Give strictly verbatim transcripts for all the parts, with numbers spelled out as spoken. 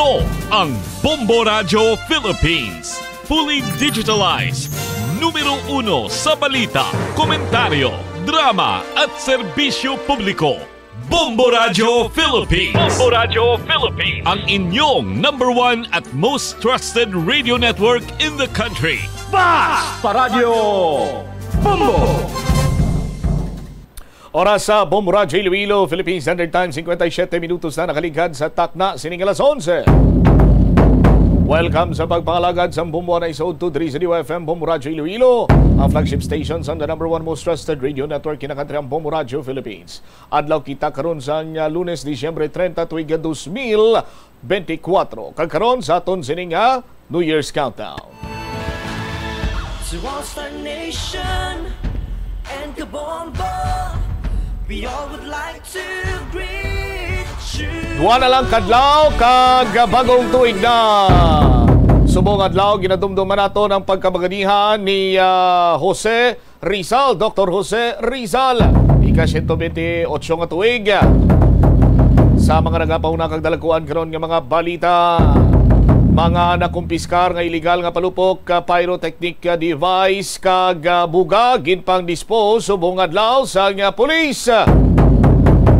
Ang Bombo Radyo Philippines. Fully digitalized. Numero uno sa balita, komentaryo, drama, at serbisyo publiko. Bombo Radyo Philippines. Bombo Radyo Philippines. Ang inyong number one at most trusted radio network in the country. Basta Radyo Bombo! Oras sa Bombo Radyo Iloilo, Philippine Standard Time, cincuenta y siete minutos na nakaligad sa takna sining alas onse. Welcome sa pagpangalagad sa Bombo Anay sa Udto, diri sa D Y F M Bombo Radyo Iloilo, ang flagship station sa the number one most trusted radio network kinakantri ang Bombo Radyo Philippines. Adlaw kita karon sang, ah, Lunes, Disyembre treinta, tuig dos mil benti kwatro. Kag karon sa aton sini nga New Year's Countdown. To all Star Nation and Kabombo, we all would like to greet you. Duha na lang kadlaw kag bagong tuig na. Subong adlaw, ginadumduman naton ang pagkabaganihan ni, ah, Jose Rizal, Doktor Jose Rizal. Ika siyento benti otso nga tuig. Sa mga nagapahuna kag dalagkuan karon nga mga balita, mga nakumpiskar nga iligal nga palupok, ah, pyrotechnic, ah, device kag, ah, buga ginpang-dispose subong adlaw sang, ah, pulis.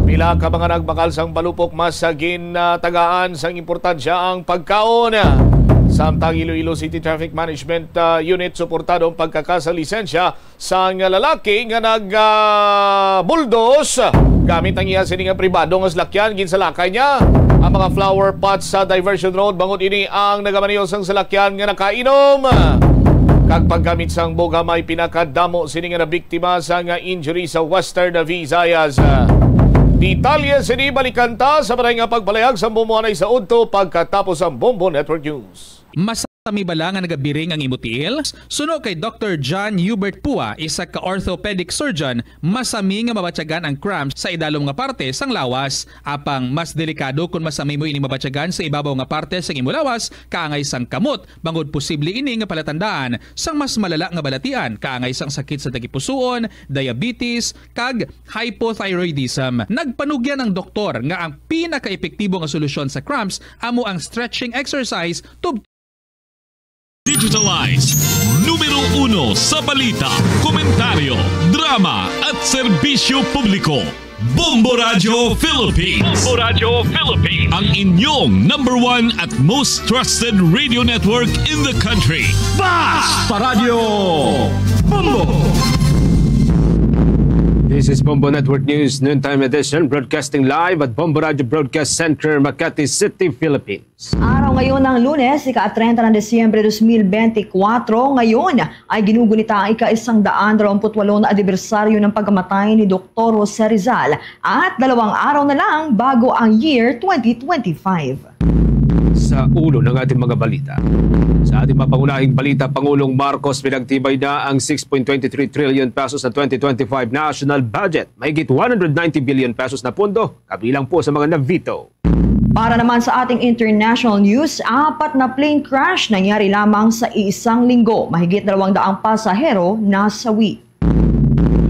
Pila ka mga nagbakal sang palupok mas, ah, gintagaan sang importansya ang pagkaon. Samtang Iloilo City Traffic Management, ah, Unit suportado ang pagkakasa lisensya sang lalaki nga nag, ah, buldos gamit ang iya sini nga pribado nga salakyan. Ginsalakay niya ang mga flower pots sa Diversion Road, bangod ini ang nagamaneho sang salakyan nga nakainom. Kag paggamit sang buga, may pinakadamo sini nga nabiktima sang injury sa Western Visayas. Detalye sini balikan ta sa patay nga pagpalayag sa Bombo Anay sa Udto pagkatapos ang Bombo Network News. Mas Masami bala nga nagabiring ang imo tiil? Suno kay Doktor John Hubert Pua, isa ka orthopedic surgeon, masami nga mabatyagan ang cramps sa idalom nga parte sang lawas. Apang mas delikado kon masami mo ini mabatyagan sa ibabaw nga parte sang imo lawas, kaangay sang kamot, bangod posible ini nga palatandaan sang mas malala nga balatian, kaangay sang sakit sa tagipusoon, diabetes, kag hypothyroidism. Nagpanugyan ang doktor nga ang pinakaepektibo nga solusyon sa cramps amo ang stretching exercise tub- Digitalize. Numero uno sa balita, komentaryo, drama, at serbisyo publiko. Bombo Radyo Philippines. Bombo Radyo Philippines. Ang inyong number one at most trusted radio network in the country. Basta Radyo Bombo! This is Bombo Network News Noontime Edition, broadcasting live at Bombo Radyo Broadcast Center, Makati City, Philippines. Araw ngayon ng Lunes, ika-treinta ng Disyembre dos mil benti kwatro. Ngayon ay ginugunita ang ika-isang daan dalawampu't walo na anibersaryo ng pagkamatay ni Doktor Jose Rizal at dalawang araw na lang bago ang year twenty twenty-five. Sa ulo ng ating mga balita. Sa ating mapangunahing balita, Pangulong Marcos pinagtibay na ang six point twenty three trillion pesos na twenty twenty-five national budget. Mahigit one hundred ninety billion pesos na pondo, kabilang po sa mga na-veto. Para naman sa ating international news, apat na plane crash nangyari lamang sa iisang linggo. Mahigit dalawang daang pasahero nasawi.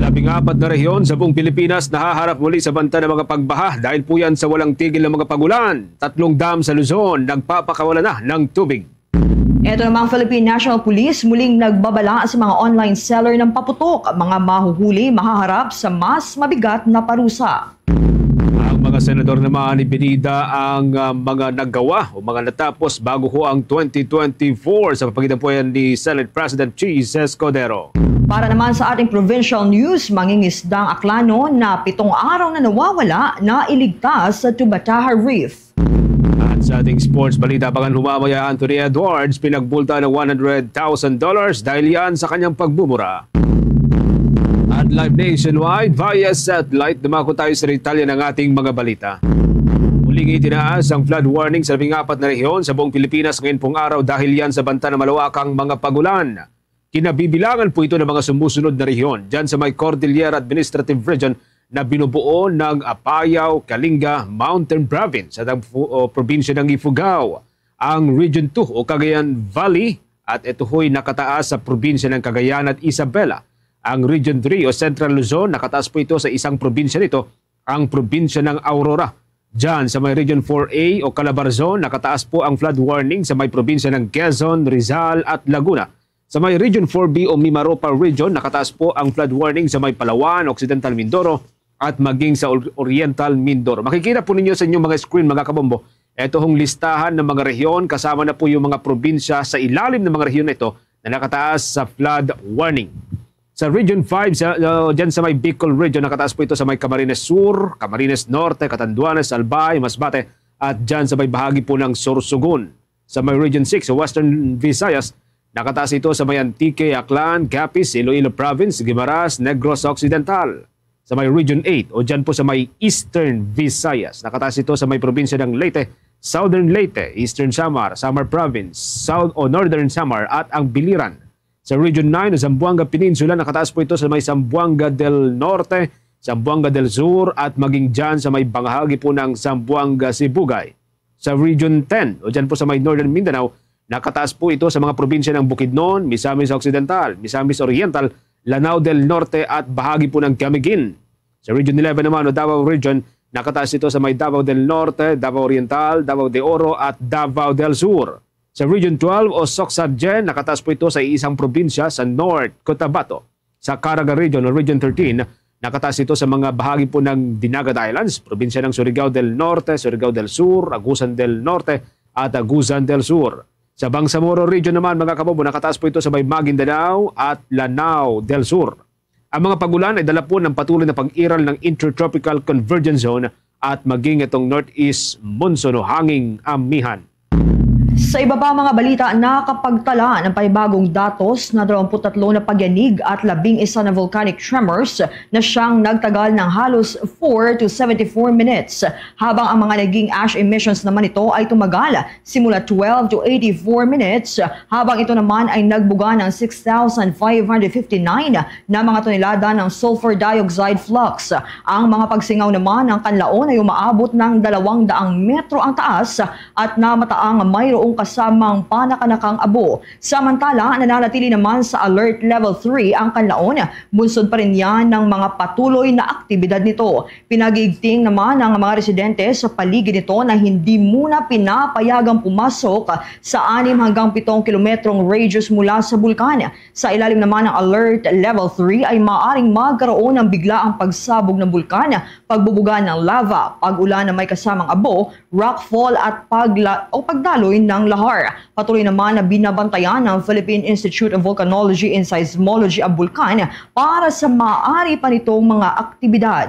Labing apat na rehiyon sa buong Pilipinas nahaharap muli sa banta ng mga pagbaha dahil po yan sa walang tigil ng mga pagulan. Tatlong dam sa Luzon nagpapakawala na ng tubig. Ito namang Philippine National Police muling nagbabala sa mga online seller ng paputok. Mga mahuhuli mahaharap sa mas mabigat na parusa. Ang mga senador naman ibinida ang, ah, mga nagawa o mga natapos bago ho ang twenty twenty-four sa pagitan po yan ni Senate President Chiz Escudero. Para naman sa ating provincial news, mangingisda ang Aklano na pitong araw na nawawala, nailigtas sa Tubataha Reef. At sa ating sports balita, abangan ho mamaya Anthony Edwards, pinagbulta ng one hundred thousand dollars dahil yan sa kanyang pagmumura. At live nationwide via satellite, dumako tayo sa detalye ng ating mga balita. Muling itinaas ang flood warning sa labing apat na rehiyon sa buong Pilipinas ngayon pong araw dahil yan sa banta ng malawakang mga pagulan. Kinabibilangan po ito ng mga sumusunod na rehiyon dyan sa may Cordillera Administrative Region na binubuo ng Apayao, Kalinga, Mountain Province at ang fu-, o, probinsya ng Ifugao, ang Region two o Cagayan Valley, at ito ho'y nakataas sa probinsya ng Cagayan at Isabela. Ang Region three o Central Luzon, nakataas po ito sa isang probinsya nito, ang probinsya ng Aurora. Diyan sa may Region four A o Calabarzon, nakataas po ang flood warning sa may probinsya ng Quezon, Rizal at Laguna. Sa may Region four B o Mimaropa Region, nakataas po ang flood warning sa may Palawan, Occidental Mindoro at maging sa Ol-, Oriental Mindoro. Makikita po ninyo sa inyong mga screen, mga kabombo, ito hong listahan ng mga rehiyon, kasama na po yung mga probinsya sa ilalim ng mga rehiyon na ito na nakataas sa flood warning. Sa Region five, sa, uh, dyan sa may Bicol Region, nakataas po ito sa may Camarines Sur, Camarines Norte, Catanduanes, Albay, Masbate, at dyan sa may bahagi po ng Sorsogon. Sa may Region six, sa Western Visayas, nakataas ito sa may Antique, Aklan, Capiz, Iloilo Province, Guimaras, Negros Occidental. Sa may Region eight, o dyan po sa may Eastern Visayas, nakataas ito sa may probinsya ng Leyte, Southern Leyte, Eastern Samar, Samar Province, South o Northern Samar, at ang Biliran. Sa Region nine, o Zamboanga Peninsula, nakataas po ito sa may Zamboanga del Norte, Zamboanga del Sur, at maging dyan sa may bahagi po ng Zamboanga Sibugay. Sa Region ten, o dyan po sa may Northern Mindanao, nakataas po ito sa mga probinsya ng Bukidnon, Misamis Occidental, Misamis Oriental, Lanao del Norte, at bahagi po ng Camiguin. Sa Region eleven naman, o Davao Region, nakataas ito sa may Davao del Norte, Davao Oriental, Davao de Oro, at Davao del Sur. Sa Region twelve o Soc-Sargen, nakataas po ito sa isang probinsya sa North Cotabato. Sa Caraga Region o Region thirteen, nakataas ito sa mga bahagi po ng Dinagat Islands, probinsya ng Surigao del Norte, Surigao del Sur, Agusan del Norte, at Agusan del Sur. Sa Bangsamoro Region naman, mga kabobo, nakataas po ito sa may Maguindanao at Lanao del Sur. Ang mga pagulan ay dala po ng patuloy na pag-iral ng Intertropical Convergence Zone at maging itong northeast monsoon o hanging amihan. Sa iba pa mga balita, nakapagtala ng panibagong datos na dalawampu't tatlo na pagyanig at labing isa na volcanic tremors na siyang nagtagal ng halos four to seventy-four minutes, habang ang mga naging ash emissions naman nito ay tumagal simula twelve to eighty-four minutes, habang ito naman ay nagbuga ng six thousand five hundred fifty-nine na mga tonelada ng sulfur dioxide flux. Ang mga pagsingaw naman ng kanlaon ay umaabot ng dalawang daang metro ang taas at namataang mayroong kasamang panakanakang abo. Samantala, nananatili naman sa Alert Level three ang kanlaon, bunsod pa rin yan ng mga patuloy na aktibidad nito. Pinagigting naman ang mga residente sa paligid nito na hindi muna pinapayagang pumasok sa anim hanggang pitong kilometrong radius mula sa bulkan. Sa ilalim naman ng Alert Level three ay maaaring magkaroon ng biglaang pagsabog ng bulkan, pagbubuga ng lava, pag-ulan na may kasamang abo, rockfall at pagla-, o pagdaloy ng lahar. Patuloy naman na binabantayan ng Philippine Institute of Volcanology and Seismology ang bulkan para sa maaari pa nitong mga aktibidad.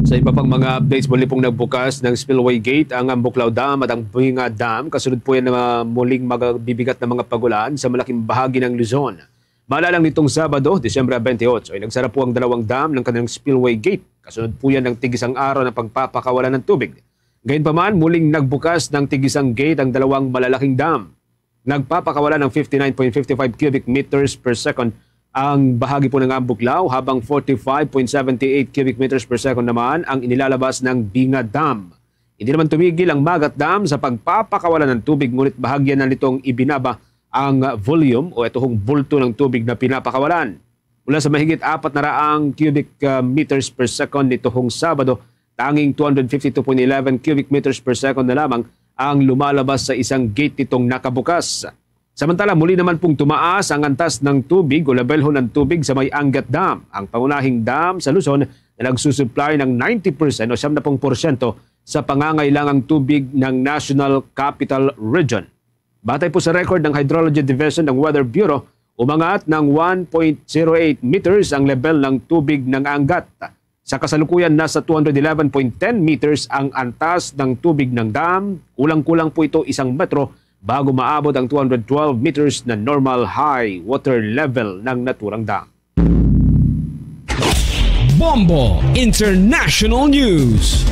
Sa iba pang mga updates, muli pong nagbukas ng spillway gate ang Ambuklao Dam at ang Binga Dam. Kasunod po yan ng mga muling magbibigat na mga pagulan sa malaking bahagi ng Luzon. Malalang nitong Sabado, Disyembre twenty-eight, ay nagsara po ang dalawang dam ng kanilang spillway gate. Kasunod po yan ng tigisang araw na pagpapakawalan ng tubig. Gayunpaman, muling nagbukas ng tigisang gate ang dalawang malalaking dam. Nagpapakawala ng fifty-nine point five five cubic meters per second ang bahagi po ng Ambuklao, habang forty-five point seven eight cubic meters per second naman ang inilalabas ng Binga Dam. Hindi naman tumigil ang Magat Dam sa pagpapakawala ng tubig, ngunit bahagyan na nitong ibinaba ang volume o ito hong bulto ng tubig na pinapakawalan. Mula sa mahigit apat na raang cubic, ah, meters per second nito hong Sabado, tanging two hundred fifty-two point eleven cubic meters per second na lamang ang lumalabas sa isang gate nitong nakabukas. Samantala, muli naman pong tumaas ang antas ng tubig o lebelho ng tubig sa may Angat Dam, ang pangunahing dam sa Luzon na nagsusupply ng ninety percent o siyam na pung porsyento sa pangangailangang tubig ng National Capital Region. Batay po sa record ng Hydrology Division ng Weather Bureau, umangat ng one point zero eight meters ang level ng tubig ng Angat. Sa kasalukuyan, nasa two hundred eleven point ten meters ang antas ng tubig ng dam. Kulang-kulang po ito isang metro bago maabot ang two hundred twelve meters na normal high water level ng naturang dam. Bombo International News.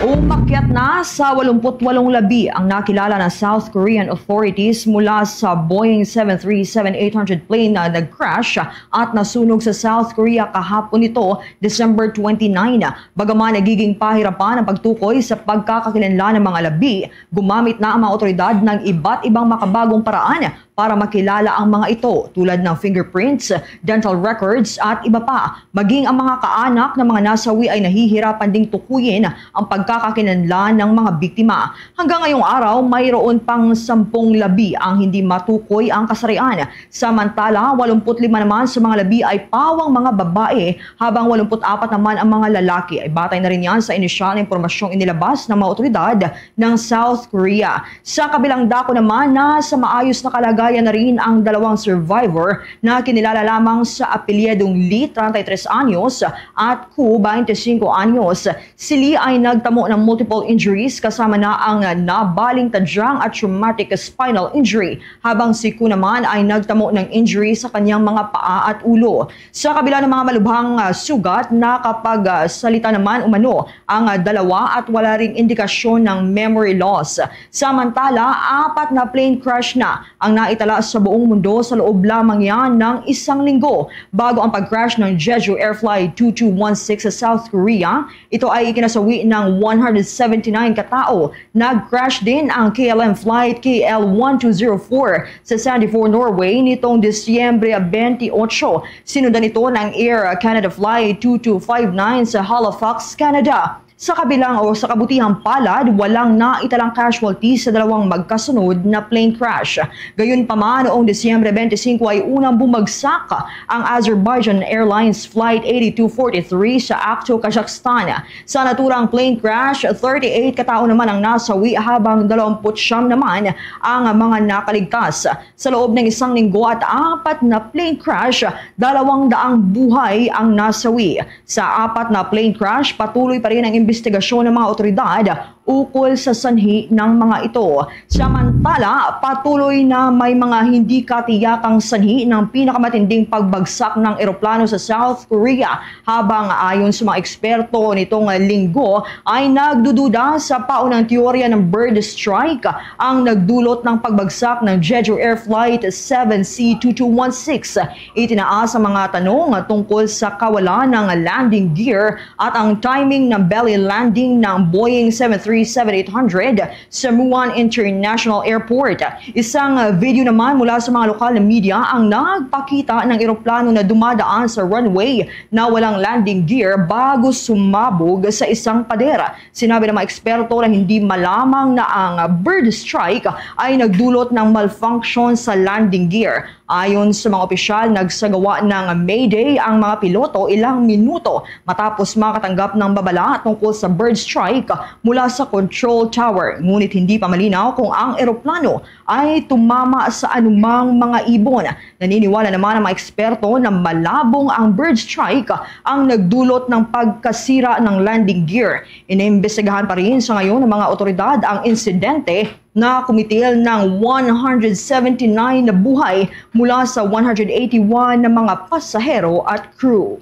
Umakyat na sa walumput walong labi ang nakilala na South Korean authorities mula sa Boeing seven three seven eight hundred plane na nag-crash at nasunog sa South Korea kahapon nito, December twenty-nine. Bagaman nagiging pahirapan ang pagtukoy sa pagkakakilanlan ng mga labi, gumamit na ang mga otoridad ng iba't ibang makabagong paraan para makilala ang mga ito, tulad ng fingerprints, dental records, at iba pa. Maging ang mga kaanak ng mga nasawi ay nahihirapan ding tukuyin ang pagkakakilanlan ng mga biktima. Hanggang ngayong araw, mayroon pang sampung labi ang hindi matukoy ang kasarian. Samantala, walumpu't lima naman sa mga labi ay pawang mga babae, habang walumpu't apat naman ang mga lalaki. Ay batay na rin yan sa inisyal na impormasyong inilabas ng mga otoridad ng South Korea. Sa kabilang dako naman, nasa maayos na kalagayan na rin ang dalawang survivor na kinilala lamang sa apelyidong Lee, treinta y tres anyos, at Ku, twenty-cinco anyos. Si Lee ay nagtamo ng multiple injuries, kasama na ang nabaling tadyang at traumatic spinal injury, habang si Ku naman ay nagtamo ng injury sa kanyang mga paa at ulo. Sa kabila ng mga malubhang, ah, sugat, nakapagsalita naman umano ang, ah, dalawa at wala ring indikasyon ng memory loss. Samantala, apat na plane crash na ang naitala sa buong mundo sa loob lamang yan ng isang linggo, bago ang pag-crash ng Jeju Air Flight two two one six sa South Korea. Ito ay ikinasawi ng one hundred seventy-nine katao. Nag-crash din ang K L M Flight K L one two zero four sa Sandefjord, Norway, nitong Disyembre twenty-eight. Sinundan ito ng Air Canada Flight two two five nine sa Halifax, Canada. Sa kabilang o sa kabutihang palad, walang naitalang casualties sa dalawang magkasunod na plane crash. Gayunpaman, noong Disyembre twenty-five ay unang bumagsak ang Azerbaijan Airlines Flight eighty-two forty-three sa Akto, Kazakhstan. Sa naturang plane crash, thirty-eight katao naman ang nasawi, habang dalawampu't siyam naman ang mga nakaligtas. Sa loob ng isang linggo at apat na plane crash, dalawang daang buhay ang nasawi. Sa apat na plane crash, patuloy pa rin ang imbestigasyon ng mga otoridad ukol sa sanhi ng mga ito. Samantala, patuloy na may mga hindi katiyakang sanhi ng pinakamatinding pagbagsak ng eroplano sa South Korea, habang ayon sa mga eksperto nitong linggo ay nagdududa sa paunang teorya ng bird strike ang nagdulot ng pagbagsak ng Jeju Air Flight seven C two two one six. Itinaas ang mga tanong tungkol sa kawalan ng landing gear at ang timing ng belly landing ng Boeing seven three seven eight hundred sa Muan International Airport. Isang, uh, video naman mula sa mga lokal na media ang nagpakita ng eroplano na dumadaan sa runway na walang landing gear bago sumabog sa isang pader. Sinabi ng mga eksperto na hindi malamang na ang bird strike ay nagdulot ng malfunction sa landing gear. Ayon sa mga opisyal, nagsagawa ng mayday ang mga piloto ilang minuto matapos makatanggap ng babala tungkol sa bird strike mula sa control tower. Ngunit hindi pa malinaw kung ang eroplano ay tumama sa anumang mga ibon. Naniniwala naman ang mga eksperto na malabong ang bird strike ang nagdulot ng pagkasira ng landing gear. Inimbestigahan pa rin sa ngayon ng mga otoridad ang insidente na kumitil ng one hundred seventy-nine na buhay mula sa one hundred eighty-one na mga pasahero at crew.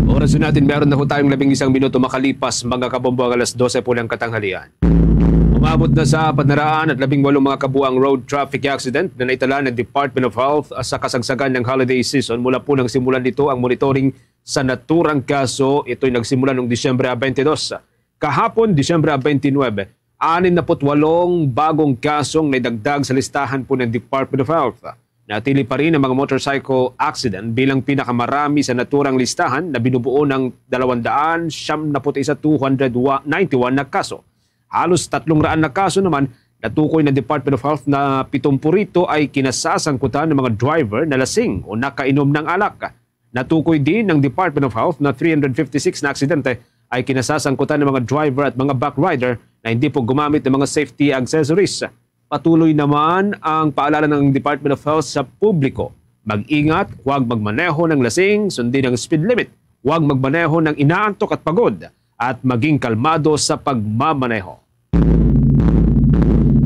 Oras na natin, meron na ho tayong labing isang minuto makalipas, mga kabombo, ang alas dose po ng katanghalian. Umabot na sa apat na raan at labing walong mga kabuang road traffic accident na naitala ng Department of Health sa kasagsagan ng holiday season mula po nang simulan nito ang monitoring sa naturang kaso. Ito'y nagsimula noong Disyembre twenty-two. Kahapon, Disyembre twenty-nine, anim na put walong bagong kasong naidagdag sa listahan po ng Department of Health. Natili pa rin ang mga motorcycle accident bilang pinakamarami sa naturang listahan na binubuo ng dalawang daan siyam na put isa, two hundred ninety-one na kaso. Halos tatlong raan na kaso naman natukoy ng Department of Health na pitumpu rito ay kinasasangkutan ng mga driver na lasing o nakainom ng alak. Natukoy din ng Department of Health na three hundred fifty-six na aksidente ay kinasasangkutan ng mga driver at mga backrider na hindi po gumamit ng mga safety accessories. Patuloy naman ang paalala ng Department of Health sa publiko. Mag-ingat, huwag magmaneho ng lasing, sundin ang speed limit, huwag magmaneho ng inaantok at pagod, at maging kalmado sa pagmamaneho.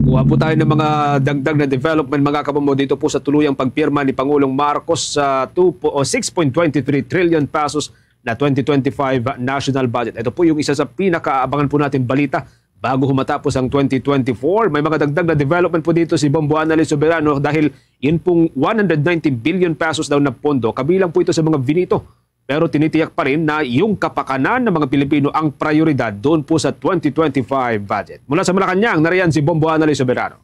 Kuha po tayo ng mga dagdag na development, mga kabombo, dito po sa tuluyang pagpirma ni Pangulong Marcos sa two po, o six point twenty three trillion pesos na twenty twenty-five national budget. Ito po yung isa sa pinakaabangan po natin balita bago humatapos ang twenty twenty-four. May mga dagdag na development po dito si Bombo Annalyn Soberano dahil yun pong one hundred ninety billion pesos daw na pondo, kabilang po ito sa mga veto. Pero tinitiyak pa rin na yung kapakanan ng mga Pilipino ang prioridad doon po sa twenty twenty-five budget. Mula sa Malacañang, nariyan si Bombo Annalyn Soberano.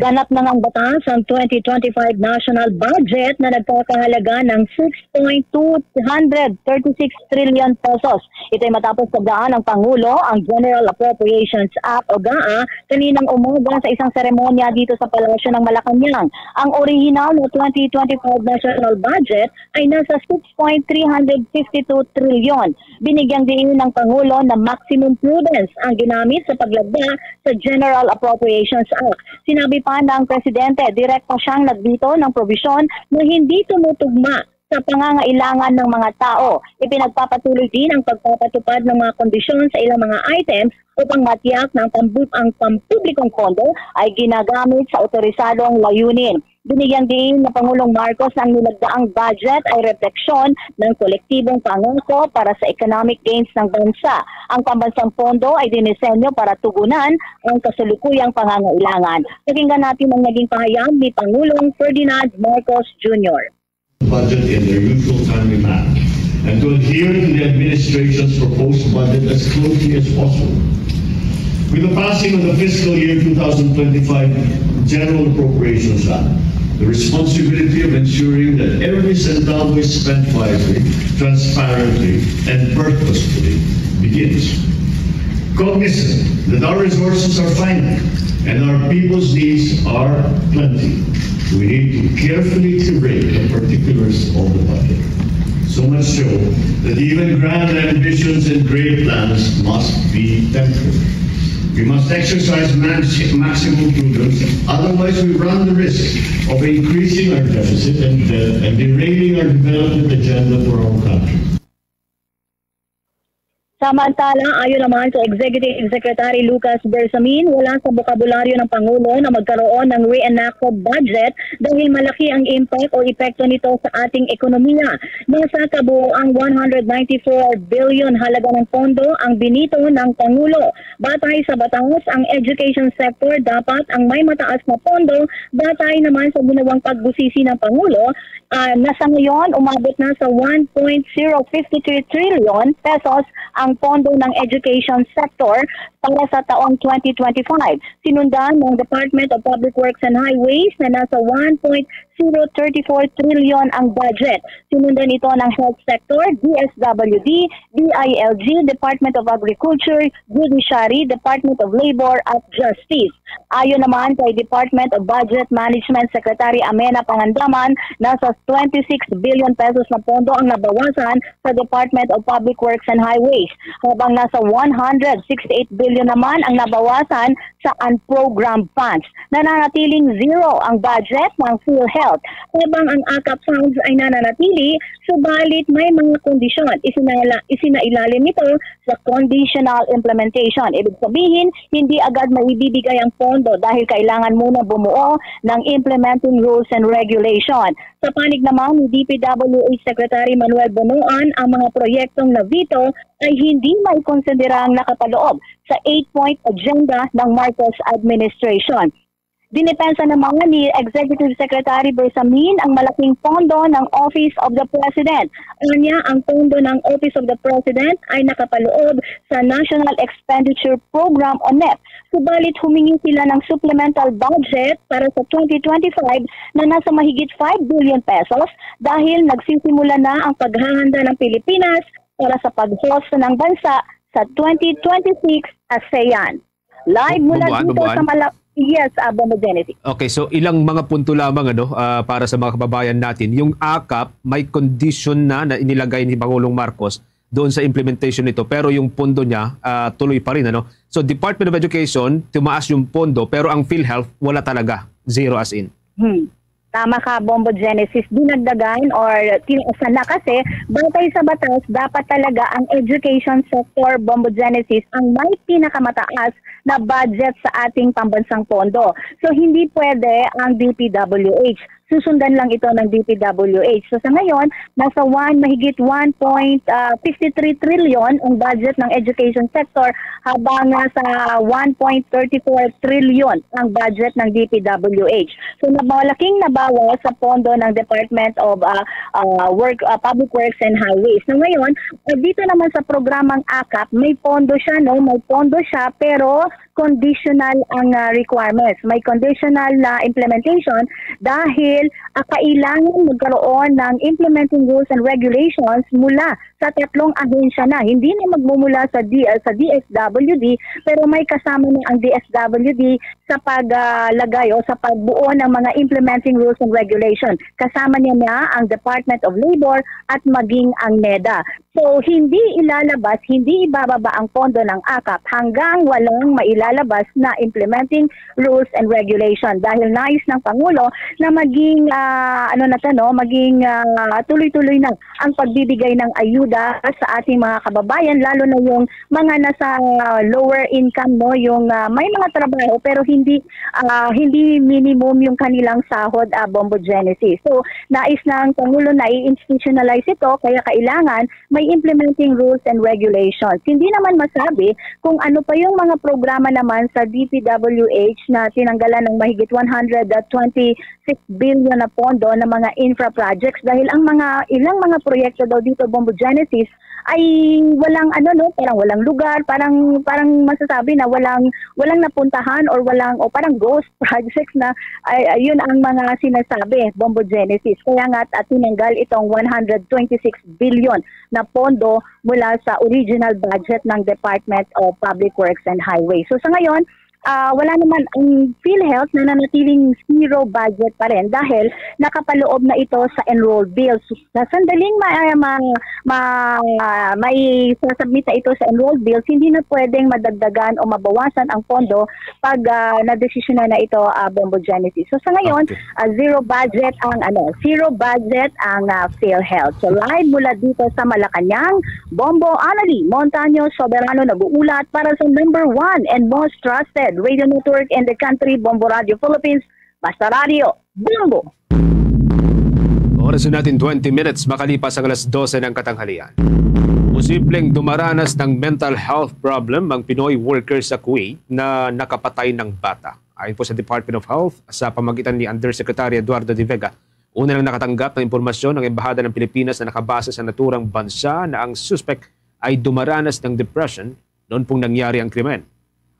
Ganap na nga ang batas ang twenty twenty-five national budget na nagkakahalaga ng six point two hundred thirty-six trillion pesos. Ito'y matapos pagdaan ng Pangulo ang General Appropriations Act o GAA kaninang umaga sa isang seremonya dito sa Palasyo ng Malacañang. Ang orihinal na twenty twenty-five national budget ay nasa six point three hundred fifty-two trillion. Binigyang diin ng Pangulo na maximum prudence ang ginamit sa paglagda sa General Appropriations Act. Sinabi pa ng Presidente, direkta siyang nagbito ng probisyon na hindi tumutugma sa pangangailangan ng mga tao. Ipinagpapatuloy din ang pagpapatupad ng mga kondisyon sa ilang mga items upang matiyak na ang pambu- ang pampublikong pondo ay ginagamit sa otorisadong layunin. Binigyang diin na Pangulong Marcos na ang nilagdaang budget ay refleksyon ng kolektibong pangako para sa economic gains ng bansa. Ang pambansang pondo ay dinisenyo para tugunan ang kasalukuyang pangangailangan. Pakinggan natin ang naging pahayag ni Pangulong Ferdinand Marcos Junior. budget in their usual timely manner and to adhere to the administration's proposed budget as closely as possible. With the passing of the fiscal year two thousand twenty-five General Appropriations Act, the responsibility of ensuring that every centavo is spent wisely, transparently, and purposefully begins. Cognizant that our resources are finite and our people's needs are plenty, we need to carefully curate the particulars of the budget. So much so that even grand ambitions and great plans must be tempered. We must exercise max- maximum prudence, otherwise, we run the risk of increasing our deficit and debt and derailing our development agenda for our country. Samantala, ayon naman kay Executive Secretary Lucas Bersamin, wala sa bokabularyo ng Pangulo na magkaroon ng reenacted budget dahil malaki ang impact o epekto nito sa ating ekonomiya. Nasa kabuoang one hundred ninety-four billion halaga ng pondo ang binito ng Pangulo. Batay sa batas, ang education sector dapat ang may mataas na pondo. Batay naman sa ginawang pagbusisi ng Pangulo, ah, na sa ngayon umabot na sa one point zero fifty three trillion pesos ang pondo ng education sector para sa taong twenty twenty-five. Sinundan ng Department of Public Works and Highways na nasa one point zero thirty-four trillion ang budget. Sinundan ito ng Health Sector, D S W D, D I L G, Department of Agriculture, Judiciary, Department of Labor at Justice. Ayon naman kay Department of Budget Management Secretary Amena Pangandaman, nasa twenty-six billion pesos na pondo ang nabawasan sa Department of Public Works and Highways, habang nasa one hundred sixty-eight billion naman ang nabawasan sa unprogrammed funds. Nananatiling zero ang budget ng PhilHealth, habang ang AKAP funds ay nananatili, subalit may mga kondisyon isinala, isinailalim nito sa conditional implementation. Ibig sabihin, hindi agad maibibigay ang pondo dahil kailangan muna bumuo ng implementing rules and regulation. Sa panig naman ni D P W H Secretary Manuel Bonoan, ang mga proyektong na-veto ay hindi maikonsiderang nakapaloob sa eight-point agenda ng Marcos administration. Dinepensa naman ni Executive Secretary Bersamin ang malaking pondo ng Office of the President. Anya, ang pondo ng Office of the President ay nakapaloob sa National Expenditure Program o nep. Subalit humingi sila ng supplemental budget para sa twenty twenty-five na nasa mahigit five billion pesos dahil nagsisimula na ang paghahanda ng Pilipinas para sa pag-host ng bansa sa twenty twenty-six ASEAN. Live mula dito sa Mala- Yes, uh, Bombo Genesis. Okay, so ilang mga punto lamang ano uh, para sa mga kababayan natin. Yung AKAP, may condition na na inilagay ni Pangulong Marcos doon sa implementation nito, pero yung pondo niya uh, tuloy pa rin, ano? So Department of Education, tumaas yung pondo, pero ang PhilHealth wala talaga, zero as in. Hmm. Tama ka, Bombo Genesis. Dinagdagan or tinaasan na kasi batay sa batas, dapat talaga ang education sector, Bombo Genesis, ang may pinakamataas na budget sa ating pambansang pondo. So hindi pwede ang D P W H. Susundan lang ito ng D P W H. So sa ngayon, nasa one, mahigit one point fifty three trillion ang budget ng education sector, habang nasa one point thirty four trillion ang budget ng D P W H. So malaking nabawas sa pondo ng Department of uh, uh, Work, uh, Public Works and Highways. So ngayon, uh, dito naman sa programang AKAP, may pondo siya, no? May pondo siya, pero conditional ang, ah, requirements. May conditional na implementation dahil, ah, kailangan magkaroon ng implementing rules and regulations mula sa tatlong ahensya na. Hindi na magmumula sa D-, ah, sa D S W D, pero may kasama na ang D S W D sa pag, ah, lagay o sa pagbuo ng mga implementing rules and regulation. Kasama niya na ang Department of Labor at maging ang neda. So, hindi ilalabas, hindi ibababa ang pondo ng akap hanggang walang mailalabas na implementing rules and regulation. Dahil nais ng Pangulo na maging, ah, ano na to, no, maging, ah, tuloy-tuloy na ang pagbibigay ng ayuda sa ating mga kababayan, lalo na yung mga nasa lower income, no, yung, ah, may mga trabaho pero hindi, ah, hindi minimum yung kanilang sahod, ah, Bombo Genesis. So, nais ng Pangulo na i-institutionalize ito, kaya kailangan may implementing rules and regulations. Hindi naman masabi kung ano pa yung mga programa naman sa D P W H na tinanggalan ng mahigit one hundred twenty-six billion na pondo ng mga infra projects dahil ang mga, ilang mga proyekto daw dito, Bombo Genesis, ay walang ano, no, parang walang lugar, parang, parang masasabi na walang, walang napuntahan or walang, o parang ghost projects na, ay, ayun ang mga sinasabi, Bombo Genesis. Kaya nga, at tinanggal itong one hundred twenty-six billion na pondo mula sa original budget ng Department of Public Works and Highways. So sa ngayon, ah, wala naman, ang PhilHealth nananatiling zero budget pa rin dahil nakapaloob na ito sa enrolled bills. Sa sandaling ma-, ma-, ma-, may sasubmit na ito sa enrolled bills, hindi na pwedeng madagdagan o mabawasan ang pondo pag, ah, nadesisyonan na ito, ah, Bombo Genesis. So sa ngayon, Okay. ah, zero budget ang, ano, zero budget ang, ah, PhilHealth. So live mula dito sa Malacañang, Bombo Annalie Montaño Soberano nag-uulat para sa number one and most trusted radio network in the country, Bombo Radio Philippines, Basta Radio, Bombo! Oras na natin, twenty minutes makalipas ang alas dose ng katanghalian. Posibleng dumaranas ng mental health problem ang Pinoy worker sa Kuwait na nakapatay ng bata. Ayon po sa Department of Health, sa pamagitan ni Undersecretary Eduardo de Vega, una nang nakatanggap ng impormasyon ang Embahada ng Pilipinas na nakabase sa naturang bansa na ang suspek ay dumaranas ng depression noon pong nangyari ang krimen.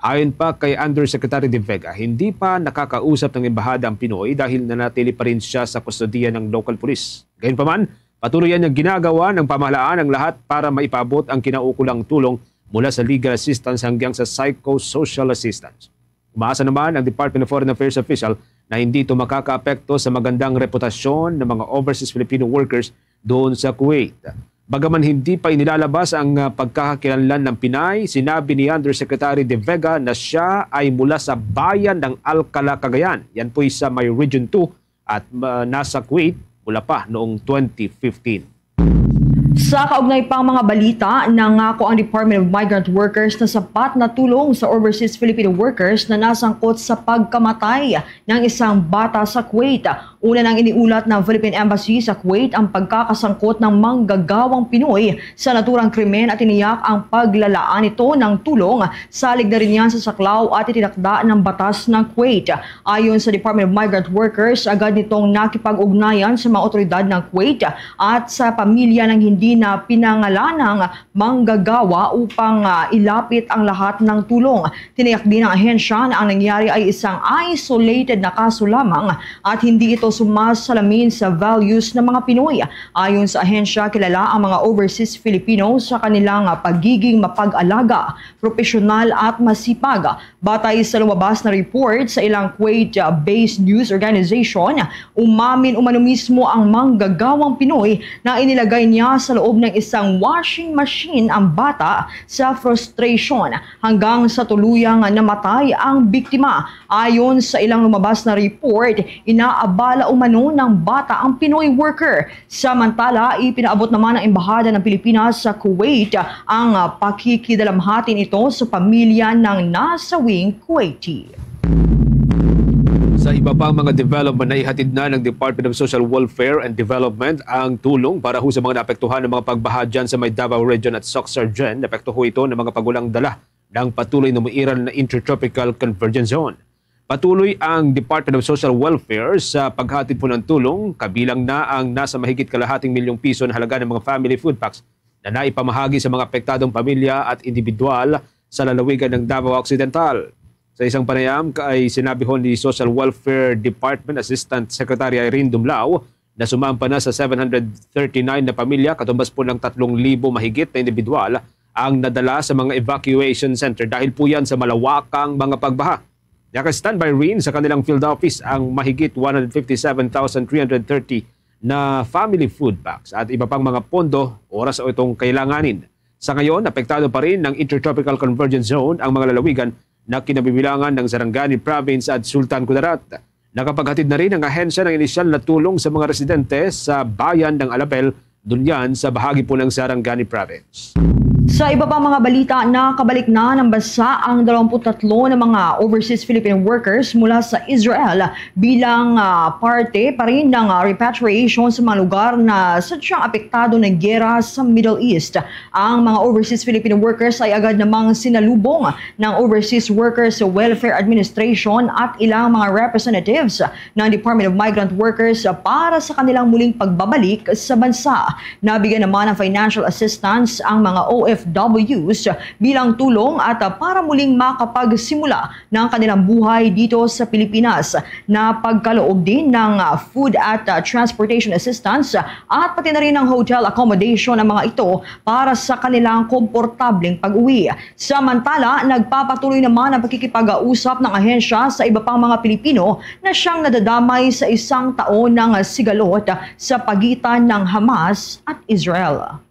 Ayon pa kay Undersecretary de Vega, hindi pa nakakausap ng embahada ang Pinoy dahil nanatili pa rin siya sa kustodiya ng local police. Gayunpaman, patuloy niyang ginagawa ng pamahalaan ang lahat para maipaabot ang kinaukulang tulong mula sa legal assistance hanggang sa psychosocial assistance. Umaasa naman ang Department of Foreign Affairs official na hindi ito makakaapekto sa magandang reputasyon ng mga overseas Filipino workers doon sa Kuwait. Bagaman hindi pa inilalabas ang, ah, pagkakakilanlan ng Pinay, sinabi ni Undersecretary De Vega na siya ay mula sa bayan ng Alcala, Cagayan. Yan po'y sa may Region two at, ah, nasa Kuwait mula pa noong twenty fifteen. Sa kaugnay pang mga balita, nangako ang Department of Migrant Workers na sapat na tulong sa overseas Filipino workers na nasangkot sa pagkamatay ng isang bata sa Kuwait. Una nang iniulat ng Philippine Embassy sa Kuwait ang pagkakasangkot ng manggagawang Pinoy sa naturang krimen at tiniyak ang paglalaan nito ng tulong. Salig na rin yan sa saklaw at itinakda ng batas ng Kuwait. Ayon sa Department of Migrant Workers, agad nitong nakipag-ugnayan sa mga otoridad ng Kuwait at sa pamilya ng hindi na pinangalanang manggagawa upang, ah, ilapit ang lahat ng tulong. Tiniyak din ng ahensya na ang nangyari ay isang isolated na kaso lamang at hindi ito sumasalamin sa values ng mga Pinoy. Ayon sa ahensya, kilala ang mga overseas Filipino sa kanilang, ah, pagiging mapag-alaga, propesyonal at masipag. Batay sa lumabas na report sa ilang Kuwait-based news organization, umamin umano mismo ang manggagawang Pinoy na inilagay niya sa loob ng isang washing machine ang bata sa frustration hanggang sa tuluyang namatay ang biktima. Ayon sa ilang lumabas na report, inaabala umano ng bata ang Pinoy worker. Samantala, ipinaabot naman ng Embahada ng Pilipinas sa Kuwait ang, ah, pakikidalamhati nito sa pamilya ng nasawing Kuwaiti. Sa iba pang mga development, naihatid na ng Department of Social Welfare and Development ang tulong para ho sa mga naapektuhan ng mga pagbaha dyan sa may Davao Region at Soc-Sargen. Naapekto ho ito ng mga pagulang dala ng patuloy na umiiral na Intertropical Convergence Zone. Patuloy ang Department of Social Welfare sa paghatid po ng tulong, kabilang na ang nasa mahigit kalahating milyong piso na halaga ng mga family food packs na naipamahagi sa mga apektadong pamilya at individual sa lalawigan ng Davao Occidental. Sa isang panayam kay sinabi ni Social Welfare Department Assistant Secretary Irene Dumlao na sumampa na sa seven hundred thirty-nine na pamilya, katumbas po ng tatlong libo mahigit na individual ang nadala sa mga evacuation center dahil po yan sa malawakang mga pagbaha. Naka-standby rin sa kanilang field office ang mahigit one hundred fifty-seven thousand three hundred thirty na family food packs at iba pang mga pondo oras o itong kailanganin. Sa ngayon, apektado pa rin ng Intertropical Convergence Zone ang mga lalawigan na kinabibilangan ng Sarangani Province at Sultan Kudarat. Nakapaghatid na rin ang ahensya ng inisyal na tulong sa mga residente sa bayan ng Alapel, Dunyan, sa bahagi po ng Sarangani Province. Sa iba pang mga balita, nakabalik na ng bansa ang dalawampu't tatlo na mga overseas Filipino workers mula sa Israel bilang ah, parte pa rin ng ah, repatriation sa mga lugar na sadyang apektado ng giyera sa Middle East. Ang mga overseas Filipino workers ay agad namang sinalubong ng Overseas Workers Welfare Administration at ilang mga representatives ng Department of Migrant Workers para sa kanilang muling pagbabalik sa bansa. Nabigyan naman ng financial assistance ang mga O F Ws bilang tulong at ah, para muling makapagsimula ng kanilang buhay dito sa Pilipinas. Napagkaloob din ng ah, food at ah, transportation assistance at pati na rin ng hotel accommodation ang mga ito para sa kanilang komportableng pag-uwi. Samantala, nagpapatuloy naman ang pakikipag-usap ng ahensya sa iba pang mga Pilipino na siyang nadadamay sa isang taon ng sigalot sa pagitan ng Hamas at Israel.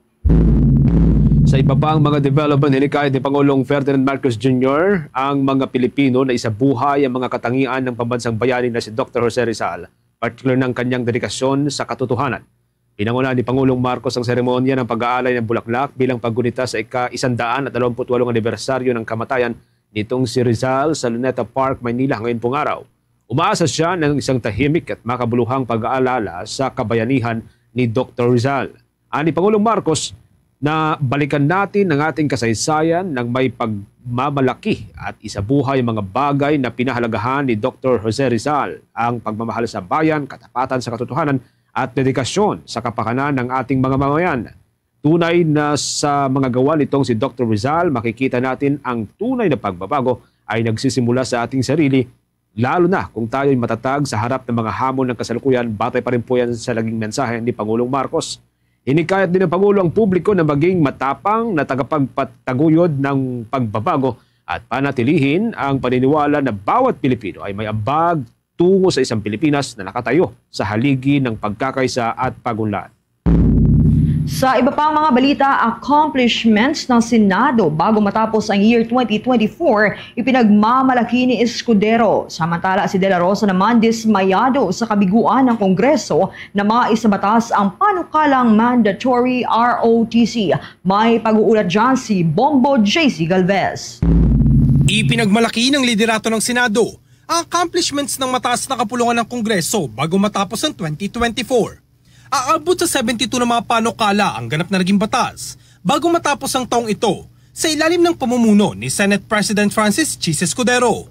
Sa iba pang mga development, hinikayat ni Pangulong Ferdinand Marcos Junior ang mga Pilipino na isabuhay ang mga katangian ng pambansang bayani na si Doktor Jose Rizal, partikular ng kanyang dedikasyon sa katotohanan. Pinangunahan ni Pangulong Marcos ang seremonya ng pag-aalay ng bulaklak bilang paggunita sa ika-isandaan at dalawampu't walong anibersaryo ng kamatayan nitong si Rizal sa Luneta Park, Maynila, ngayon pong araw. Umaasa siya ng isang tahimik at makabuluhang pag-aalala sa kabayanihan ni Doktor Rizal. Ani Pangulong Marcos na balikan natin ang ating kasaysayan nang may pagmamalaki at isabuhay ang mga bagay na pinahalagahan ni Doktor Jose Rizal, ang pagmamahal sa bayan, katapatan sa katotohanan, at dedikasyon sa kapakanan ng ating mga mamayan. Tunay na sa mga gawa nitong si Doktor Rizal, makikita natin ang tunay na pagbabago ay nagsisimula sa ating sarili, lalo na kung tayo'y matatag sa harap ng mga hamon ng kasalukuyan, batay pa rin po yan sa naging mensahe ni Pangulong Marcos. Hinikayat din ng Pangulo ang publiko na maging matapang na tagapagpataguyod ng pagbabago at panatilihin ang paniniwala na bawat Pilipino ay may ambag tungo sa isang Pilipinas na nakatayo sa haligi ng pagkakaisa at pag-unlad. Sa iba pang mga balita, accomplishments ng Senado bago matapos ang year twenty twenty-four, ipinagmamalaki ni Escudero. Samantala, si De La Rosa naman dismayado sa kabiguan ng Kongreso na maisabatas ang panukalang mandatory R O T C. May pag-uulat dyan si Bombo J C Galvez. Ipinagmalaki ng liderato ng Senado ang accomplishments ng mataas na kapulungan ng Kongreso bago matapos ang twenty twenty-four. Aabot sa seventy-two na mga panukala ang ganap na naging batas bago matapos ang taong ito sa ilalim ng pamumuno ni Senate President Francis Chiz Escudero.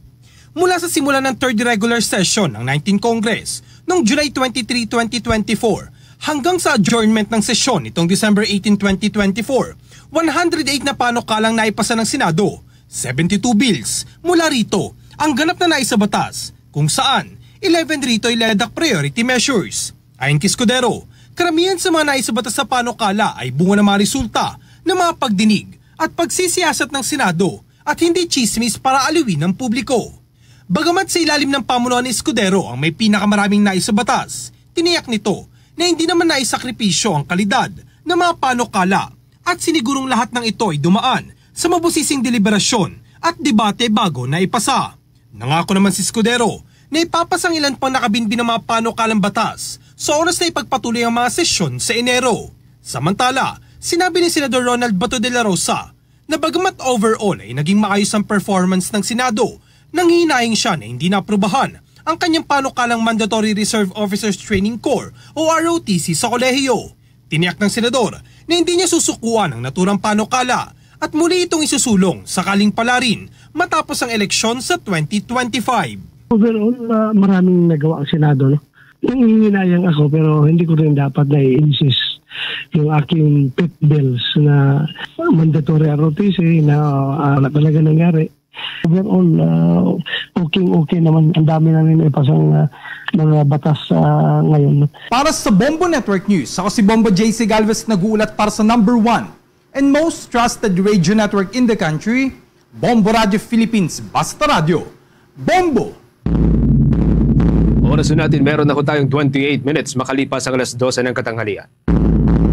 Mula sa simula ng Third Regular Session ng nineteenth Congress noong July twenty-three, twenty twenty-four, hanggang sa adjournment ng sesyon nitong December eighteen, twenty twenty-four, one hundred eight na panukalang naipasa ng Senado, seventy-two bills mula rito ang ganap na naisabatas, kung saan eleven rito ay LEDAC priority measures. Ayon kay Escudero, karamihan sa mga naisabatas sa panukala ay bunga ng mga resulta ng mga pagdinig at pagsisiyasat ng Senado at hindi tsismis para aliwin ng publiko. Bagamat sa ilalim ng pamunuan ni Escudero ang may pinakamaraming naisabatas, tiniyak nito na hindi naman naisakripisyo ang kalidad ng mga panukala at sinigurong lahat ng ito ay dumaan sa mabusising deliberasyon at debate bago na ipasa. Nangako naman si Escudero na ipapasa ang ilan pang nakabinbin ng mga panukalang batas sa oras na ipagpatuloy ang mga sesyon sa Enero. Samantala, sinabi ni Senador Ronald Bato de la Rosa na bagamat overall ay naging maayos ang performance ng Senado, nanghihinayang siya na hindi naaprubahan ang kanyang panukalang Mandatory Reserve Officers Training Corps o R O T C sa kolehiyo. Tiniyak ng senador na hindi niya susukuan ang naturang panukala at muli itong isusulong sakaling palarin matapos ang eleksyon sa twenty twenty-five. Overall, ah, maraming nagawa ang Senado, no? Nanginginayang ako, pero hindi ko rin dapat na i-insist yung aking pet bills na mandatory R O T C na, ah, wala talaga nangyari. Overall, ah, okay, okay naman. Ang dami namin naipasang, ah, mga batas, ah, ngayon. Para sa Bombo Network News, ako si Bombo J C Galvez, nag-uulat para sa number one and most trusted radio network in the country, Bombo Radio Philippines. Basta Radio, Bombo! Oras na natin, meron na ho tayong twenty-eight minutes makalipas ang alas dose ng katanghalian.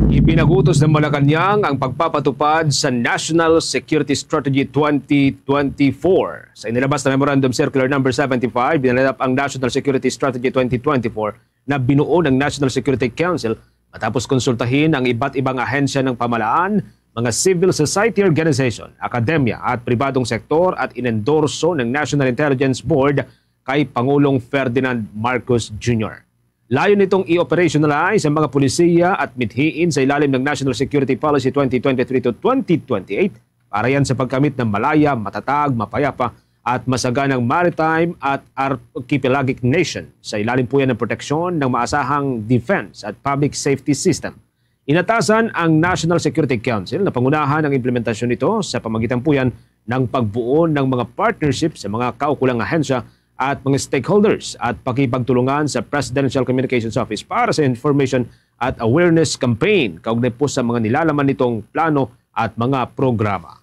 Ipinagutos ng Malacañang ang pagpapatupad sa National Security Strategy twenty twenty-four. Sa inilabas na Memorandum Circular Number seventy-five, binalatag ang National Security Strategy twenty twenty-four na binuo ng National Security Council matapos konsultahin ang iba't ibang ahensya ng pamahalaan, mga civil society organization, akademya at pribadong sektor at inendorso ng National Intelligence Board kay Pangulong Ferdinand Marcos Junior. Layo nitong i-operationalize ang mga polisiya at mithiin sa ilalim ng National Security Policy twenty twenty-three to twenty twenty-eight para yan sa pagkamit ng malaya, matatag, mapayapa at masaganang maritime at archipelagic nation. Sa ilalim po yan ng proteksyon ng maasahang defense at public safety system. Inatasan ang National Security Council na pangunahan ang implementasyon nito sa pamagitan po yan ng pagbuo ng mga partnership sa mga kaukulang ahensya at mga stakeholders at pakipagtulungan sa Presidential Communications Office para sa information at awareness campaign kaugnay po sa mga nilalaman nitong plano at mga programa.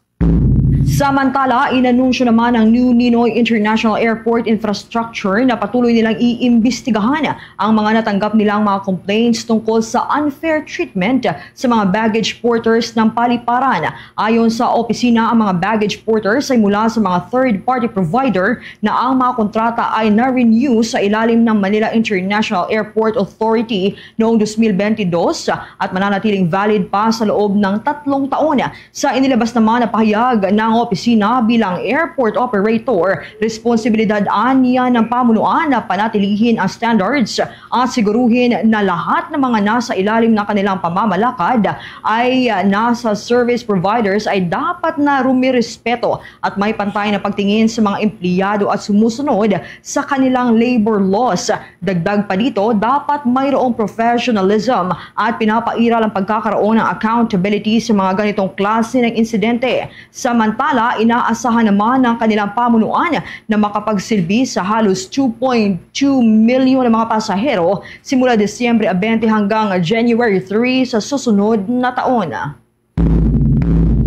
Samantala, inanunsyo naman ng New Ninoy International Airport Infrastructure na patuloy nilang iimbestigahan ang mga natanggap nilang mga complaints tungkol sa unfair treatment sa mga baggage porters ng paliparan. Ayon sa opisina, ang mga baggage porters ay mula sa mga third-party provider na ang mga kontrata ay na-renew sa ilalim ng Manila International Airport Authority noong dos mil bentidós at mananatiling valid pa sa loob ng tatlong taon. Sa inilabas naman na pahayag ng opisina, bilang airport operator, responsibilidad aniya ng pamunuan na panatilihin ang standards at siguruhin na lahat ng mga nasa ilalim ng kanilang pamamalakad ay, ah, nasa service providers ay dapat na rumirespeto at may pantay na pagtingin sa mga empleyado at sumusunod sa kanilang labor laws. Dagdag pa dito, dapat mayroong professionalism at pinapairal ang pagkakaroon ng accountability sa mga ganitong klase ng insidente. Samantala, inaasahan naman ng kanilang pamunuan na makapagsilbi sa halos two point two milyon na mga pasahero simula Disyembre twenty hanggang January three sa susunod na taon.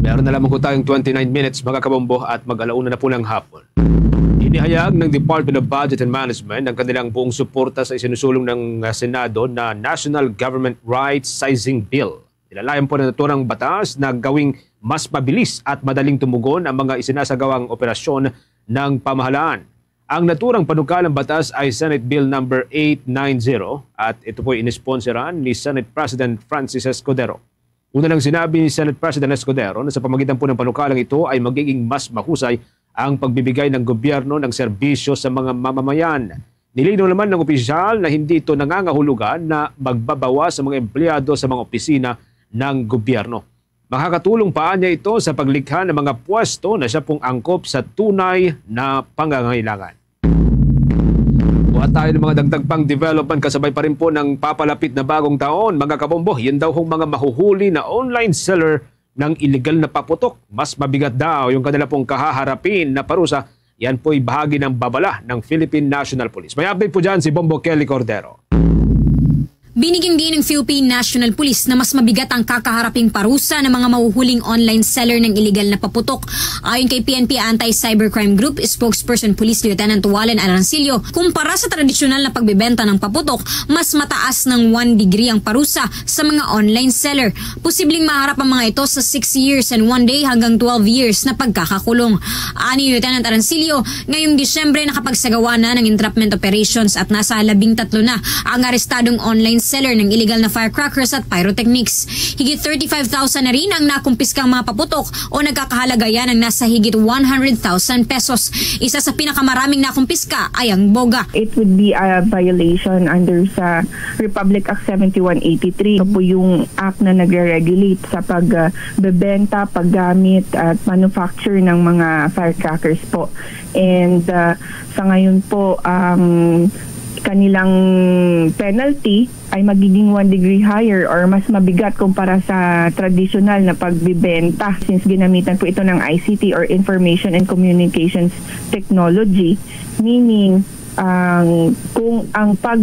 Meron na lamang po tayong twenty-nine minutes, mga kabombo, at mag-alauna na po ng hapon. Inihayag ng Department of Budget and Management ang kanilang buong suporta sa isinusulong ng, uh, Senado na National Government Right Sizing Bill. Nilalayan po ng naturang batas na gawing mas mabilis at madaling tumugon ang mga isinasagawang operasyon ng pamahalaan. Ang naturang panukalang batas ay Senate Bill Number eight nine zero at ito po inisponsoran ni Senate President Francis Escudero. Una nang sinabi ni Senate President Escudero na sa pamagitan po ng panukalang ito ay magiging mas mahusay ang pagbibigay ng gobyerno ng serbisyo sa mga mamamayan. Nilinaw naman ng opisyal na hindi ito nangangahulugan na magbabawas sa mga empleyado sa mga opisina ng gobyerno. Makakatulong pa niya ito sa paglikha ng mga pwesto na siya pong angkop sa tunay na pangangailangan. Kuha tayo ng mga dagdag pang development kasabay pa rin po ng papalapit na bagong taon. Mga kabombo, yun daw hong mga mahuhuli na online seller ng illegal na paputok. Mas mabigat daw yung kanila pong kahaharapin na parusa. Yan po'y bahagi ng babala ng Philippine National Police. May update po dyan si Bombo Kelly Cordero. Binigyan din ng Philippine National Police na mas mabigat ang kakaharaping parusa ng mga mahuhuling online seller ng illegal na paputok. Ayon kay P N P Anti-Cybercrime Group spokesperson Police Lieutenant Wallen Arancillo, kumpara sa tradisyonal na pagbebenta ng paputok, mas mataas ng one degree ang parusa sa mga online seller. Posibleng maharap ang mga ito sa six years and one day hanggang twelve years na pagkakakulong. Ani Lieutenant Arancillo, ngayong Disyembre nakapagsagawa na ng entrapment operations at nasa labing tatlo na ang arestadong online seller ng illegal na firecrackers at pyrotechnics. Higit thirty-five thousand na rin ang nakumpiskang mga paputok o nagkakahalaga yan ng nasa higit one hundred thousand pesos. Isa sa pinakamaraming nakumpiska ay ang boga. It would be a violation under sa Republic Act seventy-one eighty-three. Ito po yung act na nagre-regulate sa pagbebenta, paggamit at manufacture ng mga firecrackers po. And, ah, sa ngayon po, ang kanilang penalty ay magiging one degree higher or mas mabigat kumpara sa tradisyonal na pagbibenta, since ginamitan po ito ng I C T or Information and Communications Technology, meaning ang kung ang pag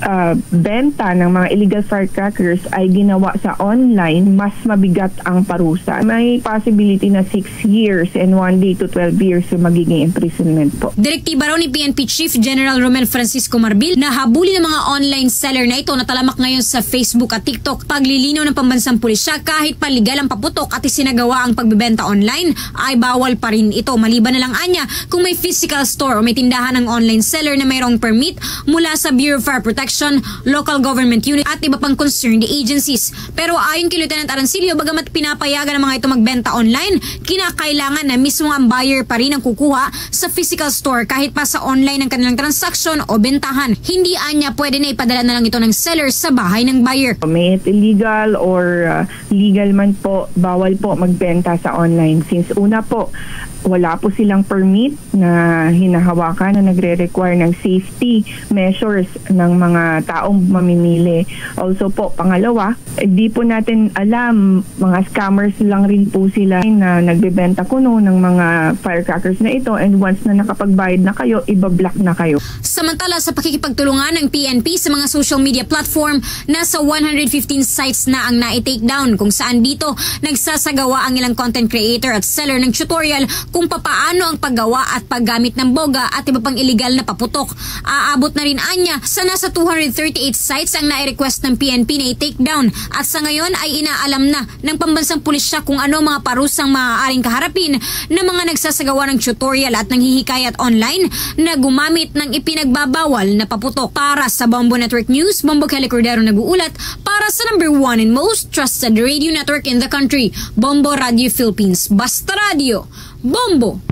ah, benta ng mga illegal firecrackers ay ginawa sa online, mas mabigat ang parusa. May possibility na six years and one day to twelve years yung magiging imprisonment po. Direktiba raw ni P N P Chief General Romel Francisco Marbil na habulin ang mga online seller na ito na talamak ngayon sa Facebook at TikTok. Paglilinaw ng pambansang pulisya, kahit pa legal ang paputok at isinagawa ang pagbebenta online, ay bawal pa rin ito. Maliban na lang anya kung may physical store o may tindahan ng online seller na mayroong permit mula sa Bureau of Fire Protection, local government unit at iba pang concerned agencies. Pero ayon kay Lieutenant Arancillo, bagamat pinapayagan ang mga ito magbenta online, kinakailangan na mismo ang buyer pa rin ang kukuha sa physical store kahit pa sa online ang kanilang transaksyon o bentahan. Hindi anya pwede na ipadala na lang ito ng seller sa bahay ng buyer. May it illegal or uh, legal man po, bawal po magbenta sa online. Since una po, wala po silang permit na hinahawakan na nagre-require ng safety measures ng mga taong mamimili. Also po, pangalawa, di po natin alam, mga scammers lang rin po sila na nagbebenta kuno ng mga firecrackers na ito, and once na nakapagbayad na kayo, ibablock na kayo. Samantala, sa pakikipagtulungan ng P N P sa mga social media platform, nasa one hundred fifteen sites na ang nai-take down, kung saan dito nagsasagawa ang ilang content creator at seller ng tutorial kung papaano ang paggawa at paggamit ng boga at iba pang iligal na paputok. Aabot na rin anya sa nasa two hundred thirty-eight sites ang nai-request ng P N P na i-take down, at sa ngayon ay inaalam na ng pambansang pulisya kung ano ang mga parusang maaaring kaharapin ng mga nagsasagawa ng tutorial at nanghihikayat online na gumamit ng ipinagbabawal na paputok. Para sa Bombo Network News, Bombo Kelly Cordero nag-uulat para sa number one and most trusted radio network in the country, Bombo Radio Philippines. Basta Radio, Bombo!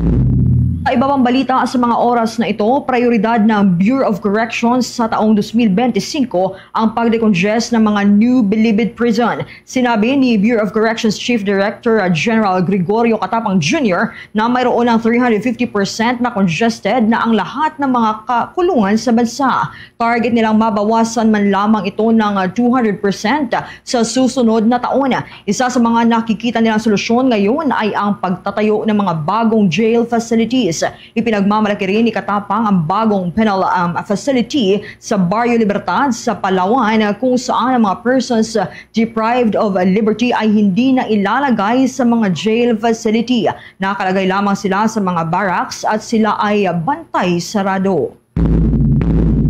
Sa iba pang balita sa mga oras na ito, prioridad ng Bureau of Corrections sa taong twenty twenty-five ang pag-decongest ng mga new Bilibid Prison. Sinabi ni Bureau of Corrections Chief Director General Gregorio Catapang Junior na mayroon ng three hundred fifty percent na congested na ang lahat ng mga kakulungan sa bansa. Target nilang mabawasan man lamang ito ng two hundred percent sa susunod na taon. Isa sa mga nakikita nilang solusyon ngayon ay ang pagtatayo ng mga bagong jail facilities. Ipinagmamalaki rin ni Katapang ang bagong penal, um, facility sa Barrio Libertad sa Palawan, kung saan ang mga persons deprived of liberty ay hindi na ilalagay sa mga jail facility. Nakalagay lamang sila sa mga barracks at sila ay bantay sarado.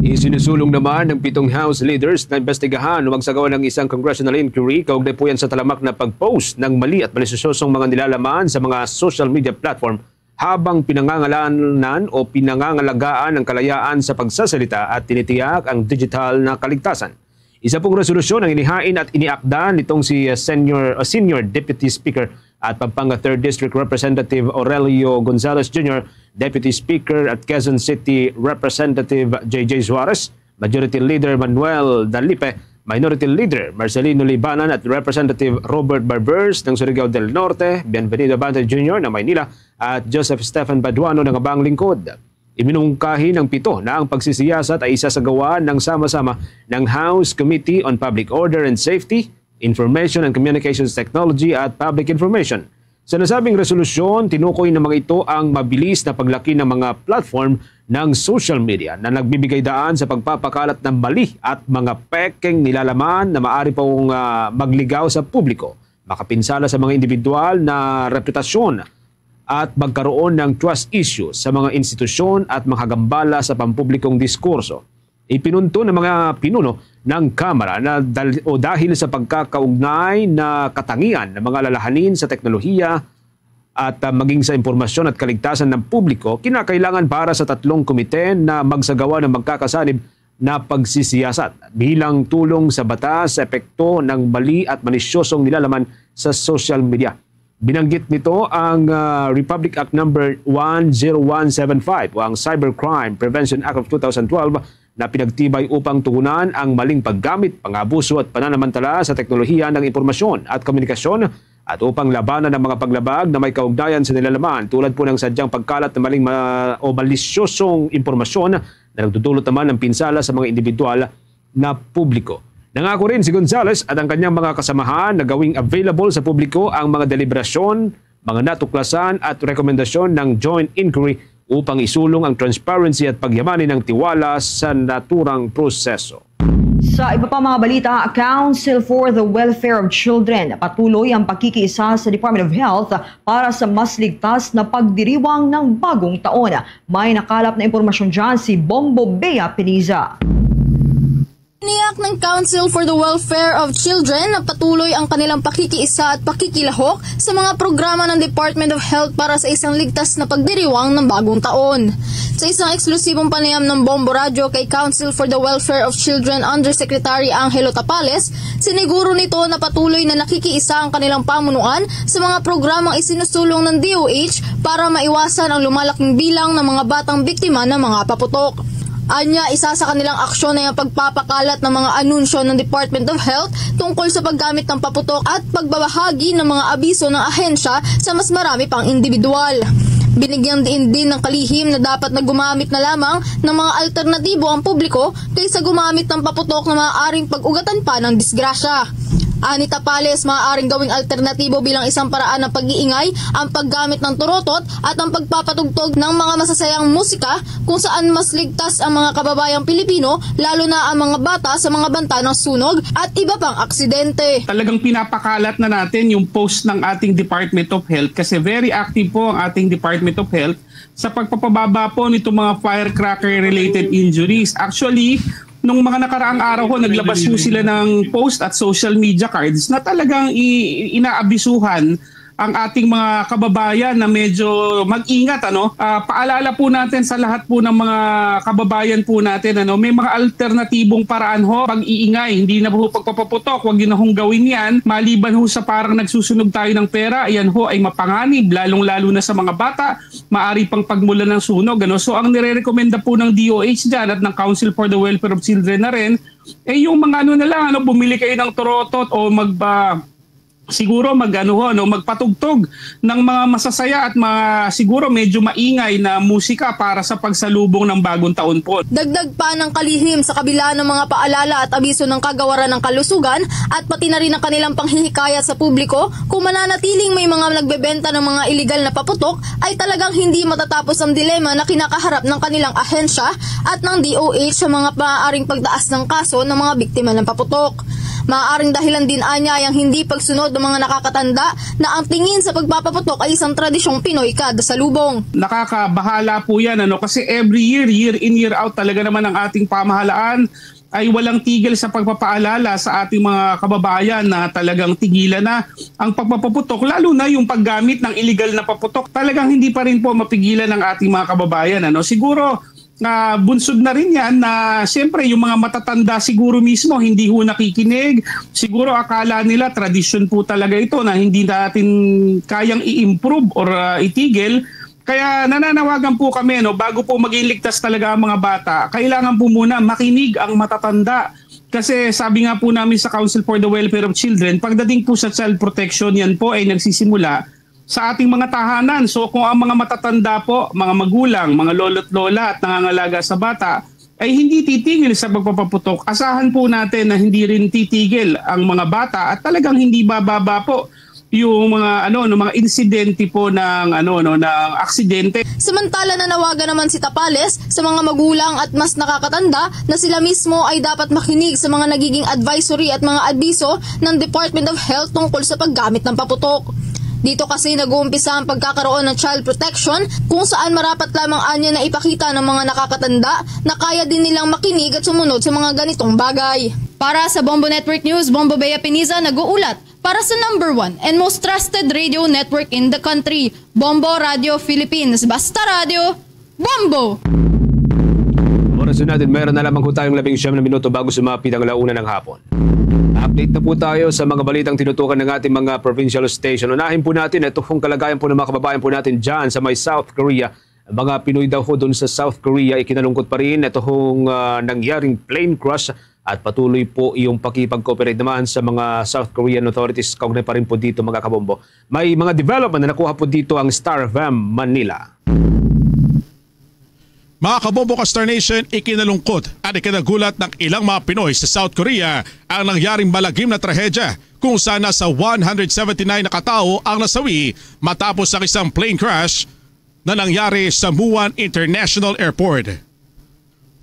Isinusulong naman ng pitong House leaders na imbestigahan o magsagawa ng isang congressional inquiry kaugnay po yan sa talamak na pag-post ng mali at malisyosong mga nilalaman sa mga social media platform habang pinangangalanan o pinangangalagaan ang kalayaan sa pagsasalita at tinitiyak ang digital na kaligtasan. Isa pong resolusyon ang inihain at iniakda nitong si, uh, Senior, uh, Senior Deputy Speaker at Pampanga Third District Representative Aurelio Gonzalez Junior, Deputy Speaker at Quezon City Representative J J Suarez, Majority Leader Manuel Dalipe, Minority Leader Marcelino Libanan at Representative Robert Barbers ng Surigao del Norte, Bienvenido Abante Junior ng Maynila at Joseph Stephen Baduano ng Abang Lingkod. Iminungkahi ng pito na ang pagsisiyasat ay isasagawa ng sama-sama ng House Committee on Public Order and Safety, Information and Communications Technology at Public Information. Sa nasabing resolusyon, tinukoy ng mga ito ang mabilis na paglaki ng mga platform ng social media na nagbibigay daan sa pagpapakalat ng mali at mga pekeng nilalaman na maaari pong, ah, magligaw sa publiko, makapinsala sa mga individual na reputasyon at magkaroon ng trust issues sa mga institusyon at makagambala sa pampublikong diskurso. Ipinunto ng mga pinuno ng Kamara na dal-, o dahil sa pagkakaugnay na katangian ng mga lalahanin sa teknolohiya at, ah, maging sa impormasyon at kaligtasan ng publiko, kinakailangan para sa tatlong komite na magsagawa ng magkakasanib na pagsisiyasat bilang tulong sa batas sa epekto ng mali at malisyosong nilalaman sa social media. Binanggit nito ang, ah, Republic Act Number one zero one seven five o ang Cybercrime Prevention Act of two thousand twelve na pinagtibay upang tugunan ang maling paggamit, pang-abuso at pananamantala sa teknolohiya ng impormasyon at komunikasyon at upang labanan ang mga paglabag na may kaugnayan sa nilalaman, tulad po ng sadyang pagkalat ng maling ma-, o malisyosong impormasyon na nagdudulot naman ng pinsala sa mga individual na publiko. Nangako rin si Gonzales at ang kanyang mga kasamahan na gawing available sa publiko ang mga deliberasyon, mga natuklasan at rekomendasyon ng Joint Inquiry upang isulong ang transparency at pagyamanin ang tiwala sa naturang proseso. Sa iba pa mga balita, Council for the Welfare of Children, patuloy ang pagkikiisa sa Department of Health para sa mas ligtas na pagdiriwang ng bagong taon. May nakalap na impormasyon dyan si Bombo Bea Piniza. Tiniyak ng Council for the Welfare of Children na patuloy ang kanilang pakikiisa at pakikilahok sa mga programa ng Department of Health para sa isang ligtas na pagdiriwang ng bagong taon. Sa isang eksklusibong panayam ng Bombo Radyo kay Council for the Welfare of Children Undersecretary Angelo Tapales, siniguro nito na patuloy na nakikiisa ang kanilang pamunuan sa mga programang isinusulong ng D O H para maiwasan ang lumalaking bilang ng mga batang biktima ng mga paputok. Anya, isa sa kanilang aksyon ay ang pagpapakalat ng mga anunsyo ng Department of Health tungkol sa paggamit ng paputok at pagbabahagi ng mga abiso ng ahensya sa mas marami pang individual. Binigyang diin din ng kalihim na dapat na gumamit na lamang ng mga alternatibo ang publiko kaysa gumamit ng paputok na maaaring pag-ugatan pa ng disgrasya. Ani Tapales, maaaring gawing alternatibo bilang isang paraan ng pag-iingay ang paggamit ng turotot at ang pagpapatugtog ng mga masasayang musika kung saan mas ligtas ang mga kababayang Pilipino, lalo na ang mga bata, sa mga banta ng sunog at iba pang aksidente. Talagang pinapakalat na natin yung post ng ating Department of Health kasi very active po ang ating Department of Health sa pagpapababa po nitong mga firecracker-related injuries. Actually, nung mga nakaraang araw ho, naglabas po sila ng post at social media cards na talagang i- inaabisuhan ang ating mga kababayan na medyo mag-ingat, ano. Ah, paalala po natin sa lahat po ng mga kababayan po natin, ano, may mga alternatibong paraan ho, pag-iingay, hindi na po pagpapaputok, wag niyo na hong gawin yan. Maliban ho sa parang nagsusunog tayo ng pera, yan ho ay mapanganib, lalong-lalo na sa mga bata, maari pang pagmulan ng sunog, ano. So ang nirerekomenda po ng D O H dyan at ng Council for the Welfare of Children na rin, eh yung mga ano na lang, ano, bumili kayo ng torotot o magba siguro mag ano ho, no, magpatugtog ng mga masasaya at mga siguro medyo maingay na musika para sa pagsalubong ng bagong taon po. Dagdag pa ng kalihim, sa kabila ng mga paalala at abiso ng kagawaran ng kalusugan at pati na rin ang kanilang panghihikayat sa publiko, kung mananatiling may mga nagbebenta ng mga iligal na paputok, ay talagang hindi matatapos ang dilema na kinakaharap ng kanilang ahensya at ng D O H sa mga maaaring pagtaas ng kaso ng mga biktima ng paputok. Maaaring dahilan din anya ay ang hindi pagsunod ng mga nakakatanda na ang tingin sa pagpapaputok ay isang tradisyong Pinoy kada salubong. Nakakabahala po yan, ano, kasi every year, year in, year out, talaga naman ang ating pamahalaan ay walang tigil sa pagpapaalala sa ating mga kababayan na talagang tigilan na ang pagpapaputok, lalo na yung paggamit ng illegal na paputok. Talagang hindi pa rin po mapigilan ng ating mga kababayan, ano. Siguro, ah, bunsod na rin yan na siyempre yung mga matatanda siguro mismo hindi ho nakikinig. Siguro akala nila tradisyon po talaga ito na hindi natin kayang i-improve or, ah, itigil. Kaya nananawagan po kami, no, bago po maging ligtas talaga ang mga bata, kailangan po muna makinig ang matatanda. Kasi sabi nga po namin sa Council for the Welfare of Children, pagdating po sa child protection, yan po ay nagsisimula sa ating mga tahanan. So kung ang mga matatanda po, mga magulang, mga lolo't lola at nangangalaga sa bata ay hindi titigil sa pagpapaputok, asahan po natin na hindi rin titigil ang mga bata at talagang hindi bababa po yung mga ano, no, mga insidente po ng ano, no, ng aksidente. Samantala, nanawagan naman si Tapales sa mga magulang at mas nakakatanda na sila mismo ay dapat makinig sa mga nagiging advisory at mga abiso ng Department of Health tungkol sa paggamit ng paputok. Dito kasi nag-uumpisa ang pagkakaroon ng child protection, kung saan marapat lamang anya na ipakita ng mga nakakatanda na kaya din nilang makinig at sumunod sa mga ganitong bagay. Para sa Bombo Network News, Bombo Bea Piniza nag-uulat para sa number one and most trusted radio network in the country, Bombo Radio Philippines. Basta Radio, Bombo! Oras na natin, meron na lamang po tayong labing siyam na minuto bago sumapit ang alauna ng hapon. Update na po tayo sa mga balitang tinutukan ng ating mga provincial station. Unahin po natin, ito pong kalagayan po ng mga kababayan po natin dyan sa may South Korea. Ang mga Pinoy daw ho doon sa South Korea, ikinalungkot pa rin ito hong, ah, nangyaring plane crash at patuloy po yung pakipag-cooperate naman sa mga South Korean authorities kaugnay pa rin po dito, mga kabombo. May mga development na nakuha po dito ang Star F M Manila. Mga kabombo ka Star Nation, ikinalungkot at ikinagulat ng ilang mga Pinoy sa South Korea ang nangyaring malagim na trahedya kung saan nasa one hundred seventy-nine na katao ang nasawi matapos ang isang plane crash na nangyari sa Muan International Airport.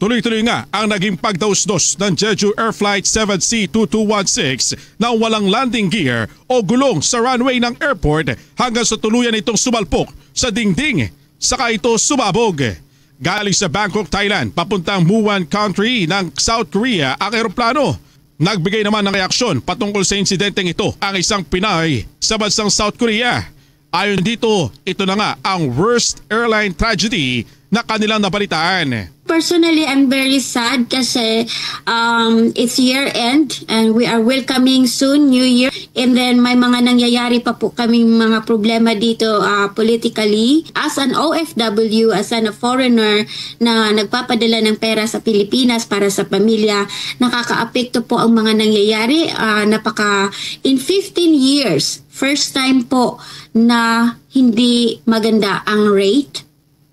Tuloy-tuloy nga ang naging pagdausdos ng Jeju Air Flight seven C two two one six na walang landing gear o gulong sa runway ng airport hanggang sa tuluyan itong sumalpok sa dingding saka ito sumabog. Galing sa Bangkok, Thailand, papuntang Muan country ng South Korea ang eroplano. Nagbigay naman ng reaksyon patungkol sa insidenteng ito ang isang Pinay sa bansang South Korea. Ayon dito, ito na nga ang worst airline tragedy na kanilang nabalitaan. Personally, I'm very sad kasi um, it's year end and we are welcoming soon New Year. And then may mga nangyayari pa po kaming mga problema dito uh, politically. As an O F W, as an, a foreigner na nagpapadala ng pera sa Pilipinas para sa pamilya, nakakaapekto po ang mga nangyayari. Uh, napaka, in fifteen years, first time po na hindi maganda ang rate,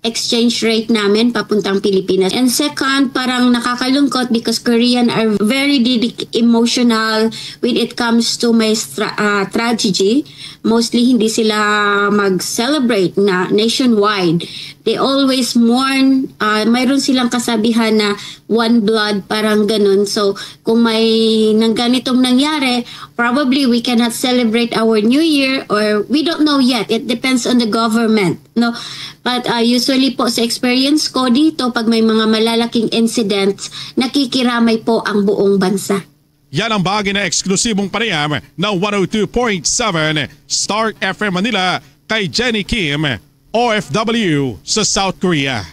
exchange rate namin papuntang Pilipinas. And second, parang nakakalungkot because Korean are very dedic- emotional when it comes to my stra- uh, tragedy. Mostly hindi sila mag-celebrate na nationwide. They always mourn. Uh, mayroon silang kasabihan na one blood, parang ganun. So, kung may nang ganitong nangyari, probably we cannot celebrate our New Year or we don't know yet. It depends on the government. No? But uh, usually po sa experience ko dito, pag may mga malalaking incidents, nakikiramay po ang buong bansa. Yan ang bahagi na eksklusibong panayam ng one oh two point seven Star F M Manila kay Jenny Kim, O F W sa South Korea.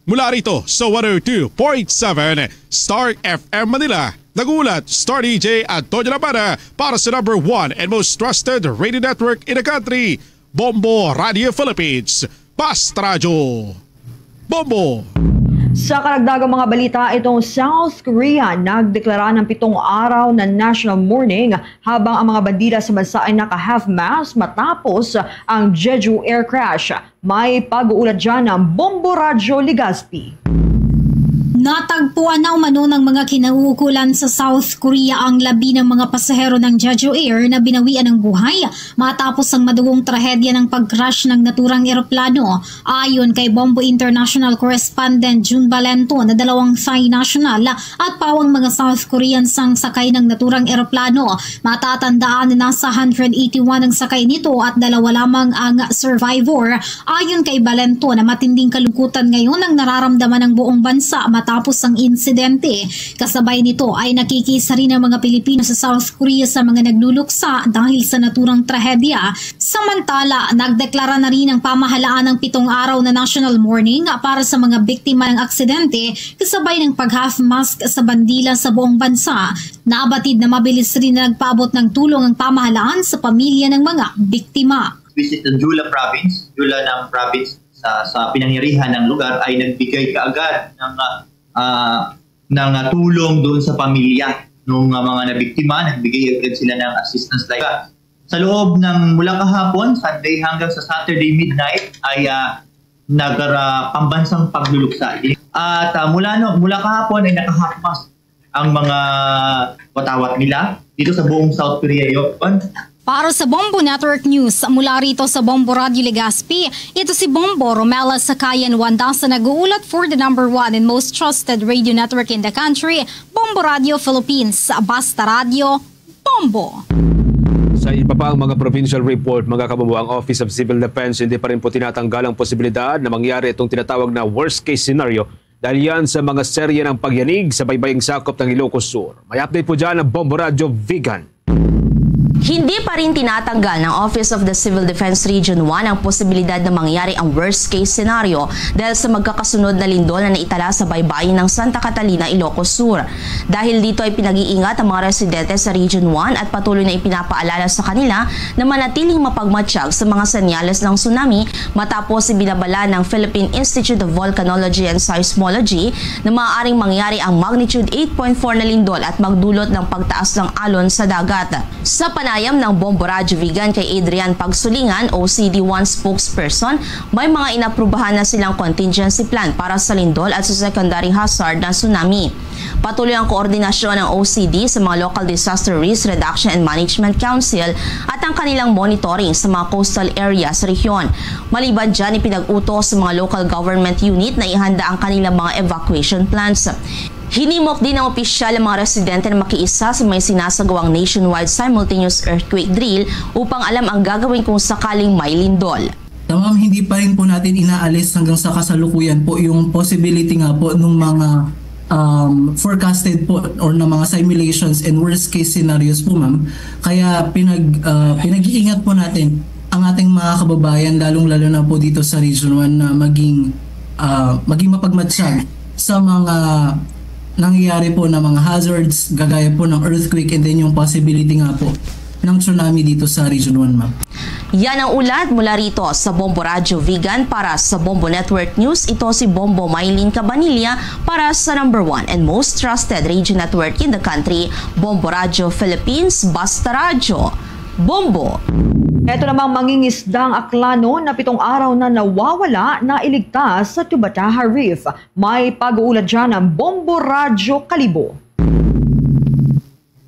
Mula rito sa one oh two point seven Star F M Manila, nag-uulat Star D J Antonio Labana para sa number one and most trusted radio network in the country, Bombo Radio Philippines, Basta Radyo Bombo. Sa karagdagang mga balita, itong South Korea nagdeklara ng pitong araw na national mourning habang ang mga bandila sa bansa ay naka-half-mast matapos ang Jeju air crash. May pag-uulat dyan ng Bombo Radyo Legazpi. Natagpuan na umano ng mga kinauukulan sa South Korea ang labi ng mga pasahero ng Jeju Air na binawian ng buhay matapos ang madugong trahedya ng pag-crash ng naturang eroplano. Ayon kay Bombo International correspondent June Balento na dalawang Thai national at pawang mga South Korean sang sakay ng naturang eroplano. Matatandaan na nasa one hundred eighty-one ang sakay nito at dalawa lamang ang survivor. Ayon kay Balento na matinding kalungkutan ngayon ang nararamdaman ng buong bansa matapos ang insidente. Kasabay nito ay nakikisa rin ang mga Pilipino sa South Korea sa mga nagluluksa dahil sa naturang trahedya. Samantala, nagdeklara na rin ang pamahalaan ng pitong araw na national mourning para sa mga biktima ng aksidente kasabay ng pag-half mask sa bandila sa buong bansa. Nabatid na mabilis rin na nagpaabot ng tulong ang pamahalaan sa pamilya ng mga biktima. Visit ng Jula province, Jula ng province sa, sa pinangyarihan ng lugar ay nagbigay kaagad ng ah, ng ah, tulong doon sa pamilya ng ah, mga nabiktima. Nagbigay agad sila ng assistance like ah, sa loob ng mula kahapon, Sunday hanggang sa Saturday midnight ay ah, nagara pambansang pagluluksa. At ah, mula no, mula kahapon ay nakahakmas ang mga watawat nila dito sa buong South Korea yon. Para sa Bombo Network News, mula rito sa Bombo Radio Legazpi, ito si Bombo Romela Sakayan Wandasa nag-uulat for the number one and most trusted radio network in the country, Bombo Radio Philippines. Basta Radio, Bombo! Sa iba pang mga provincial report, mga kabombo, ang Office of Civil Defense hindi pa rin po tinatanggal ang posibilidad na mangyari itong tinatawag na worst case scenario dahil yan sa mga serye ng pagyanig sa baybaying sakop ng Ilocos Sur. May update po dyan ang Bombo Radyo Vigan. Hindi pa rin tinatanggal ng Office of the Civil Defense Region one ang posibilidad na mangyari ang worst case scenario dahil sa magkakasunod na lindol na naitala sa baybayin ng Santa Catalina, Ilocos Sur. Dahil dito ay pinag-iingat ang mga residente sa Region one at patuloy na ipinapaalala sa kanila na manatiling mapagmatsyag sa mga senyales ng tsunami matapos ibinabala ng Philippine Institute of Volcanology and Seismology na maaaring mangyari ang magnitude eight point four na lindol at magdulot ng pagtaas ng alon sa dagat. Sa panahon Ayam ng Bombo Radyo Vigan kay Adrian Pagsulingan, O C D one spokesperson, may mga inaprubahan na silang contingency plan para sa lindol at sa secondary hazard na tsunami. Patuloy ang koordinasyon ng O C D sa mga Local Disaster Risk Reduction and Management Council at ang kanilang monitoring sa mga coastal area sa rehiyon. Maliban dyan, ipinag-utos sa mga local government unit na ihanda ang kanilang mga evacuation plans. Hinimok din ng opisyal ang mga residente na makiisa sa may sinasagawang nationwide simultaneous earthquake drill upang alam ang gagawin kung sakaling may lindol. Na ma'am, hindi pa rin po natin inaalis hanggang sa kasalukuyan po yung possibility nga po nung mga um, forecasted po or ng mga simulations and worst case scenarios po, ma'am. Kaya pinag ah, pinag-iingat po natin ang ating mga kababayan, lalong-lalo na po dito sa Region one, na maging ah, maging mapagmatsyag sa mga nangyayari po na mga hazards, gagaya po ng earthquake and then yung possibility nga po ng tsunami dito sa Region one, ma'am. Yan ang ulat mula rito sa Bombo Radyo Vigan. Para sa Bombo Network News, ito si Bombo Mylene Cabanilla para sa number one and most trusted radio network in the country, Bombo Radyo Philippines, Basta Radyo. Bombo! Ito namang mangingisda ang Aklano na pitong araw na nawawala, nailigtas sa Tubataha Reef. May pag-uulat dyan ang Bombo Radyo Kalibo.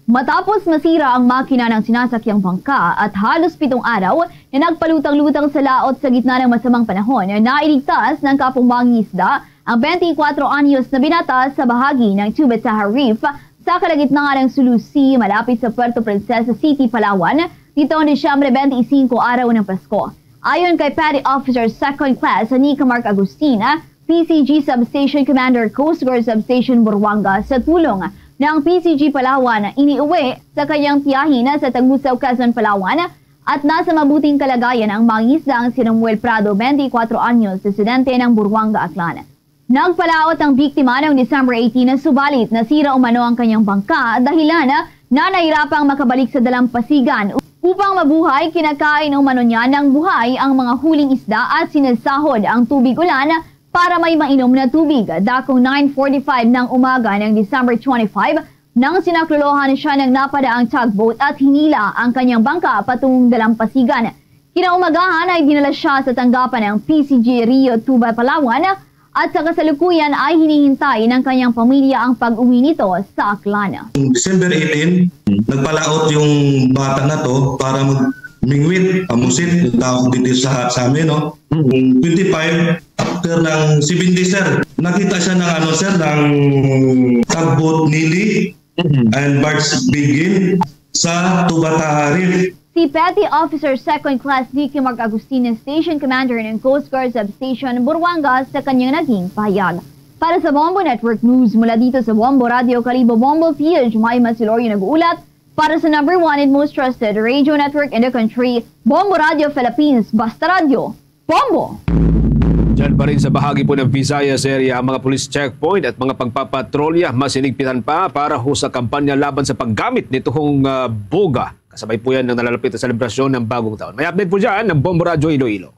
Matapos masira ang makina ng sinasakyang bangka at halos pitong araw na nagpalutang-lutang sa laot sa gitna ng masamang panahon, nailigtas ng kapong mangingisda ang twenty-four anyos na binata sa bahagi ng Tubataha Reef sa kalagitnaan ng Sulu Sea, malapit sa Puerto Princesa City, Palawan, nitong Disyembre twenty-five, araw ng Pasko. Ayon kay Petty Officer Second Class Nico Mark Agustin, P C G Substation Commander, Coast Guard Substation Buruanga, sa tulong ng P C G Palawan, iniuwi sa kanyang tiyahin sa Tagusa, Quezon, Palawan, at nasa mabuting kalagayan ang mangisda ang si Samuel Prado, twenty-four anyos, residente ng Buruanga, Aklan. Nagpalaot ang biktima noong December eighteen, subalit nasira umano ang kanyang bangka, dahilan na nahirapang makabalik sa dalampasigan. Upang mabuhay, kinakain umano niya ng buhay ang mga huling isda at sinasahod ang tubig ulan para may mainom na tubig. Dakong nine forty-five ng umaga ng December twenty-five, nang sinaklolohan siya ng napadaang tugboat at hinila ang kanyang bangka patungong dalampasigan. Kinaumagahan ay dinala siya sa tanggapan ng P C G Rio Tuba, Palawan, at sa kasalukuyan ay hinihintay ng kanyang pamilya ang pag-uwi nito sa Aklan. December eighteen, nagpalaot yung bata na to para magmingwit, pamusit, yung tawag dito sa, sa amin, no? Yung twenty-five, after ng seven days, sir, nakita siya ng, ano, sir, ng tugboat Nili and barge Begin sa Tubataha Reef. Si Petty Officer Second Class Nicky Mark Agustin, Station Commander ng Coast Guard Substation Buruanga, sa kanyang naging pahayag. Para sa Bombo Network News, mula dito sa Bombo Radio Kalibo, Bombo P H, may Masilorio nag-uulat. Para sa number one and most trusted radio network in the country, Bombo Radio Philippines, Basta Radio, Bombo! Diyan pa rin sa bahagi po ng Visayas area ang mga police checkpoint at mga pagpapatrolya, mas hinigpitan pa para ho sa kampanya laban sa paggamit nitong ah, boga. Kasabay po yan ng nalalapit na selebrasyon ng Bagong Taon. May update po dyan ng Bombo Radyo Iloilo.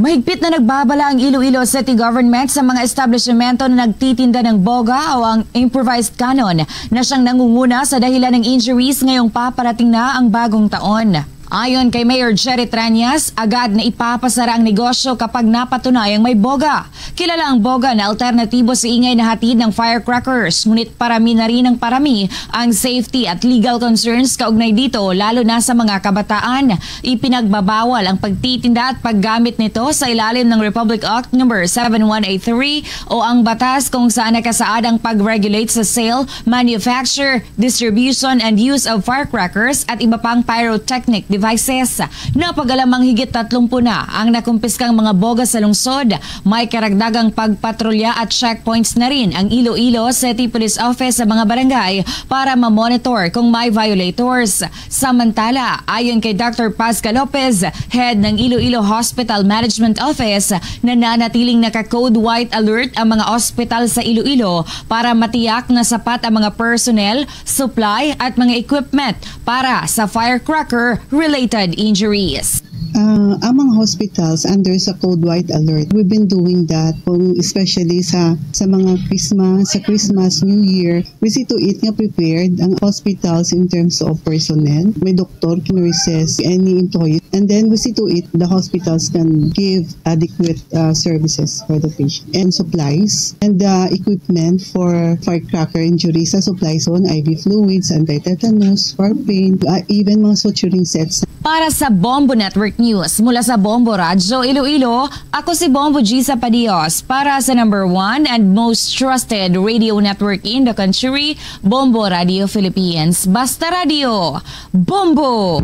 Mahigpit na nagbabala ang Iloilo City Government sa mga establishmento na nagtitinda ng boga o ang improvised cannon na siyang nangunguna sa dahilan ng injuries ngayong paparating na ang Bagong Taon. Ayon kay Mayor Jerry Treñas, agad na ipapasara ang negosyo kapag napatunayang may boga. Kilala ang boga na alternatibo sa ingay na hatid ng firecrackers, ngunit parami na rin ang parami ang safety at legal concerns kaugnay dito, lalo na sa mga kabataan. Ipinagbabawal ang pagtitinda at paggamit nito sa ilalim ng Republic Act Number seven one eight three o ang batas kung saan nakasaad ang pag-regulate sa sale, manufacture, distribution and use of firecrackers at iba pang pyrotechnic devices. Napag-alamang higit tatlumpu na ang nakumpiskang mga boga sa lungsod. May karagdagang pagpatrolya at checkpoints na rin ang Iloilo City Police Office sa mga barangay para ma-monitor kung may violators. Samantala, ayon kay Doctor Pascal Lopez, head ng Iloilo Hospital Management Office, nananatiling naka-code white alert ang mga ospital sa Iloilo para matiyak na sapat ang mga personnel, supply at mga equipment para sa firecracker-related injuries. Ah, ang mga hospitals under sa Code White Alert, we've been doing that, kung especially sa sa mga Christmas, sa Christmas, New Year, we see to it nga prepared ang hospitals in terms of personnel, may doktor, nurses, any employees. And then we see to it the hospitals can give adequate uh, services for the patient and supplies and the equipment for firecracker injuries. Sa supply zone, I V fluids, anti-tetanus, warfarin, uh, even mga suturing sets. Para sa Bombo Network News, mula sa Bombo Radyo Iloilo, ako si Bombo Gisa Padios. Para sa number one and most trusted radio network in the country, Bombo Radio Philippines. Basta Radio, Bombo!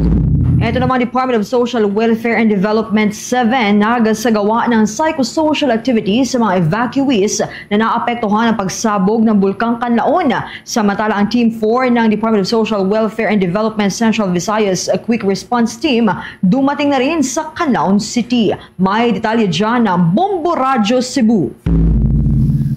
Ito naman, Department of Social Welfare and Development seven nagasagawa ng psychosocial activities sa mga evacuees na naapektuhan ng pagsabog ng Bulkang Kanlaon. Samantala, ang Team four ng Department of Social Welfare and Development Central Visayas Quick Response Team dumating na rin sa Canlaon City. May detalye dyan ang Bombo Radyo Cebu.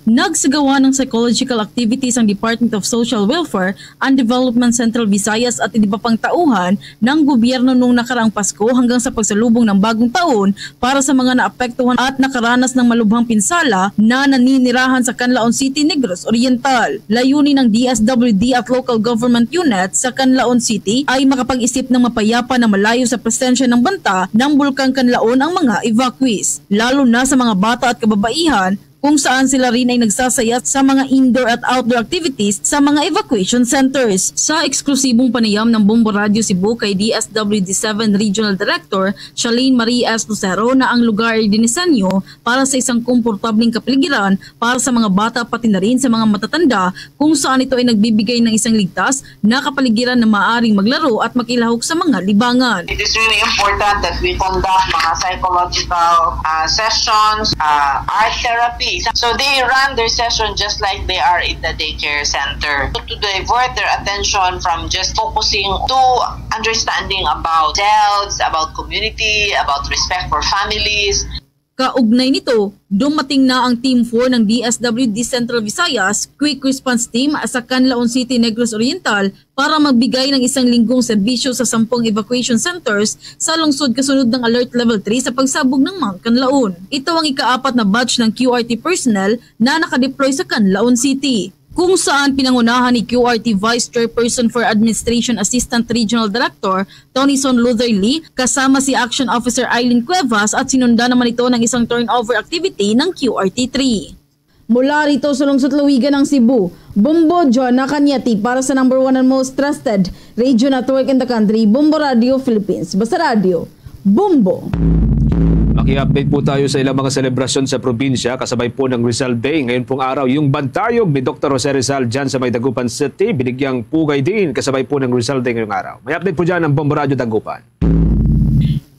Nagsagawa ng psychological activities ang Department of Social Welfare and Development Central Visayas at iba pang tauhan ng gobyerno nung nakaraang Pasko hanggang sa pagsalubong ng bagong taon para sa mga naapektuhan at nakaranas ng malubhang pinsala na naninirahan sa Canlaon City, Negros Oriental. Layunin ng D S W D at local government unit sa Canlaon City ay makapag-isip ng mapayapa na malayo sa presensya ng banta ng Bulkang Kanlaon ang mga evacuees, lalo na sa mga bata at kababaihan, kung saan sila rin ay nagsasaya sa mga indoor at outdoor activities sa mga evacuation centers. Sa eksklusibong panayam ng Bombo Radio Cebu kay D S W D seven Regional Director Charlene Marie S. Lucero, na ang lugar ay dinisenyo para sa isang komportableng kapaligiran para sa mga bata, pati na rin sa mga matatanda, kung saan ito ay nagbibigay ng isang ligtas na kapaligiran na maaring maglaro at makilahok sa mga libangan. It is really important that we conduct mga psychological uh, sessions, uh, art therapy. So they run their session just like they are in the daycare center to divert their attention from just focusing to understanding about selves, about community, about respect for families. Kaugnay nito, dumating na ang Team four ng D S W D Central Visayas Quick Response Team sa Canlaon City, Negros Oriental para magbigay ng isang linggong serbisyo sa sampung evacuation centers sa lungsod kasunod ng Alert Level three sa pagsabog ng Mount Canlaon. Ito ang ikaapat na batch ng Q R T personnel na nakadeploy sa Canlaon City, kung saan pinangunahan ni Q R T Vice Chairperson for Administration Assistant Regional Director Tonison Luther Lee, kasama si Action Officer Eileen Cuevas, at sinundan naman ito ng isang turnover activity ng Q R T three. Mula rito sa lungsod Lawigan ng Cebu, Bombo John Nakanyati para sa number one and most trusted radio network in the country, Bombo Radio Philippines. Basta Radio, Bombo! Maki-update po tayo sa ilang mga selebrasyon sa probinsya, kasabay po ng Rizal Day. Ngayon pong araw, yung bantayog ni Doktor Jose Rizal dyan sa may Dagupan City, binigyang pugay din, kasabay po ng Rizal Day ngayong araw. May update po dyan ang Bombo Radio Dagupan.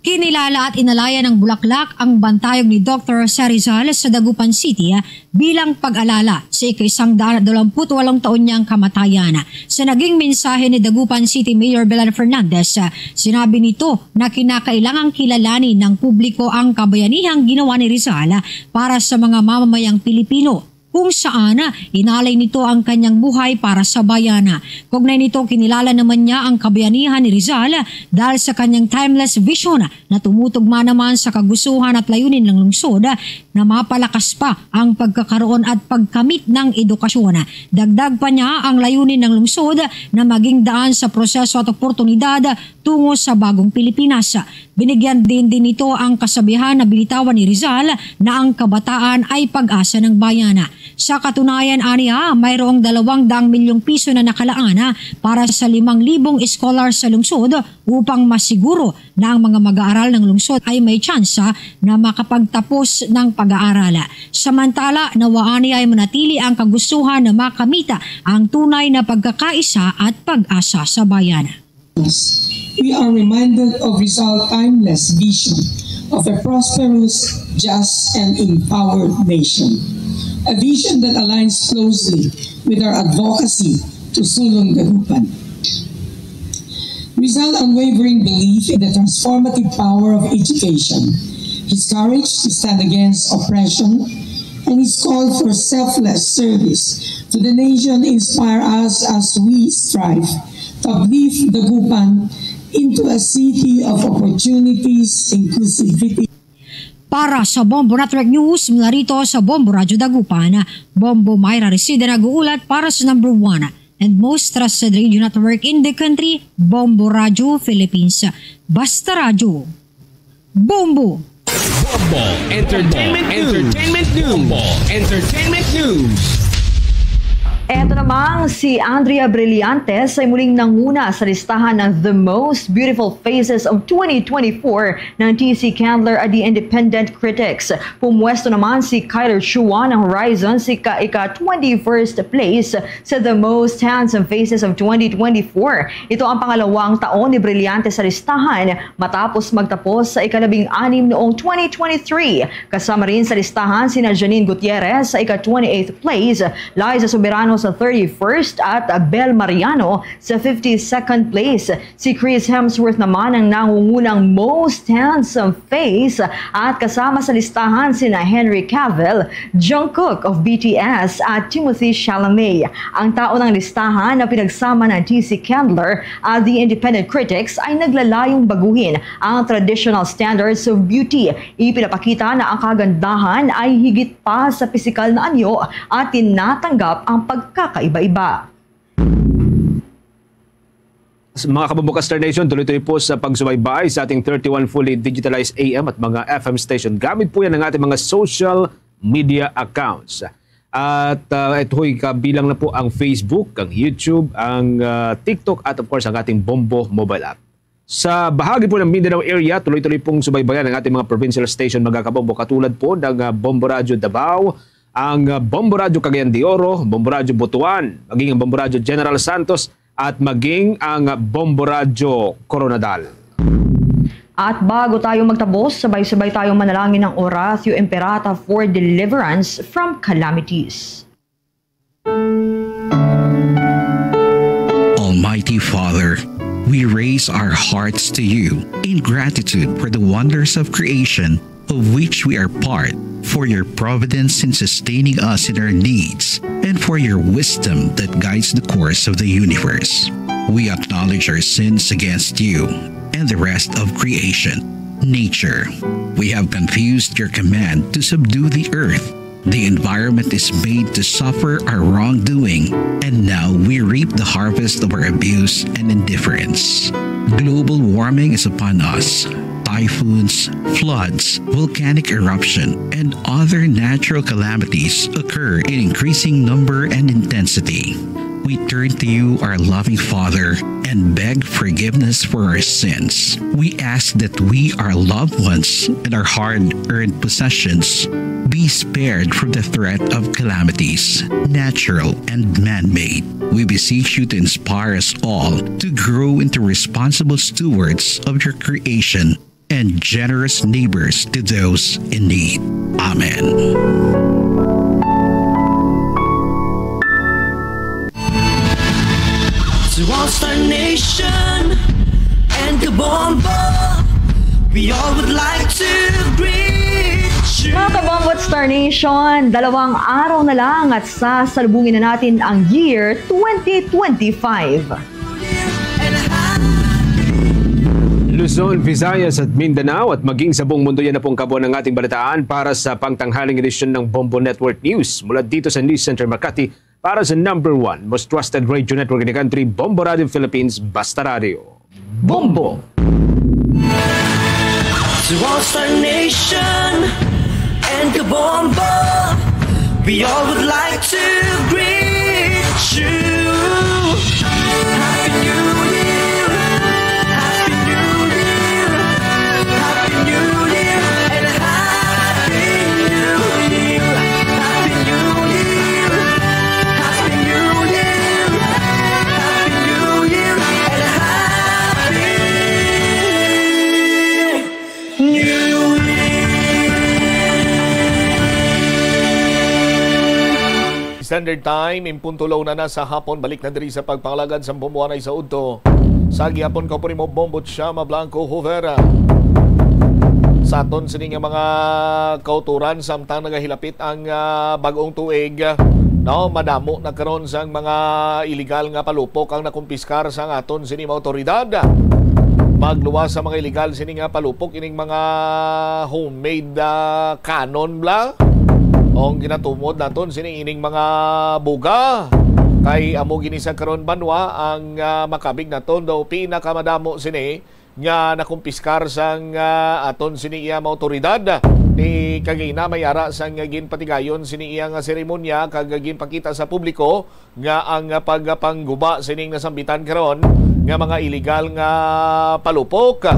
Kinilala at inalayan ng bulaklak ang bantayog ni Doktor Jose Rizal sa Dagupan City, ah, bilang pag-alala sa ika-isang daan at dalawampu't walong taon niyang kamatayan. Sa naging mensahe ni Dagupan City Mayor Belan Fernandez, ah, sinabi nito na kinakailangang kilalanin ng publiko ang kabayanihang ginawa ni Rizal para sa mga mamamayang Pilipino, kung saan inalay nito ang kanyang buhay para sa bayan. Kaugnay nito, kinilala naman niya ang kabayanihan ni Rizal dahil sa kanyang timeless vision na tumutugma naman sa kagustuhan at layunin ng lungsod na mapalakas pa ang pagkakaroon at pagkamit ng edukasyon. Dagdag pa niya, ang layunin ng lungsod na maging daan sa proseso at oportunidad tungo sa bagong Pilipinas. Binigyan din din ito ang kasabihan na binitawan ni Rizal na ang kabataan ay pag-asa ng bayan. Sa katunayan, aniya, mayroong dalawang daang milyong piso na nakalaan, ah, para sa limang libong scholar sa lungsod upang masiguro na ang mga mag-aaral ng lungsod ay may tsansa na makapagtapos ng pag-aaral. Samantala, nawa aniya ay manatili ang kagustuhan na makamita ang tunay na pagkakaisa at pag-asa sa bayan. We are reminded of Rizal's timeless vision of a prosperous, just, and empowered nation. A vision that aligns closely with our advocacy to Sulong Dagupan. Rizal's unwavering belief in the transformative power of education, his courage to stand against oppression, and his call for selfless service to the nation inspire us as we strive to uplift Dagupan into a city of opportunities, inclusivity. Para sa Bombo Network News, mula rito sa Bombo Radyo Dagupan, Bombo Myra Resida nag-uulat para sa number one and most trusted radio network in the country, Bombo Radyo Philippines. Basta Radyo, Bombo! Bombo Entertainment News. Entertainment News. Bombo Entertainment News. Eto namang si Andrea Brillantes ay muling nanguna sa listahan ng The Most Beautiful Faces of twenty twenty-four ng T C Candler at The Independent Critics. Pumwesto naman si Kyler Chua ng Horizon sa ika-, ika twenty-first place sa The Most Handsome Faces of twenty twenty-four. Ito ang pangalawang taon ni Brillantes sa listahan matapos magtapos sa ikalabing anim noong twenty twenty-three. Kasama rin sa listahan sina Janine Gutierrez sa ika twenty-eighth place, Liza Soberano sa thirty-first at Bel Mariano sa fifty-second place. Si Chris Hemsworth naman ang nangungunang most handsome face at kasama sa listahan sina Henry Cavill, Jungkook of B T S at Timothée Chalamet. Ang taon ng listahan na pinagsama ng T C Candler at The Independent Critics ay naglalayong baguhin ang traditional standards of beauty. Ipinapakita na ang kagandahan ay higit pa sa pisikal na anyo at tinatanggap ang pagkakaiba-iba. Mga Kabombo Star Nation, tuloy-tuloy po sa pagsubaybay sa ating thirty-one fully digitalized A M at mga F M station. Gamit po yan ang ating mga social media accounts. At, ah, ito'y kabilang na po ang Facebook, ang YouTube, ang, ah, TikTok, at of course, ang ating Bombo mobile app. Sa bahagi po ng Mindanao area, tuloy-tuloy pong subaybayan ang ating mga provincial station, mga Kabombo, katulad po ng, ah, Bombo Radyo Davao, ang, ah, Bombo Radyo Cagayan de Oro, Bombo Radyo Butuan, maging ang Bombo Radyo General Santos, at maging ang Bombo Radyo Coronadal. At bago tayo magtapos, sabay-sabay tayong manalangin ng Oratio Imperata for deliverance from calamities. Almighty Father, we raise our hearts to you in gratitude for the wonders of creation, of which we are part, for your providence in sustaining us in our needs, and for your wisdom that guides the course of the universe. We acknowledge our sins against you and the rest of creation, nature. We have confused your command to subdue the earth. The environment is made to suffer our wrongdoing, and now we reap the harvest of our abuse and indifference. Global warming is upon us. Typhoons, floods, volcanic eruption, and other natural calamities occur in increasing number and intensity. We turn to you, our loving Father, and beg forgiveness for our sins. We ask that we, our loved ones, and our hard-earned possessions be spared from the threat of calamities, natural and man-made. We beseech you to inspire us all to grow into responsible stewards of your creation and generous neighbors to those in need. Amen. To all Star Nation and Kabombo, we all would like to greet you. Mga Kabombo at Star Nation, dalawang araw na lang at sasalubungin na natin ang year twenty twenty-five. Luzon, Visayas at Mindanao at maging sa buong mundo, yan na pong kabuuan ng ating balitaan para sa pangtanghaling edisyon ng Bombo Network News. Mula dito sa News Center Makati, para sa number one most trusted radio network in the country, Bombo Radio Philippines, Basta Radio. Bombo! To all Star Nation and Kabombo, we all would like to greet you. Happy New Year! Happy New Year! Happy New Year! And Happy New Year! Happy New Year! Happy New Year! Happy New Year! And Happy New Year! Standard Time, in punto la una na sa hapon, balik na diri sa pagpangalagad sa Bombo anay sa udto. Sa gihapon, kaupod nimo, Bombo Chama Blanco Hoover. Sa aton sini nga mga kauturan, samtang nagahilapit ang, ah, bag-ong tuig, no, madamo na karon sang mga iligal nga palupok ang nakumpiskar sang aton sini mga awtoridad. Magluwas sa mga iligal sini nga palupok, ining mga homemade, ah, cannon bala. Ang ginatumod naton sini ining mga buga. Kay amo gini sa karon banwa ang, ah, makabig naton daw pinakamadamo sini nga nakumpiskar sang, ah, aton sini iya mga awtoridad. Ni kagina may ara sang ginpatigayon sini iya nga seremonya kag ginpakita sa publiko nga ang pagpangguba sining nasambitan karon nga mga iligal nga palupok.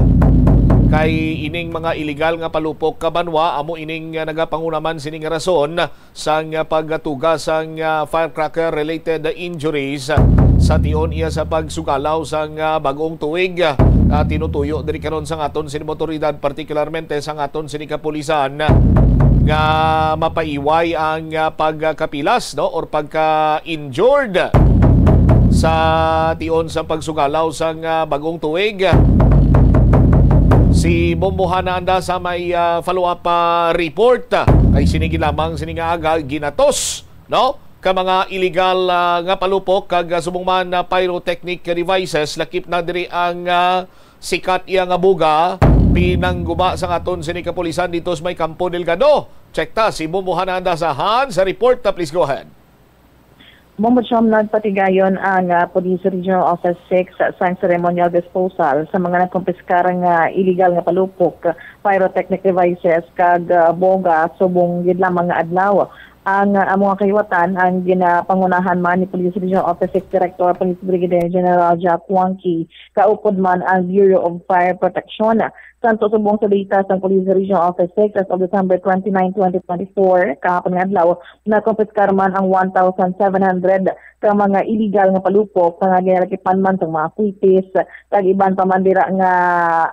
Kay ining mga iligal nga palupok ka banwa amo ining nagapanguna man sini nga rason sang pagtuga sang, ah, firecracker related injuries sa tion iya sa pagsugalaw sang, ah, bag-ong tuig. Ah, tinutuyo diri karon sang aton sini mga awtoridad, partikularmente sang aton sini kapulisan, nga mapaiway ang, ah, pagkapilas, no, or pagka-injured sa tion sa pagsugalaw sang, ah, bag-ong tuig. Si Bombo Hana Andasa may, ah, follow-up, ah, report, ah, kay sini gid lamang sini nga aga ginatos, no, ka mga illegal, ah, nga palupok kag, ah, subong man na pyrotechnic devices, lakip na diri ang, ah, sikat iya nga buga. Pinangguba sang aton sini kapulisan dito sa may Campo Delgado. Check ta si Bombo Hana Andasa. Han, sa report, ah, please go ahead. Bombo Cham, nagpatigayon ang, ah, Police Regional Office six sang ceremonial disposal sa mga nakumpiskar nga illegal nga palupok, pyrotechnic devices, kag, ah, boga subong gid lamang nga adlaw. Ang, ah, amo nga kahiwatan ang ginapangunahan man ni Police Regional Office six Director Police Brigadier General Jack Wangki, kaupod man ang Bureau of Fire Protection. Sa subong sa data sang Police Regional Office six, as of December twenty-nine, twenty twenty-four, kahapon nga adlaw, nakumpiskar man ang one thousand seven hundred ka mga illegal nga palupok nga ginalakipan man sang mga kutis, kag iban pa man dira nga,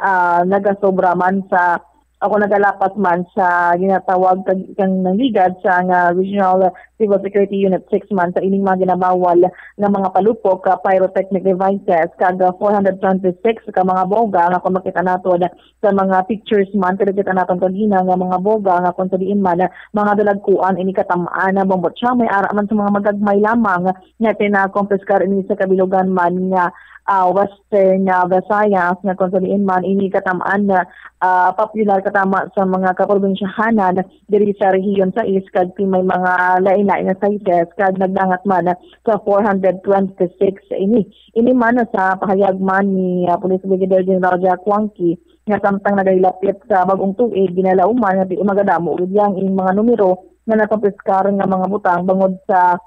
ah, nagasobra man sa, ako, nagalapas man sa ginatawag kag, kang nangligad sa nga Regional Civil Security Unit six man sa ining mga ginabawal nga mga palupok, ah, pyrotechnic devices, kag, ah, four hundred twenty-six ka mga boga nga kung makita nato sa mga pictures man, kung nakita naton kagina nga mga boga nga kung sa diin man, ah, mga dalagkuan ini katam-an. Bambot siya, may ara man sa mga magagmay lamang nga pinakumpiskar ini sa kabilugan man nga, ah, Western, ah, Visayas, nga kung sa diin man ini katam-an nga, ah, popular katama sa mga kaprobinsyahanan diri sa rehiyon sais, kag may mga lain-lain nga sizes, kag nagdangat man sa four hundred twenty-six ini. Ini man sa pahayag man ni, ah, Police Brigadier General Jack Wangki, nga samtang nagahilapit sa bag-ong tuig, ginalauman nga di magadamo gid ang ining mga numero nga nakumpiskar nga mga butang bangod sa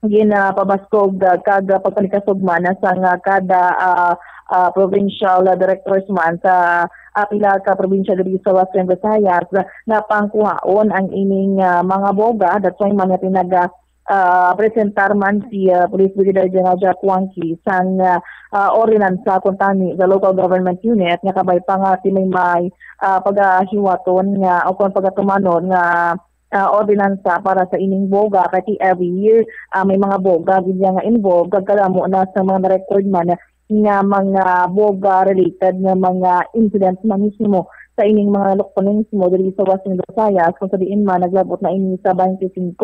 ginapabaskog, ah, kag pagpanikasog man sa nga kada, ah, ah, provincial directors man sa, ah, pila ka probinsya diri sa Western Visayas nga pangkuhaon ang ining, ah, mga boga. That's why man nga pinaga, ah, presentar man si, ah, Police Brigadier General Jack Wangki sang, ah, ah, ordinansa kuntani sa local government unit nga kabay pa nga ti may, may, ah, pagahiwaton nga o kon pagatumanon nga, ah, ordinansa para sa ining boga, kay ti every year, ah, may mga boga gid nga involved, kag kadamo na sa mga na-record man nga mga boga related nga mga incident man mismo sa ining mga lukton mismo diri sa Western Visayas, kung sa diin man naglabot na ini sa twenty-five,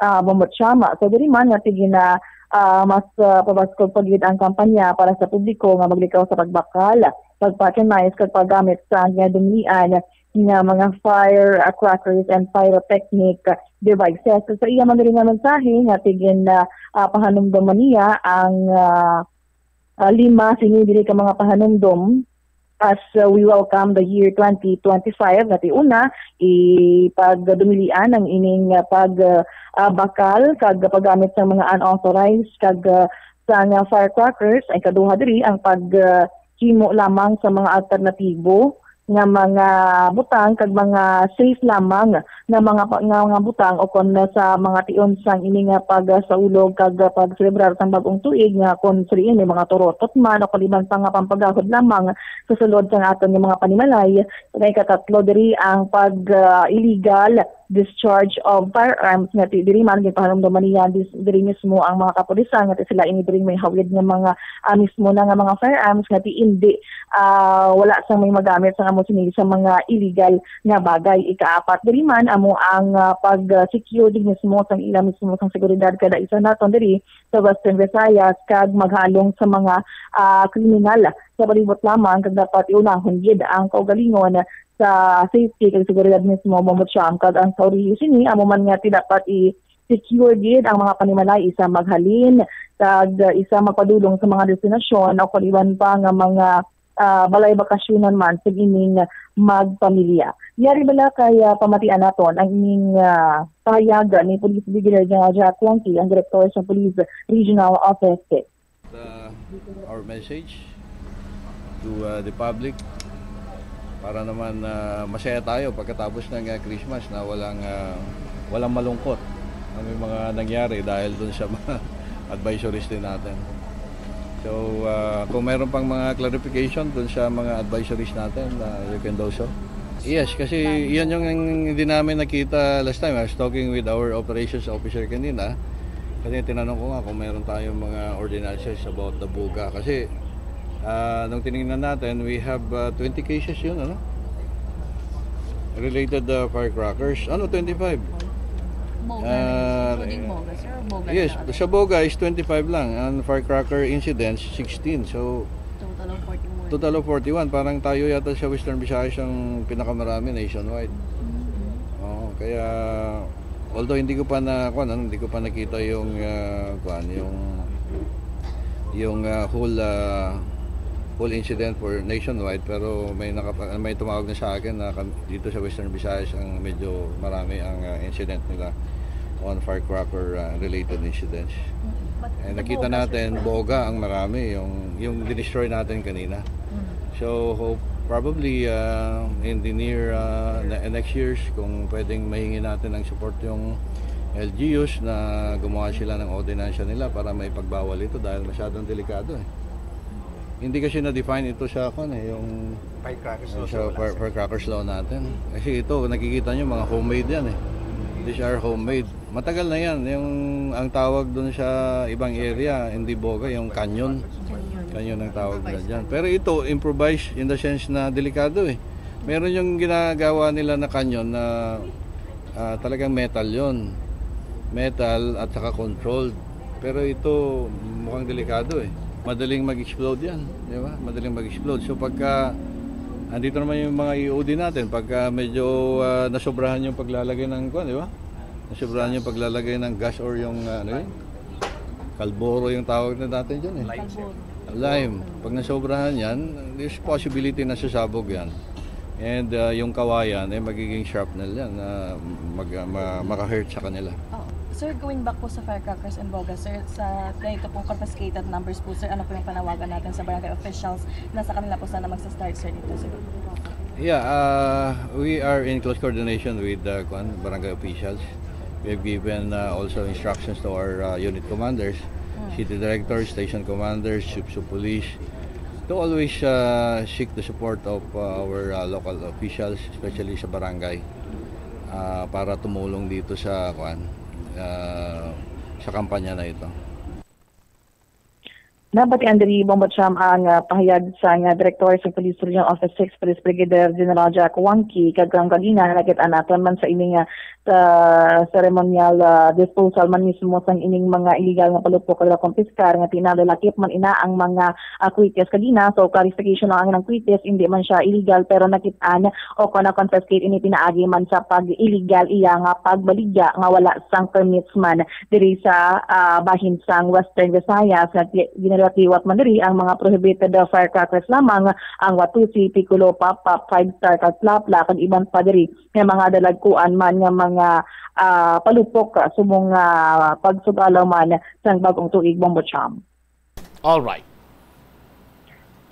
ah, bambot siyama. So, diri man nga sige na, ah, mas, ah, pabaskog pa gid ang kampanya para sa publiko nga maglikaw sa pagbakal, pagpatinais, kag paggamit sa ginadumlian nga mga fire, ah, crackers and pyrotechnic devices. So, sa iya man diri nga mensahe nga tigin na, ah, pahanumdom man niya ang, ah, ah, lima sini diri ka mga pahanumdom as, ah, we welcome the year twenty twenty-five. Nga ti una, ipagdumilian ang ining, ah, pag, ah, ah, bakal kag paggamit sa mga unauthorized kag, ah, sa nga firecrackers. Ang kaduha diri ang pag, ah, himo lamang sa mga alternatibo nga mga butang kag mga safe lamang nga mga pa-, nga mga butang o kon sa mga tion sang ini nga pagsaulog kag pagselebrar sang bag-ong tuig, nga kon sa diin may mga turotot man o kon iban pa nga pampagahod lamang sa sulod sang aton nga mga panimalay. Sa ikatatlo diri ang pag, ah, illegal discharge of firearms nga ti diri man ginpahanumdoman niya dis-, diri mismo ang mga kapulisan nga ti sila ini diri may hawid nga mga, ah, mismo na nga mga firearms nga ti indi, ah, wala sang may magamit sang amo sini sa mga illegal nga bagay. Ikaapat diri man amo ang, ah, pag-secure diri mismo sang ila mismo sang seguridad kada isa naton diri sa Western Visayas kag maghalong sa mga, ah, kriminal sa palibot lamang kag dapat iunahon gid ang kaugalingon sa safety kag seguridad mismo, Bombo Cham, kag ang kauriyo sini amo man nga ti dapat i-secure gid ang mga panimalay isa maghalin kag isa magpadulong sa mga destinasyon o kon iban pa nga mga, ah, balay bakasyonan man sa ining magpamilya. Yari bala kay, ah, pamatian naton ang ining, ah, pahayag ni Police Brigadier General Jack Wongki, ang direktor sa Police Regional Office Six. Uh, our message to, uh, the public para naman, uh, masaya tayo pagkatapos ng, uh, Christmas na walang, uh, walang malungkot na may mga nangyari dahil dun sa mga advisories din natin. So, uh, kung meron pang mga clarification dun sa mga advisories natin, uh, you can do so. Yes, kasi yan yung hindi namin nakita last time. I was talking with our operations officer kanina. Kasi tinanong ko nga kung meron tayong mga ordinances about the boga. Kasi, ah, nung tinignan natin, we have, ah, twenty cases yun, ano? Related, ah, firecrackers. Ano, twenty-five? Boga na yun. Ah, Including boga, sir? Boga na yes, talaga? Sa boga is twenty-five lang. Ang firecracker incidents, sixteen. So, total of forty-one. Total of forty-one. Parang tayo yata sa Western Visayas ang pinakamarami nationwide. Mm. Oo, kaya, although hindi ko pa na, kuwan, ano, hindi ko pa nakita yung, ah, kuwan, yung, yung, ah, whole, ah, whole incident for nationwide, pero may nakapa-, may tumawag na sa akin na kam-, dito sa Western Visayas ang medyo marami ang, ah, incident nila on firecracker, ah, related incidents. Mm. But Eh, the nakita boga, sir, natin, boga ang marami, yung, yung dinestroy natin kanina. Mm. So, hope, probably, ah, in the near, ah, ne-, next years, kung pwedeng mahingi natin ng support yung L G Us na gumawa sila ng ordinansya nila para maipagbawal ito dahil masyadong delikado eh. Hindi kasi na-define ito sa, kwan eh, yung Firecrackers law sa sa wala, fire-, sir. Firecrackers law natin. Kasi ito, nakikita nyo, mga homemade yan eh. These are homemade. Matagal na yan. Yung, ang tawag dun sa ibang area, hindi boga, yung canyon. Canyon. Canyon ang tawag nila dyan. Pero ito, improvised in the sense na delikado eh. Meron yung ginagawa nila na canyon na, ah, talagang metal yon. Metal at saka controlled. Pero ito, mukhang delikado eh. Madaling mag-explode yan, di ba? Madaling mag-explode. So pagka, andito naman yung mga E O D natin, pagka medyo, ah, nasobrahan yung paglalagay ng, kuwan, di ba? Nasobrahan yung paglalagay ng gas or yung, ah, ano yun? Kalboro yung tawag na natin dyan eh. Lime, sir. Lime. Pag nasobrahan yan, there's possibility na sasabog yan. And, ah, yung kawayan, eh, magiging shrapnel yan na mag-, ma-, maka-hurt sa kanila. Oh, sir, going back po sa firecrackers and boga, sir, sa ganito pong confiscated numbers po, sir, ano po yung panawagan natin sa barangay officials na sa kanila po sana magsa-start, sir, dito, sir? Yeah, uh, we are in close coordination with the, kuwan, barangay officials. We have given, uh, also instructions to our, uh, unit commanders, Mm. city directors, station commanders, chiefs of police, to always, uh, seek the support of, uh, our, uh, local officials, especially sa barangay, uh, para tumulong dito sa, kuwan, uh, sa kampanya na ito. Nabatian diri, Bombo Cham, ang, ah, pahayag sang, ah, Direktor sa Police Regional Office Six, Police Brigadier General Jack Wangki, kag ang kagina, nakit-an naton man sa ining, ah, sa ceremonial, ah, disposal man mismo sang ining mga illegal nga palupok kag kumpiskar nga tinalo, lakip man ina ang mga, ah, kwites kagina. So, clarification lang, ang ilang kwites, hindi man siya illegal, pero nakit-an o kon na-confiscate ini pinaagi man sa pag-illegal iya nga pagbaligya nga wala sang permits man diri sa, ah, bahin sang Western Visayas, nga ti-, ginaliwat-liwat man diri ang mga prohibited, ah, firecrackers lamang, ang Watusi, Piccolo, Pop Pop, Five Star, kag Plapla, kag iban pa diri nga mga dalagkuan man nga mga, ah, palupok, ah, subong, ah, pagsugalaw man sang bag-ong tuig, Bombo Cham. All right.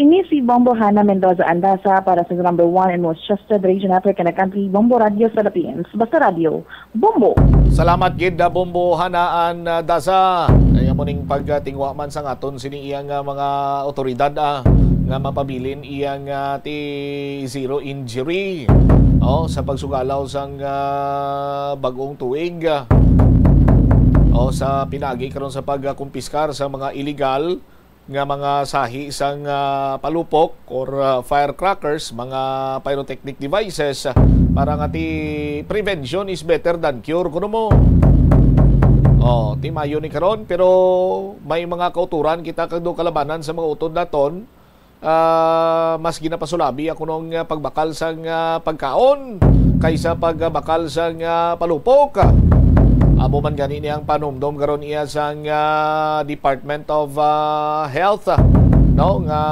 Ini si Bombo Hana Mendoza Andaza para sa number one and most trusted radio network in the country, Bombo Radio Philippines. Basta Radio, Bombo. Salamat gid, ah, Bombo Hana Andaza. Kaya mo ning pagtingwa man sa aton sini iyang, ah, mga otoridad, ah, nga mapabilin iyang, ah, ti zero injury, oh, sa pagsugalaw sang, ah, bag-ong tuig, ah, oh, sa pinaagi karon sa pagkumpiskar sa mga illegal nga mga sahi sang, ah, palupok or, ah, firecrackers, mga pyrotechnic devices, ah, para nga ti prevention is better than cure, kuno mo. Oh, ti mayo ni karon, pero may mga kauturan kita kag do kalabanan sa mga utod naton. Ah, mas ginapasulabi ako nung, ah, pagbakal sang, ah, pagkaon kaysa pagbakal sang, ah, palupok. Amo man gani ni ang panumdom karon iya sang, ah, Department of, ah, Health, ah, no, nga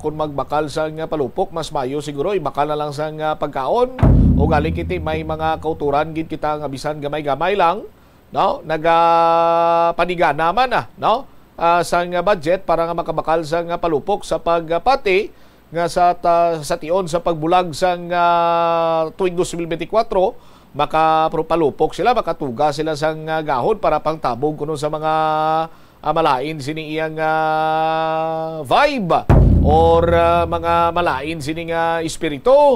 kung magbakal sang, ah, palupok, mas mayo siguro ibakal na lang sang, ah, pagkaon. O galing kiti may mga kauturan gid kita nga bisan gamay-gamay lang, no, nagapanigana man, ah, no, ah, sang budget para nga makabakal sang palupok sa pagpati nga sa ta-, sa tion sa pagbulag sang, ah, tuig dos mil benti kwatro, makapalupok sila, makatuga sila sang, ah, gahod para pangtabog kuno sa mga, ah, malain sini iyang, ah, vibe or, ah, mga malain sini nga espiritu,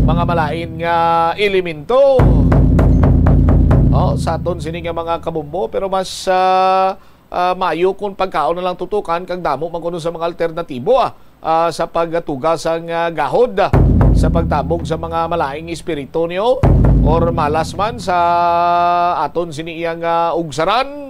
mga malain nga elemento. Oh, sa aton sini nga mga kabombo, pero mas, ah, ah, mayo kung pagkaon na lang tutukan kag damo man kuno sa mga alternatibo, ah, ah, sa pagtuga sang, ah, gahod, ah, sa pagtabog sa mga malaing espiritu niyo or malas man sa aton sini iyang, ah, ugsaran.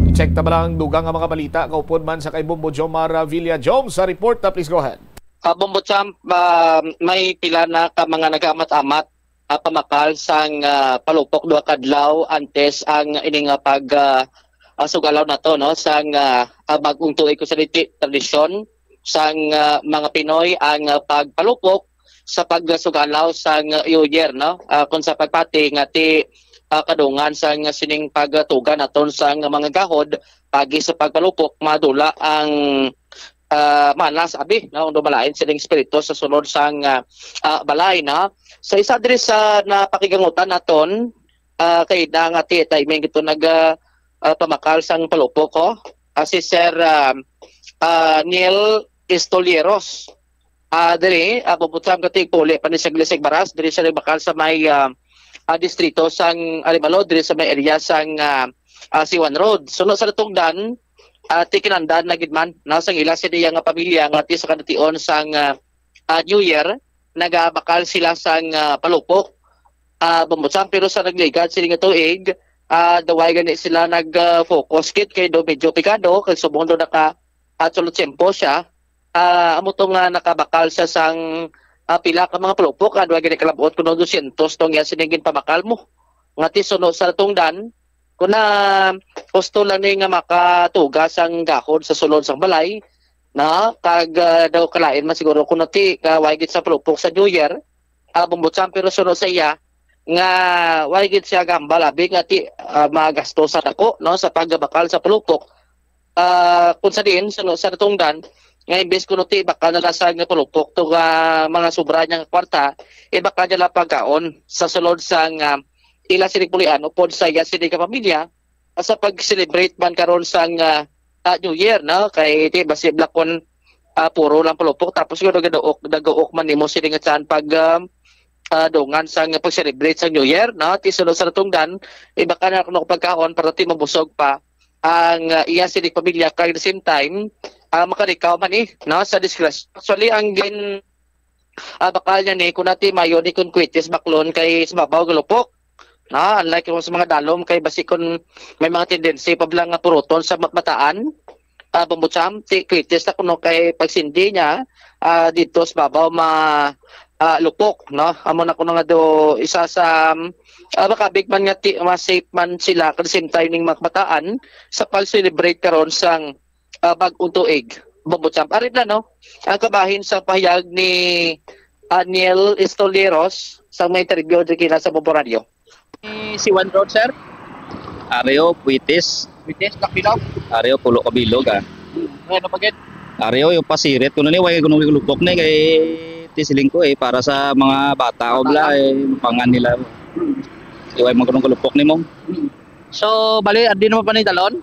I-check ta ba lang ang dugang nga mga balita kaupod man sa kay Bombo Jomar, ah, Villa. Jom, sa report, ah, please go ahead. Ah, Bombo Champ, ah, may pila na ka mga nag-amat-amat, ah, pamakal sang, ah, palupok duha ka adlaw antes ang ining, ah, pag, ah, ah, sugalaw nato, no, sang, ah, ah, bag-ong tuig, kung sa diti tradisyon sang, ah, mga Pinoy ang, ah, pagpalupok sa pagsugalaw sang, ah, New Year, no? Ah, kung sa pagpati nga ti, ah, kadungan sang sining pagtuga naton sang mga gahod, pagi sa pagpalupok madula ang, ah, malas abi, no, kung dumalain sining espiritu sa sulod sang, ah, ah, balay, no? Sa isa diri sa napakigangutan naton, ah, kay na nga ti timing ito nag, ah, ah, pamakal sang palupok, oh. Ah, si Sir, ah, ah, Neil Estolieros. Ah, diri, ah, Bombo Champ, kati puli pa ni siya Glisig Baras, diri siya nagbakal sa may, ah, ah, distrito sang Arevalo, diri sa may area sang, ah, ah, Siwan Road. Suno sa natungdan, ah, ti kinahanglan na gid man, no, sang ila sini nga pamilya nga ti sa kadation sang, ah, ah, New Year, nagabakal sila sang, ah, palupok. Ah, Bombo Champ, pero sa nagligad sini nga tuig, ah, daw way gani sila nag, ah, focus gid kay do medyo pigado kay subong do naka at sulod tiyempo siya. Ah, amo to nga nakabakal siya sang, ah, pila ka mga palupok, ah, daw way gani kalabot kuno dosyentos tong iya sini ginpabakal mo. Nga ti suno sa natungdan, kung na gusto lang ni nga makatuga sang gahod sa sulod sang balay, na kag, ah, daw kalain man siguro kung nati ka way gid sa palupok sa New Year, ah, Bombo Champ, pero suno sa iya nga way gid siya gambal abi nga ti, ah, magasto sa dako, no, sa pagbakal sa palupok. Ah, kung sa diin, suno sa natungdan, nga imbes kuno ti bakal na lang sa nga palupok to nga mga sobra niya nga kwarta, ibakal niya lang pagkaon sa sulod sang, ah, ila sini pulian upod sa iya sini ka pamilya, ah, sa pag-celebrate man karon sang, ah, ah, New Year, no? Kay ti basi black kon, ah, puro lang palupok tapos nga nagaduok, nagaduok man nimo sini nga tiyan pag, um, ah, dungan sang pag-celebrate sa New Year, no? Ti suno sa natungdan, ibakal na kuno pagkaon para ti mabusog pa ang, ah, iya sini pamilya kag the same time, ah, makalikaw man ni, no, sa disgrasya. Actually, ang gin, ah, bakal niya ni, kung nati mayo ni kung kwitis baklon kay sa babaw galupok. Na, unlike kung sa mga dalom kay basi kung may mga tendency pa bala nga puruton sa ma-, mataan, ah, Bombo Champ, ti kwitis na kuno kay pagsindi niya, ah, dito sa babaw ma-, ah, lupok, no? Amo na kuno nga do isa sa, um, ah, makabig man nga ti-, mas safe man sila at the same time ning mga kabataan sa pag-celebrate karon sang, ah, bag-ong tuig, Bombo Champ. Ari na, no? Ang kabahin sa pahayag ni Aniel Estolieros sa may interview diri kina sa Bombo Radio. Ni Siwan Road, sir? Areo, Puitis. Puitis, Kapilaw? Areo, Pulo Kabilog, ah. Hmm. Ano pa gid? Areo, yung pasirit. Kuno ni, way kuno lupok ni, kay ti siling ko, eh, para sa mga bata ko bala, eh, mapangan nila. Hmm. Iway mo kuno lupok ni mo. Hmm. So, bali, adi naman pa ni dalon?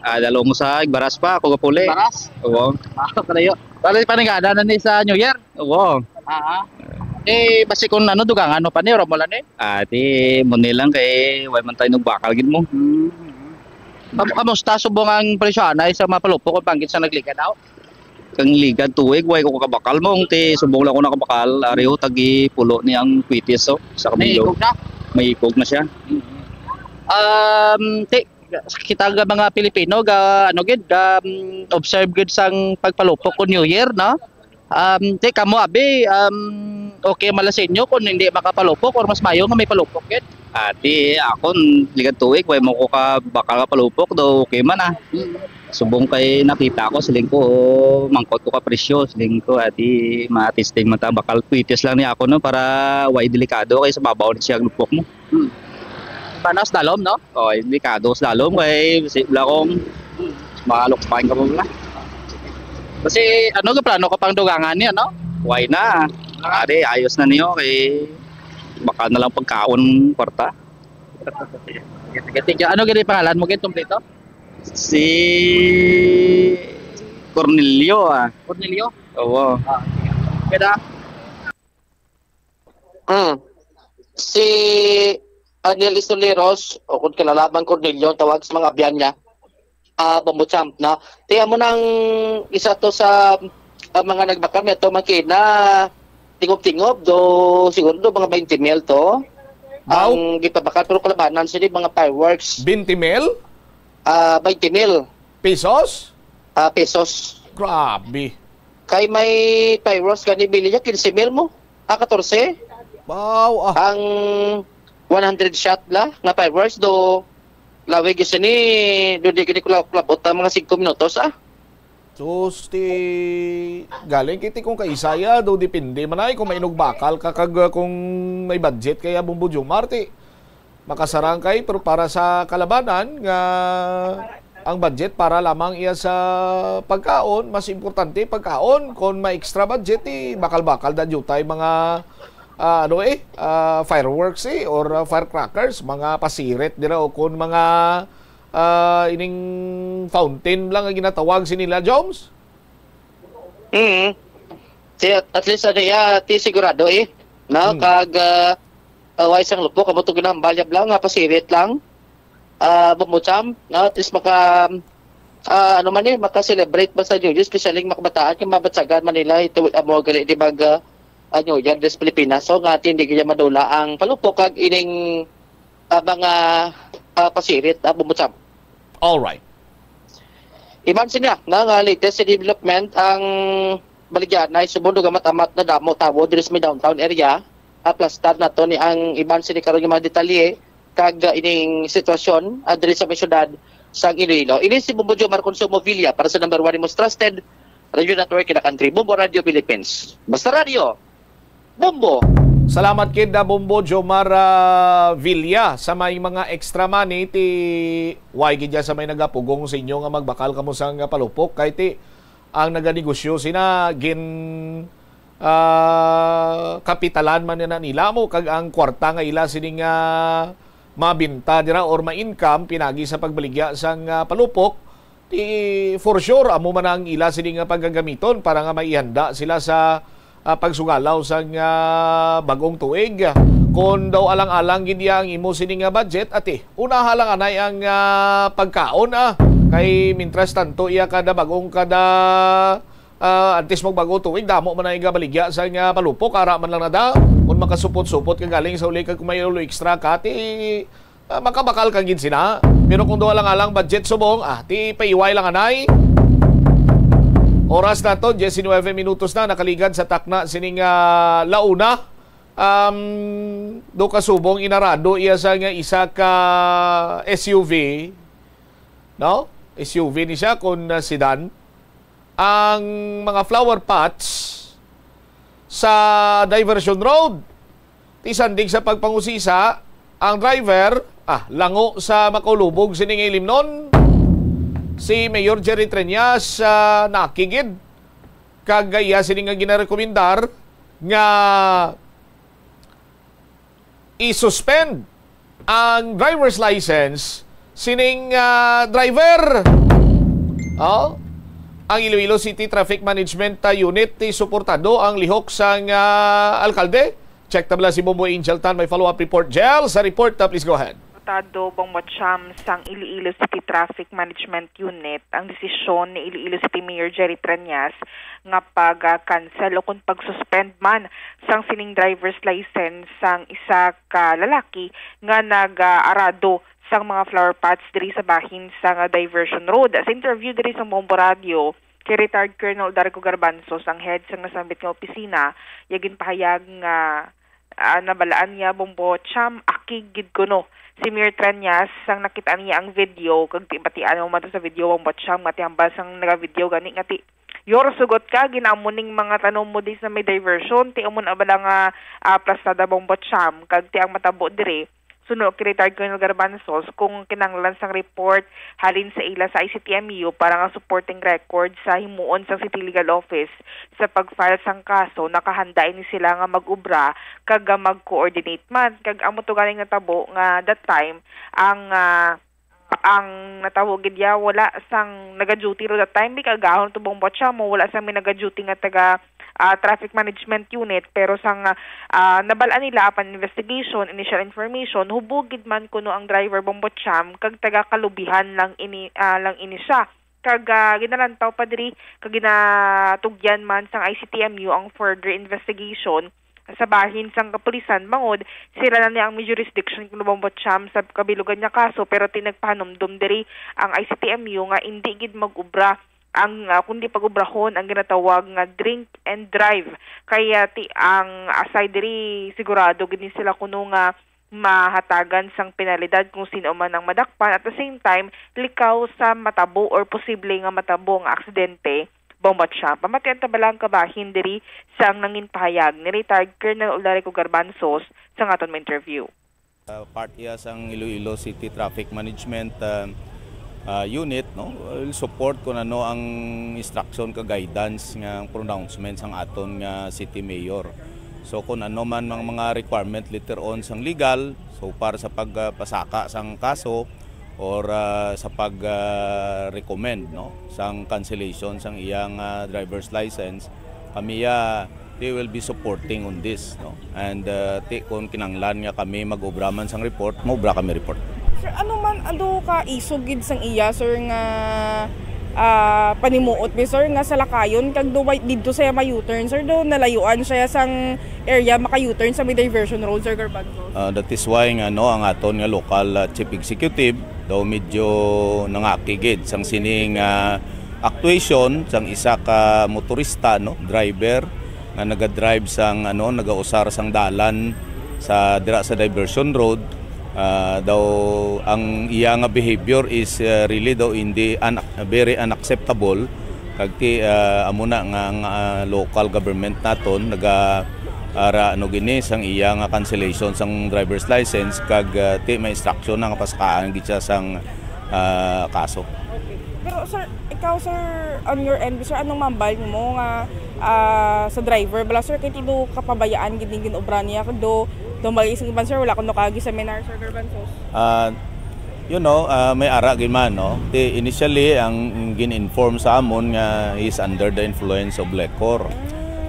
Ah, dalo mo sa Igbaras pa, ako gapuli. Baras? Oo. Ah, kalayo. Wala pa nagana na ni sa New Year? Oo. Ah. Eh, basi kung ano, dugangan mo pa ni, wala mo lang ni? Ah, di, mo ni lang kay, way man tayo nagbakal gid mo. Hmm. Kam-, kamusta subong ang presyo anay sa mga palupok kung panggit sa nagligad daw? Kang ligad tuig, way ko kabakal mo, ti subong lang ko nakabakal, ariho, tagi pulo ni ang kwitis, so, sa May kabilog. Ikog na? May ikog na siya. Um, ti, kita nga mga Pilipino, ga, ano gid, ga, um, observe gid sang pagpalupok ko New Year, no? Um, ti, kamo, abi, um, okay mala sa inyo kung hindi makapalupok or mas mayo nga may palupok gid? Ati, akon, ligad tuig, way mo ko ka bakal ka palupok, do okay man, ah. Subong kay nakita ko, siling ko, mangkot ko ka presyo, siling ko, ati, ma-testing man ta, bakal kwitis lang ni ako, no, para way delikado kay sa babaw ni siya ang lupok mo. Hmm. Panas dalom, no? Oh, delikado sa dalom kay si Blakong, malukpan ka mo na. Kasi ano, ga plano ka pang dugangan niya, no? Way na. Ate, ayos na niyo kay baka na lang pagkaon kwarta. Sige, sige. Ano gini pangalan mo gid kompleto? Si Cornelio, ah. Cornelio? Oo. Ah, sige. Kada? Hmm. Si Aniel Isoleros, o kung kilala man Cornelio, ang tawag sa mga abyan niya, ah, Bombo Champ, no? Ti amo nang isa to sa, ah, mga nagbakal niya to, makina, tingob-tingob, do, siguro do, mga twenty mil to. Wow. Ang gipabakal, pero kalabanan sila mga fireworks. Twenty mil? Ah, twenty mil. Pesos? Ah, pesos. Grabe. Kay may fireworks gani, bili niya, quince mil mo. Ah, catorce. Wow, ah. Ang one hundred shot la nga fireworks, do lawig gyud sini, do di gid kula-, kulabot ang mga singko minutos, ah. Sus, ti galing kiti kung kaisaya, do depende man ay kung mainog bakal ka kag, uh, kung may budget kaya, Bombo Jomar, ti makasarang kay, pero para sa kalabanan nga ang budget para lamang iya sa pagkaon, mas importante pagkaon. Kung may extra budget, eh, bakal-bakal da jutay mga, ah, ano, eh, ah, fireworks, eh, or, ah, firecrackers, mga pasirit dira, o kung mga, ah, ining fountain lang ang ginatawag si nila, Joms? Mm. Ti, at least, ano, ya, ti sigurado, eh, no? Hmm. Kag, ah, ah, wa isang lupok, amo to ginahambal niya lang, nga pasirit lang. Ah, Bombo Champ, no? At least maka, ah, ano man, eh, maka-celebrate ba sa New Year, especially ang mga kabataan, kay mabatsagan man nila ito, amo gali di mag, ah, ah, New Year, des Pilipinas. So, nga, hindi kaya madula ang palupok kag ining, ah, mga, ah, pasirit, ah, Bombo Champ. All right. Iban sini na nga latest sa development ang baligya na subong nga amat-amat na damo tawo diri sa may downtown area. Aplastar na to ni ang iban sini karon nga mga detalye kag, uh, ining sitwasyon, uh, diri sa may syudad sa Iloilo. Ini si Bombo Jomar Consumo Villa para sa number one most trusted radio network in the country, Bombo Radio Philippines. Basta Radio, Bombo. Salamat kid, ah, Bombo Jomar, ah, Villa, sa may mga extra money ti way gid ya sa may nagapugong sa inyo nga magbakal kamo sang palupok kay ti ang naganegosyo sina gin, ah, kapitalan man na nila mo kag ang kwarta nga ila sini nga mabinta dira or ma-income pinagi sa pagbaligya sang, ah, palupok. Ti, for sure, amo man ang ila sini nga pagagamiton para nga maihanda sila sa, ah, pagsugalaw sang, ah, bag-ong tuig. Kon daw alang-alang gid iya ang imo sini nga budget, ati, unaha lang anay ang, ah, pagkaon, ah. Kay mintras tanto iya kada bag-ong kada, ah, antes mag bag-ong tuig, damo man ang igabaligya sa nga palupok, ara man lang na da. Kung makasupot-supot ka galing sa uli kag kung may ulo extra ka, ti, ah, makabakal ka gid sina. Pero kung duha lang alang budget subong, ah, ti paiway lang anay. Oras na to, diecinueve minutos na, nakaligad sa takna sining, ah, launa. Um, do ka subong inarado iya sa nga isa ka S U V, no? S U V ni siya kung, ah, sedan. Ang mga flower pots sa diversion road. Ti sandig sa pagpangusisa, ang driver, ah, lango sa makaulubog sini nga ilimnon. Si Mayor Jerry Treñas, ah, nakigid. Kag iya sini nga ginarekomendar nga i-suspend ang driver's license sining, ah, driver. Oh? Ang Iloilo City Traffic Management, ah, Unit, ti suportado ang lihok sang, ah, alkalde. Check ta bala si Bombo Angel Tan, may follow-up report. Jel, sa report, ah, please go ahead. Suportado, Bombo Cham, sang Iloilo City Traffic Management Unit ang desisyon ni Iloilo City Mayor Jerry Treñas nga pag-cancel o kung pag-suspend man sang sining driver's license sang isa ka lalaki nga nag-arado sang mga flower pots diri sa bahin sang diversion road. Sa interview diri sa Bombo Radio kay retired Colonel Darko Garbanzos, ang head sang nasambit nga opisina, iya ginpahayag nga, ah, nabalaan niya, Bombo Cham, akig gid kuno si Mayor Treñas sang nakita niya ang video, kag ti-, batian mo man to sa video, Bombo Cham, nga ti hambal sang naga-video gani nga ti, "Yor, sugot ka, ginaamo ning mga tanom mo di sa may diversion, ti amo na bala nga, ah, plastada, Bombo Cham, kag ti ang matabo diri." Suno kay retired Colonel Garbanzos, kung kinahanglan sang report halin sa ila sa I C T M U para nga supporting record sa himuon sang City Legal Office sa pag-file sang kaso, nakahanda ini sila nga mag-obra kag, ah, mag-coordinate man. Kag amo to ganing natabo nga that time ang, ah, ang natabo gid ya, wala sang naga-duty ro that time, di ka agahon to, Bombo Cham, wala sang may naga-duty nga taga, ah, traffic management unit, pero sang, ah, nabal-an nila upon investigation, initial information, hubog gid man kuno ang driver, Bombo Cham, kag taga Kalubihan lang ini, ah, lang ini siya. Kag, ah, ginalantaw pa diri, kag ginatugyan man sang I C T M U ang further investigation sa bahin sang kapulisan, bangod sila na ni ang may jurisdiction kuno, Bombo Cham, sa kabilugan nga kaso, pero ti nagpahanumdom diri ang I C T M U nga indi gid mag-obra ang, ah, kundi pag-obrahon ang ginatawag nga drink and drive. Kaya ti ang aside diri, sigurado gid ni sila kuno nga mahatagan sang penalidad kung sino man ang madakpan. At the same time, likaw sa matabo or posible nga matabo nga aksidente, Bombo Cham. Pamatian ta bala ang kabahin diri sang nangin pahayag ni retired Colonel Ularico Garbanzos sa aton interview. Uh, part iya sang Iloilo City Traffic Management, uh, uh, Unit, no? Will support kung ano ang instruction ka guidance nga pronouncement sang aton nga city mayor. So kung ano man ang mga requirement later on sang legal, so para sa pagpasaka sang kaso or, uh, sa pag, uh, recommend, no, sang cancellation sang iyang, uh, driver's license, kami, uh, they will be supporting on this, no? And, uh, ti, kung kinanglan nga kami mag-obra man sang report, maobra kami report. Sir, ano man, ano ka isog gid sang iya, sir, nga, ah, panimuot mi, sir, nga salakayon kag do may, didto siya may U-turn, sir, do nalayuan siya sang area maka-U-turn sa may diversion road, Sir Garbanzo? Uh, that is why nga, no, ang aton nga local, uh, chief executive daw medyo nangakigid sang sining, uh, actuation sang isa ka motorista, no, driver nga naga-drive sang, ano, nagausar sang dalan sa dira sa diversion road. Ah, daw ang iya nga behavior is, ah, really daw hindi un-, very unacceptable. Kag ti, ah, amo na nga ang, ah, local government naton naga, ara, ano gini, sang iya nga cancellation sang driver's license, kag, ah, ti may instruction na nga pasakaan gid siya sang, ah, kaso. Okay. Pero, sir, ikaw, sir, on your end, sir, anong mambal mo nga, ah, sa driver bala, sir, kay ti do kapabayaan gid ning ginobra niya, kag do, do mali sa iban, sir, wala kuno kaagi seminar, Sir Garbanzos? Ah, you know, ah, may ara gid man, no? Ti initially, ang gin-inform sa amon nga he's under the influence of liquor.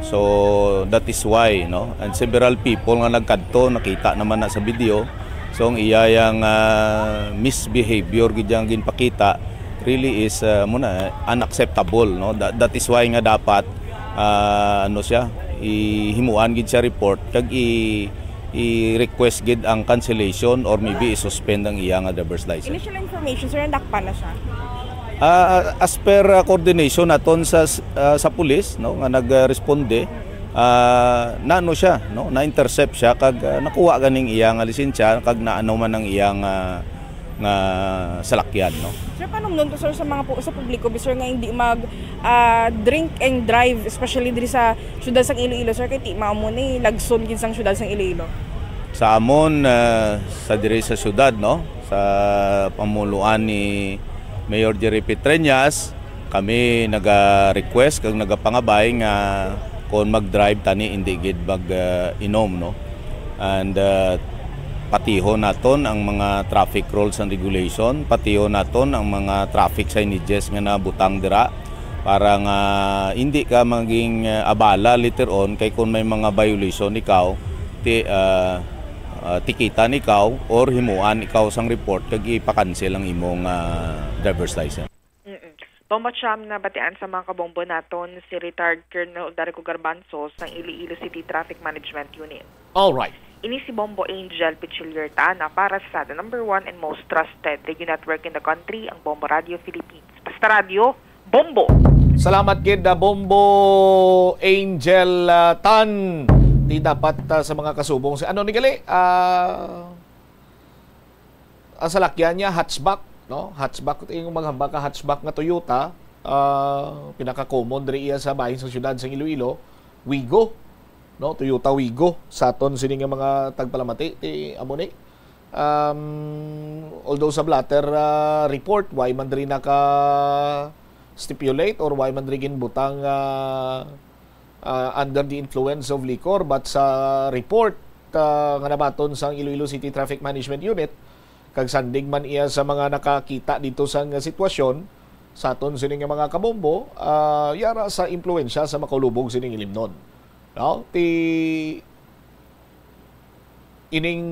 So, that is why, no? And several people nga nagkadto, nakita naman na sa video. So, ang iya yang, ah, misbehavior gid yang ginpakita really is, ah, muna, unacceptable, no? That, that is why nga dapat, ah, ano siya, ihimuan gid siya report, kag i-, i-request gid ang cancellation or maybe i-suspend ang iya nga driver's license. Initial information, sir, nadakpan na siya? Ah, as per, ah, coordination naton sa, ah, sa pulis, no, nga nagresponde, ah, naano siya, no, na-intercept siya, kag, ah, nakuha ganing iya nga lisensya, kag naano man ang iya nga, nga salakyan, no. Sir, panumdom to, sir, sa mga pu-, sa publiko, sir, nga hindi mag, ah, drink and drive, especially diri sa siyudad sang Iloilo, sir, kay ti mao mo ni lagson gid sang siyudad sang Iloilo. Sa amon, ah, sa diri sa siyudad, no, sa pamuluan ni Mayor Jerry Petreñas, kami naga-request kag nagapangabay nga kung mag-drive tani, hindi gid mag, ah, inom, no? And, ah, Patihon naton ang mga traffic rules and regulation, patihon naton ang mga traffic signages nga nabutang dira para nga hindi ka maging, uh, abala later on kay kung may mga violation ikaw, ti, uh, uh, tikitan ikaw or himuan ikaw sang report kag ipa-cancel ang imong, uh, driver's license. Mm-mm. Bombo Cham, nabatian sa mga kabombo naton si retired Colonel Darico Garbanzo sang Iloilo City Traffic Management Unit. All right. Ini si Bombo Angel Pichillier Tana para sa the number one and most trusted radio network in the country, ang Bombo Radio Philippines. Basta radyo, bombo! Salamat gid, ah, Bombo Angel, ah, Tan. Di dapat, ah, sa mga kasubong si, ano ni gali? Ah, ang salakyan niya, hatchback, no? Hatchback, yung maghambal ka hatchback nga Toyota, ah, pinaka-common diri iya sa bahin sa syudad sa Iloilo, Wigo, no? Toyota Wigo, sa aton sini nga mga tagpalamati, ti amo ni. Um, although sa blotter, ah, report, why man diri naka-stipulate or why man diri ginbutang, ah, ah, under the influence of liquor, but sa report, ah, nga nabaton sang Iloilo City Traffic Management Unit, kag sandig man iya sa mga nakakita dito sang sitwasyon, sa aton sini nga mga kabombo, ah, yara sa impluwensya sa makalubog sining ilimnon. No? Ti ining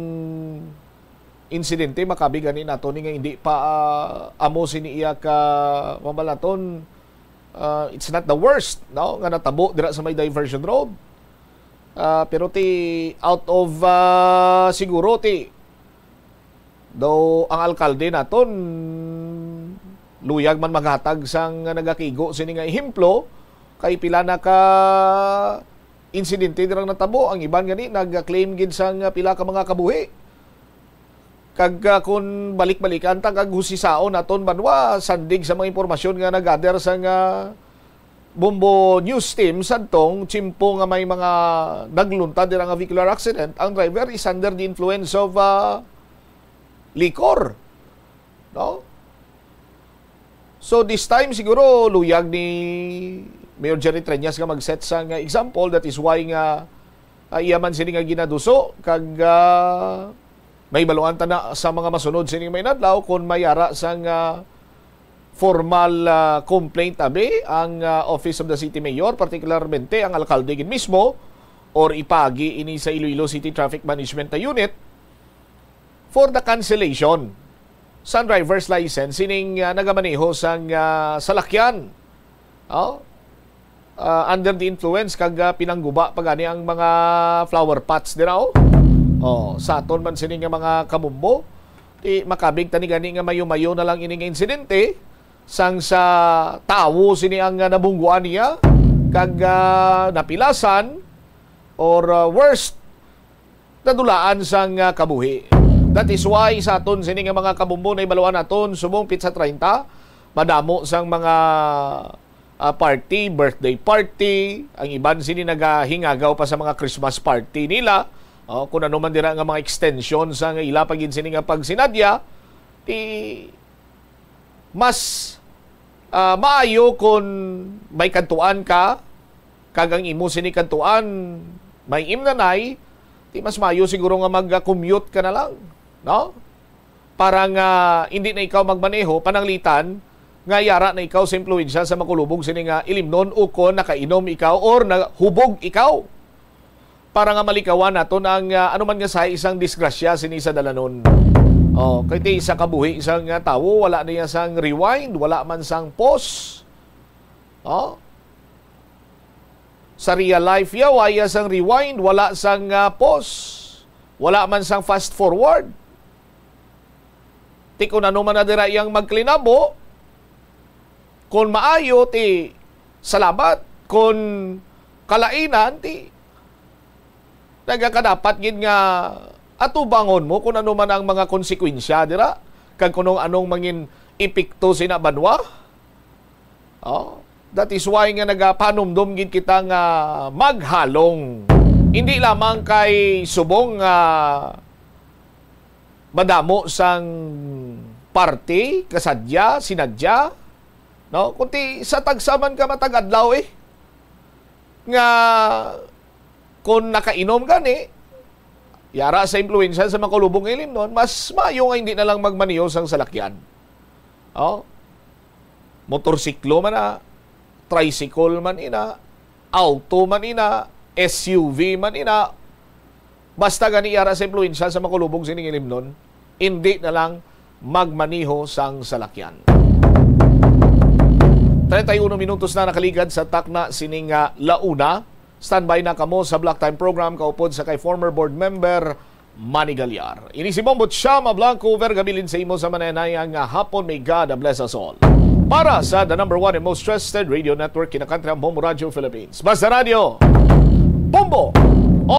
insidente, makabig ani nato ni nga hindi pa, ah, amo sini iya ka, mabalaton, ah, it's not the worst, no, nga natabo dira sa may diversion road. Ah, pero ti out of, ah, siguro ti, though ang alkalde naton luyag man maghatag sang nagakigo sini nga ehemplo, kay pila na ka insidente dirang natabo. Ang iban gani nag-claim gid sang pila ka mga kabuhi. Kag, ah, kun balik-balikan ta kag husisaon naton banwa, sandig sa mga impormasyon nga nag-gather sang, ah, Bombo News Team, sadtong tiyempo nga may mga nagluntad dira nga vehicular accident, ang driver is under the influence of, ah, liquor. No? So this time siguro luyag ni Mayor Jerry Treñas nga mag-set sang example. That is why nga, ah, iya man sini nga ginaduso kag, ah, may baluan ta na sa mga masunod sini nga mga inadlaw kung may ara sang, ah, formal, ah, complaint abi ang, ah, Office of the City Mayor, particularmente ang alkalde gid mismo, or ipagi ini sa Iloilo City Traffic Management Unit for the cancellation sa driver's license sining, ah, nagamaneho sang, ah, salakyan. Oh? Ah, under the influence kag, ah, pinangguba pa gani ang mga flower pots dira, oh. Oh, sa aton man sini nga mga kabombo, ti makabig tani gani nga mayo-mayo na lang ini nga insidente sang sa tawo sini ang, ah, nabungguan niya kag, ah, napilasan or, ah, worst, nadulaan sang, ah, kabuhi. That is why sa aton sini nga mga kabombo, na ibaluan naton subong petsa treinta, madamo sang mga, ah, party, birthday party, ang iban sini nagahingagaw pa sa mga Christmas party nila. Oh, kung ano man dira nga mga extension sa nga ila pa gid sini nga pagsinadya, ti mas, ah, maayo kon may kadtuan ka, kag ang imo sini kadtuan may imnanay, ti mas maayo siguro nga mag-commute ka na lang, no? Para nga hindi na ikaw magmaneho, pananglitan nga yara na ikaw sa impluwensya sa makalubog sini nga ilimnon, o kon nakainom ikaw or nahubog ikaw. Para nga malikawan naton ang, ah, ano man nga sahi sang disgrasya sini sa dalanon. Oh, kay ti sa kabuhi sang, ah, tawo, wala niya sang rewind, wala man sang pause. Oh? Sa real life ya, wala sang rewind, wala sang, ah, pause. Wala man sang fast forward. Ti kun ano man na dira iyang magkalinabo, kun maayo, ti salamat. Kun kalainan, ti nagakadapat gid nga atubangon mo kun ano man ang mga konsekwensya dira, kag kun anong mangin epekto sina banwa. Oh, that is why nga nagapanumdom gid kita nga maghalong. Hindi lamang kay subong nga madamo sang party, kasadya, sinadya, no? Kundi sa tagsa man ka matag-adlaw, eh, nga kung nakainom gani, Yara sa impluwensya sa makulubong nga ilimnon, mas maayo nga hindi na lang magmaneho sang salakyan. Oh? Motorsiklo man na, tricycle man ina, auto man ina, S U V man ina, basta gani yara sa impluwensya sa makulubong sining ilimnon, hindi na lang magmaneho sang salakyan. Treinta y uno minutos na nakaligad sa takna sining, ah, la una. Standby na kamo sa Block Time Program kaupod sa kay former board member Manny Gallar. Ini si Bombo Chama Blanco, Vergabilin sa imo sa mananaya nga hapon. May God bless us all. Para sa the number one and most trusted radio network, Kinakantra Bombo Radio Philippines. Basta Radio, Bombo!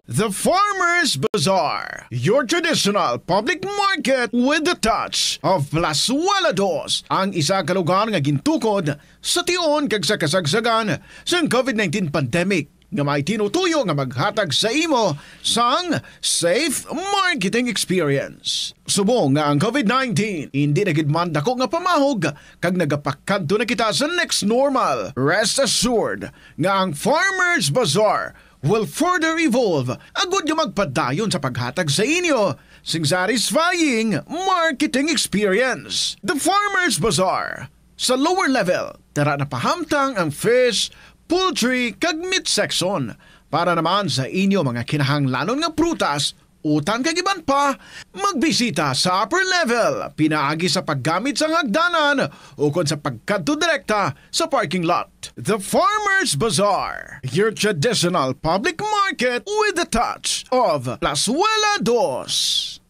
The Farmers Bazaar, your traditional public market with the touch of Plazuela Dos, ang isa ka lugar nga gintukod sa tion kag sa kasagsagan sang COVID nineteen pandemic nga may tinutuyo nga maghatag sa imo sang safe marketing experience. Subong nga ang COVID nineteen hindi na gid man dako nga pamahog kag nagapakadto na kita sa next normal, rest assured nga ang Farmers Bazaar will further evolve agud nga magpadayon sa paghatag sa inyo sing satisfying marketing experience. The Farmers Bazaar. Sa lower level, tara na pahamtang ang fish, poultry, kag meat section. Para naman sa inyo mga kinahanglanon nga prutas, utan kag iban pa, magbisita sa upper level pinaagi sa paggamit sang hagdanan ukon sa pagkadto direkta sa parking lot. The Farmers Bazaar, your traditional public market with the touch of Plazuela Dos.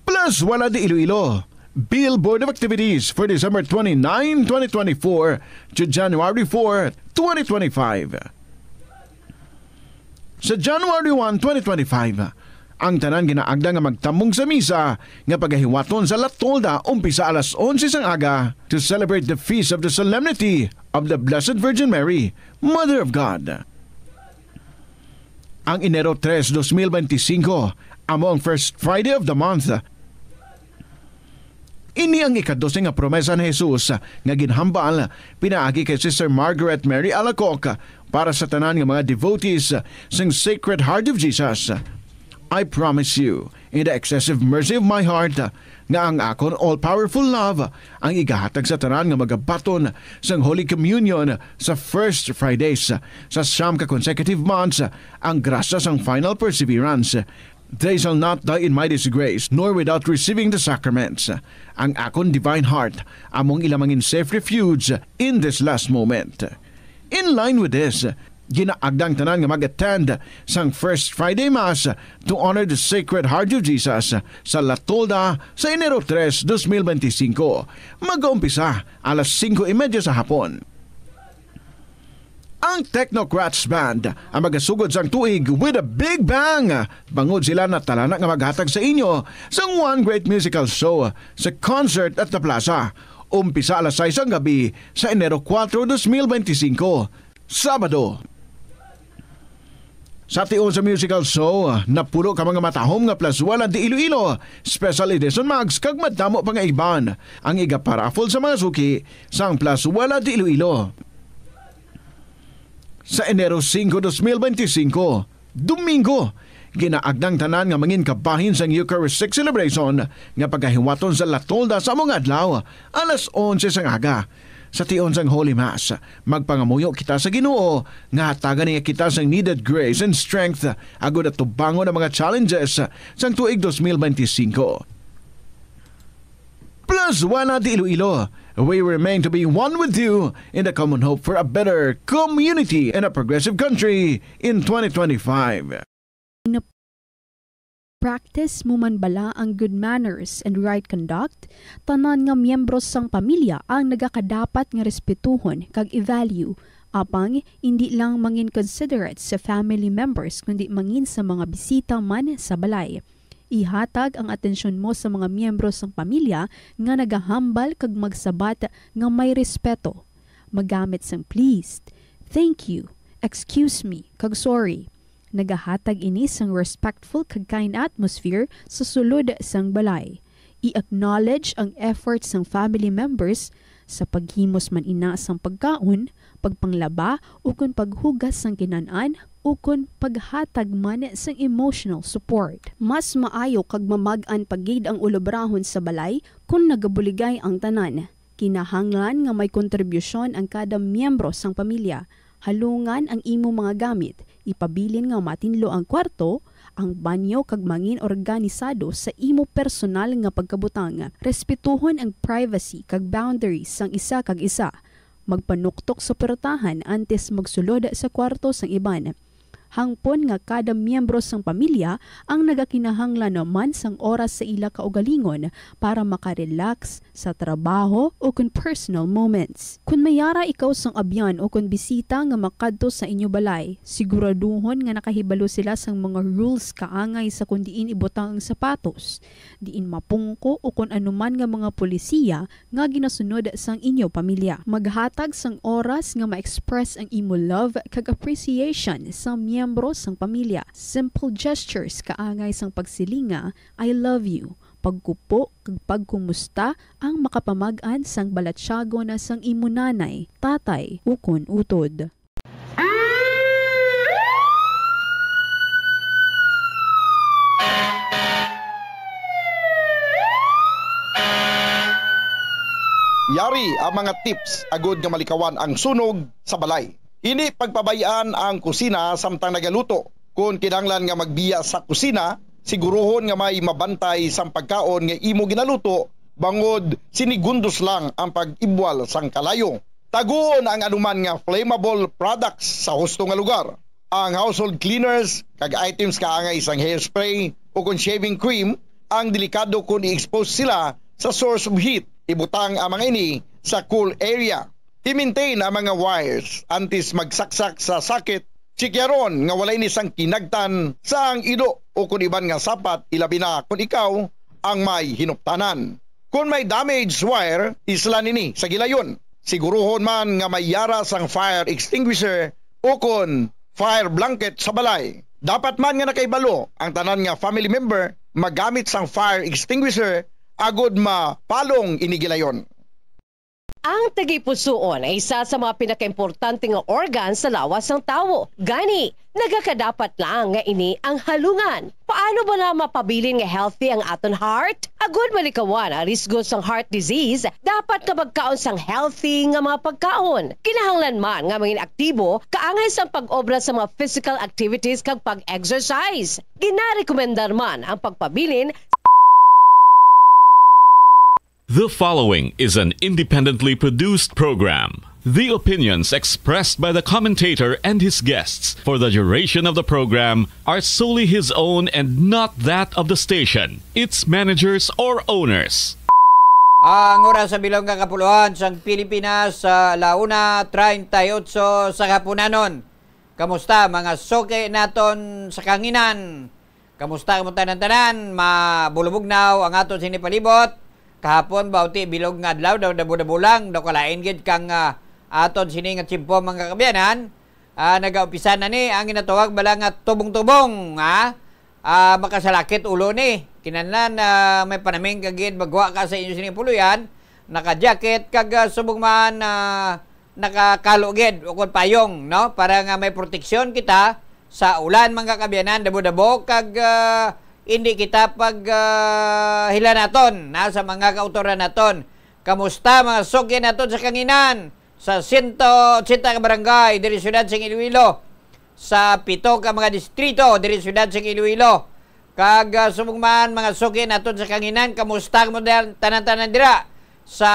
Plazuela de Iloilo. Billboard of activities for December twenty-nine, twenty twenty-four to January four, twenty twenty-five. Sa January one, twenty twenty-five, ang tanan ginaagda nga magtambong sa misa nga pagahiwaton sa La Tolda umpisa alas onse sang aga to celebrate the feast of the Solemnity of the Blessed Virgin Mary, Mother of God. Ang Enero tres, dos mil benti singko, amo ang first Friday of the month. Ini ang ikadose nga promesa ni Jesus nga ginhambal pinaagi kay Sister Margaret Mary Alacoque para sa tanan nga mga devotees sang Sacred Heart of Jesus. I promise you, in the excessive mercy of my heart, nga ang akon all-powerful love ang igahatag sa tanan nga magabaton sang Holy Communion sa First Fridays sa siyam ka consecutive months, ang grasya sang final perseverance. They shall not die in my disgrace, nor without receiving the sacraments. Ang akon divine heart among ila mangin safe refuge in this last moment. In line with this, ginaagda ang tanan nga mag-attend sang First Friday Mass to honor the Sacred Heart of Jesus sa La Tolda sa Enero tres, dos mil benti singko. Mag-uumpisa alas singko y media sa hapon. Ang Technocrats Band ang magasugod sang tuig with a big bang, bangod sila natalana nga maghatag sa inyo sang one great musical show sa concert at the plaza. Umpisa alas sais sang gabi sa Enero kuwatro, dos mil benti singko, Sabado. Sa tion sa musical show, napulo ka mga matahom nga Plazuela de Iloilo Special Edition mugs kag madamo pa nga iban ang igaparaffle sa mga suki sang Plazuela de Iloilo. Sa Enero singko, dos mil benti singko, Domingo, ginaagda ang tanan nga mangin kabahin sang Eucharistic celebration nga pagahiwaton sa La Tolda sa amo nga adlaw, alas onse sang aga. Sa tion sang Holy Mass, magpangamuyo kita sa Ginoo nga hatagan niya kita sang needed grace and strength agud atubangon ang mga challenges sang tuig dos mil benti singko. Plazuela de Iloilo, we remain to be one with you in the common hope for a better community and a progressive country in twenty twenty-five. Practice mo man bala ang good manners and right conduct? Tanan nga miyembro sang pamilya ang nagakadapat nga respetuhon kag i-value. Apang indi lang mangin considerate sa family members, kundi mangin sa mga bisita man sa balay. Ihatag ang atensyon mo sa mga miyembro sang pamilya nga nagahambal kag magsabat nga may respeto. Magamit sang please, thank you, excuse me, kag sorry. Nagahatag ini sang respectful kag kind atmosphere sa sulod sang balay. I-acknowledge ang effort sang family members sa paghimos man ina sang pagkaon, pagpanglaba, ukon paghugas sang kinan-an, ukon paghatag man sang emotional support. Mas maayo kag mamag-an pa gid ang ulobrahon sa balay kon nagabuligay ang tanan. Kinahanglan nga may kontribusyon ang kada miyembro sang pamilya. Halungan ang imo mga gamit. Ipabilin nga matinlo ang kwarto, ang banyo, kag mangin organisado sa imo personal nga pagkabutang. Respetuhon ang privacy kag boundaries sang isa kag isa. Magpanuktok sa portahan antes magsulod sa kwarto sang iban. Hangpon nga kada miyembro sang pamilya ang nagakinahanglan man sang oras sa ila kaugalingon para makarelax sa trabaho o kon personal moments. Kon may yara ikaw sang abyan o kon bisita nga makadto sa inyo balay, siguraduhon nga nakahibalo sila sang mga rules kaangay sa kon diin ibutang ang sapatos, diin mapungko o kon anuman nga mga polisiya nga ginasunod sang inyo pamilya. Maghatag sang oras nga ma-express ang imo love kag appreciation sa miyembro sang pamilya. Simple gestures kaangay sang pagsiling nga, "I love you," pagkupo kag pagkumusta ang makapamag-an sang balatyagon sang imo nanay, tatay, ukon utod. Yari ang mga tips agud nga malikawan ang sunog sa balay. Hindi pagpabay-an ang kusina samtang nagaluto. Kon kinahanglan nga magbiya sa kusina, siguruhon nga may mabantay sang pagkaon nga imo ginaluto, bangod sinigundos lang ang pag-ibwal sang kalayo. Taguon ang anuman nga flammable products sa husto nga lugar. Ang household cleaners kag items kaangay sang hairspray o kon shaving cream ang delikado kon i-expose sila sa source of heat. Ibutang ang mga ini sa cool area. I-maintain ang mga wires antes magsaksak sa socket. Tsikyaron nga wala ini sang kinagtan sa ang ido o kon iban nga sapat, ilabi na kon ikaw ang may hinuptanan. Kon may damaged wire, islan ini sa gilayon. Siguruhon man nga may yara sang fire extinguisher o kon fire blanket sa balay. Dapat man nga nakahibalo ang tanan nga family member magamit sang fire extinguisher agud mapalong ini gilayon. Ang tagipusoon ay isa sa mga pinakaimportante nga organ sa lawas sang tawo. Gani, nagakadapat lang nga ini ang halungan. Paano bala mapabilin nga healthy ang aton heart? Agud malikawan ang risgo sang heart disease, dapat nga magkaon sang healthy nga mga pagkaon. Kinahanglan man nga mangin aktibo, kaangay sang pag-obra sa mga physical activities kag pag-exercise. Ginarekomendar man ang pagpabilin. The following is an independently produced program. The opinions expressed by the commentator and his guests for the duration of the program are solely his own and not that of the station, its managers, or owners. Ang oras sa bilog nga kapuluan sang Pilipinas sa la una treinta y ocho sa hapunanon. Kamusta, mga suki naton sa kanginan? Kamusta kamo tanan-tanan? Mabulubugnaw ang aton sini palibot. Kahapon, bauti, bilog nga adlaw, daw dabo-dabo lang, daw kalain gid kang, ah, aton sini nga tiyempo, mga kaabyanan. Ah, nagaumpisa na ni ang ginatawag bala nga tubong-tubong, ha? Ah, makasalakit ulo ni. Kinahanglan, ah, may panaming ka gid, magwa ka sa inyo sini puloy-an, naka-jacket, kag, ah, subong man, ah, nakakalo gid o kon payong, no? Para nga may proteksyon kita sa ulan, mga kaabyanan, dabo-dabo, kag, ah, hindi kita pag, ah, hilanaton na sa mga kautoran naton. Kamusta, mga suki naton sa kanginan? Sa siyento ochenta ka barangay diri siyudad sang Iloilo, sa pito ka mga distrito diri siyudad sang Iloilo. Kag, ah, subong man, mga suki naton sa kanginan, kamusta mo diyan, tanan-tanan dira sa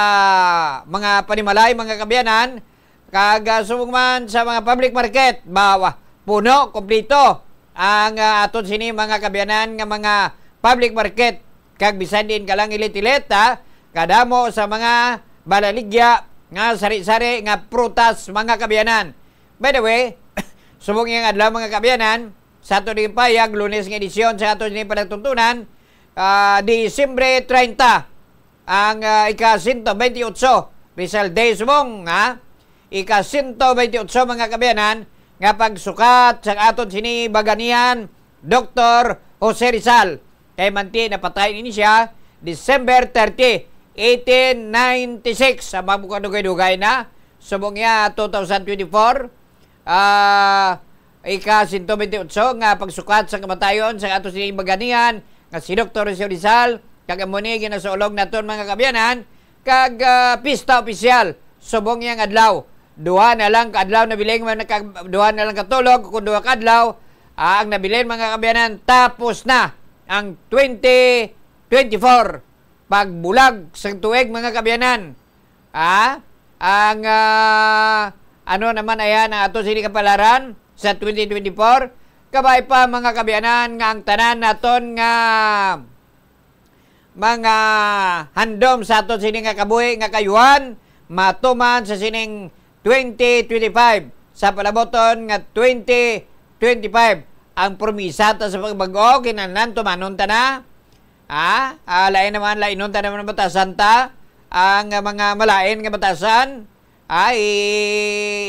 mga panimalay, mga kaabyanan? Kag, ah, subong man sa mga public market, bawa, puno, kompleto ang, ah, aton sini, mga kaabyanan, nga mga public market. Kag bisan diin ka lang ilit-ilit, ha, kadamo sa mga balaligya nga sari-sari nga prutas, mga kaabyanan. By the way, subong iyang adlaw, mga kaabyanan, sa ato ding payag, Lunes nga edisyon sa ato ding panagtuntunan, ah, Disyembre treinta, ang, ah, ika-siyento benti otso, Rizal Day subong, ha? Ika-siyento benti otso, mga kaabyanan, nga pagsukat sa aton sini baganihan, Doktor Jose Rizal. Kay manti napatay ini siya, December thirty, eighteen ninety-six. Ang mga kadugay-dugay na, Subong niya, two thousand twenty-four, ah, ika-sento bentiocho nga pagsukat sa kamatayon sa ato sining bayanihan nga si Doktor Rocío Rizal, kag amo ni ginasuolog naton, mga kaabyanan, kag, ah, pista opisyal subong niya nga adlaw. Duha na lang ka adlaw nabilin, man naka-, duha na lang ka tulog, kung duha ka adlaw, ah, ang nabilin, mga kaabyanan, tapos na ang twenty twenty-four, pagbulag sa tuig, mga kaabyanan. Ah, ang, ah, ano naman, ayan, ang ato sini kapalaran sa twenty twenty-four. Kabay pa, mga kaabyanan, nga ang tanan naton nga mga handom sa aton sini nga kabuhi nga kaayuhan matuman sa sining twenty twenty-five. Sa palaboton nga twenty twenty-five, ang promisa ta sa pagbag-o, kinahanglan tumanon ta na. Ah, ah, lain naman, lainon ta naman ang batasan ta. Ang, ah, mga malain nga batasan, ay,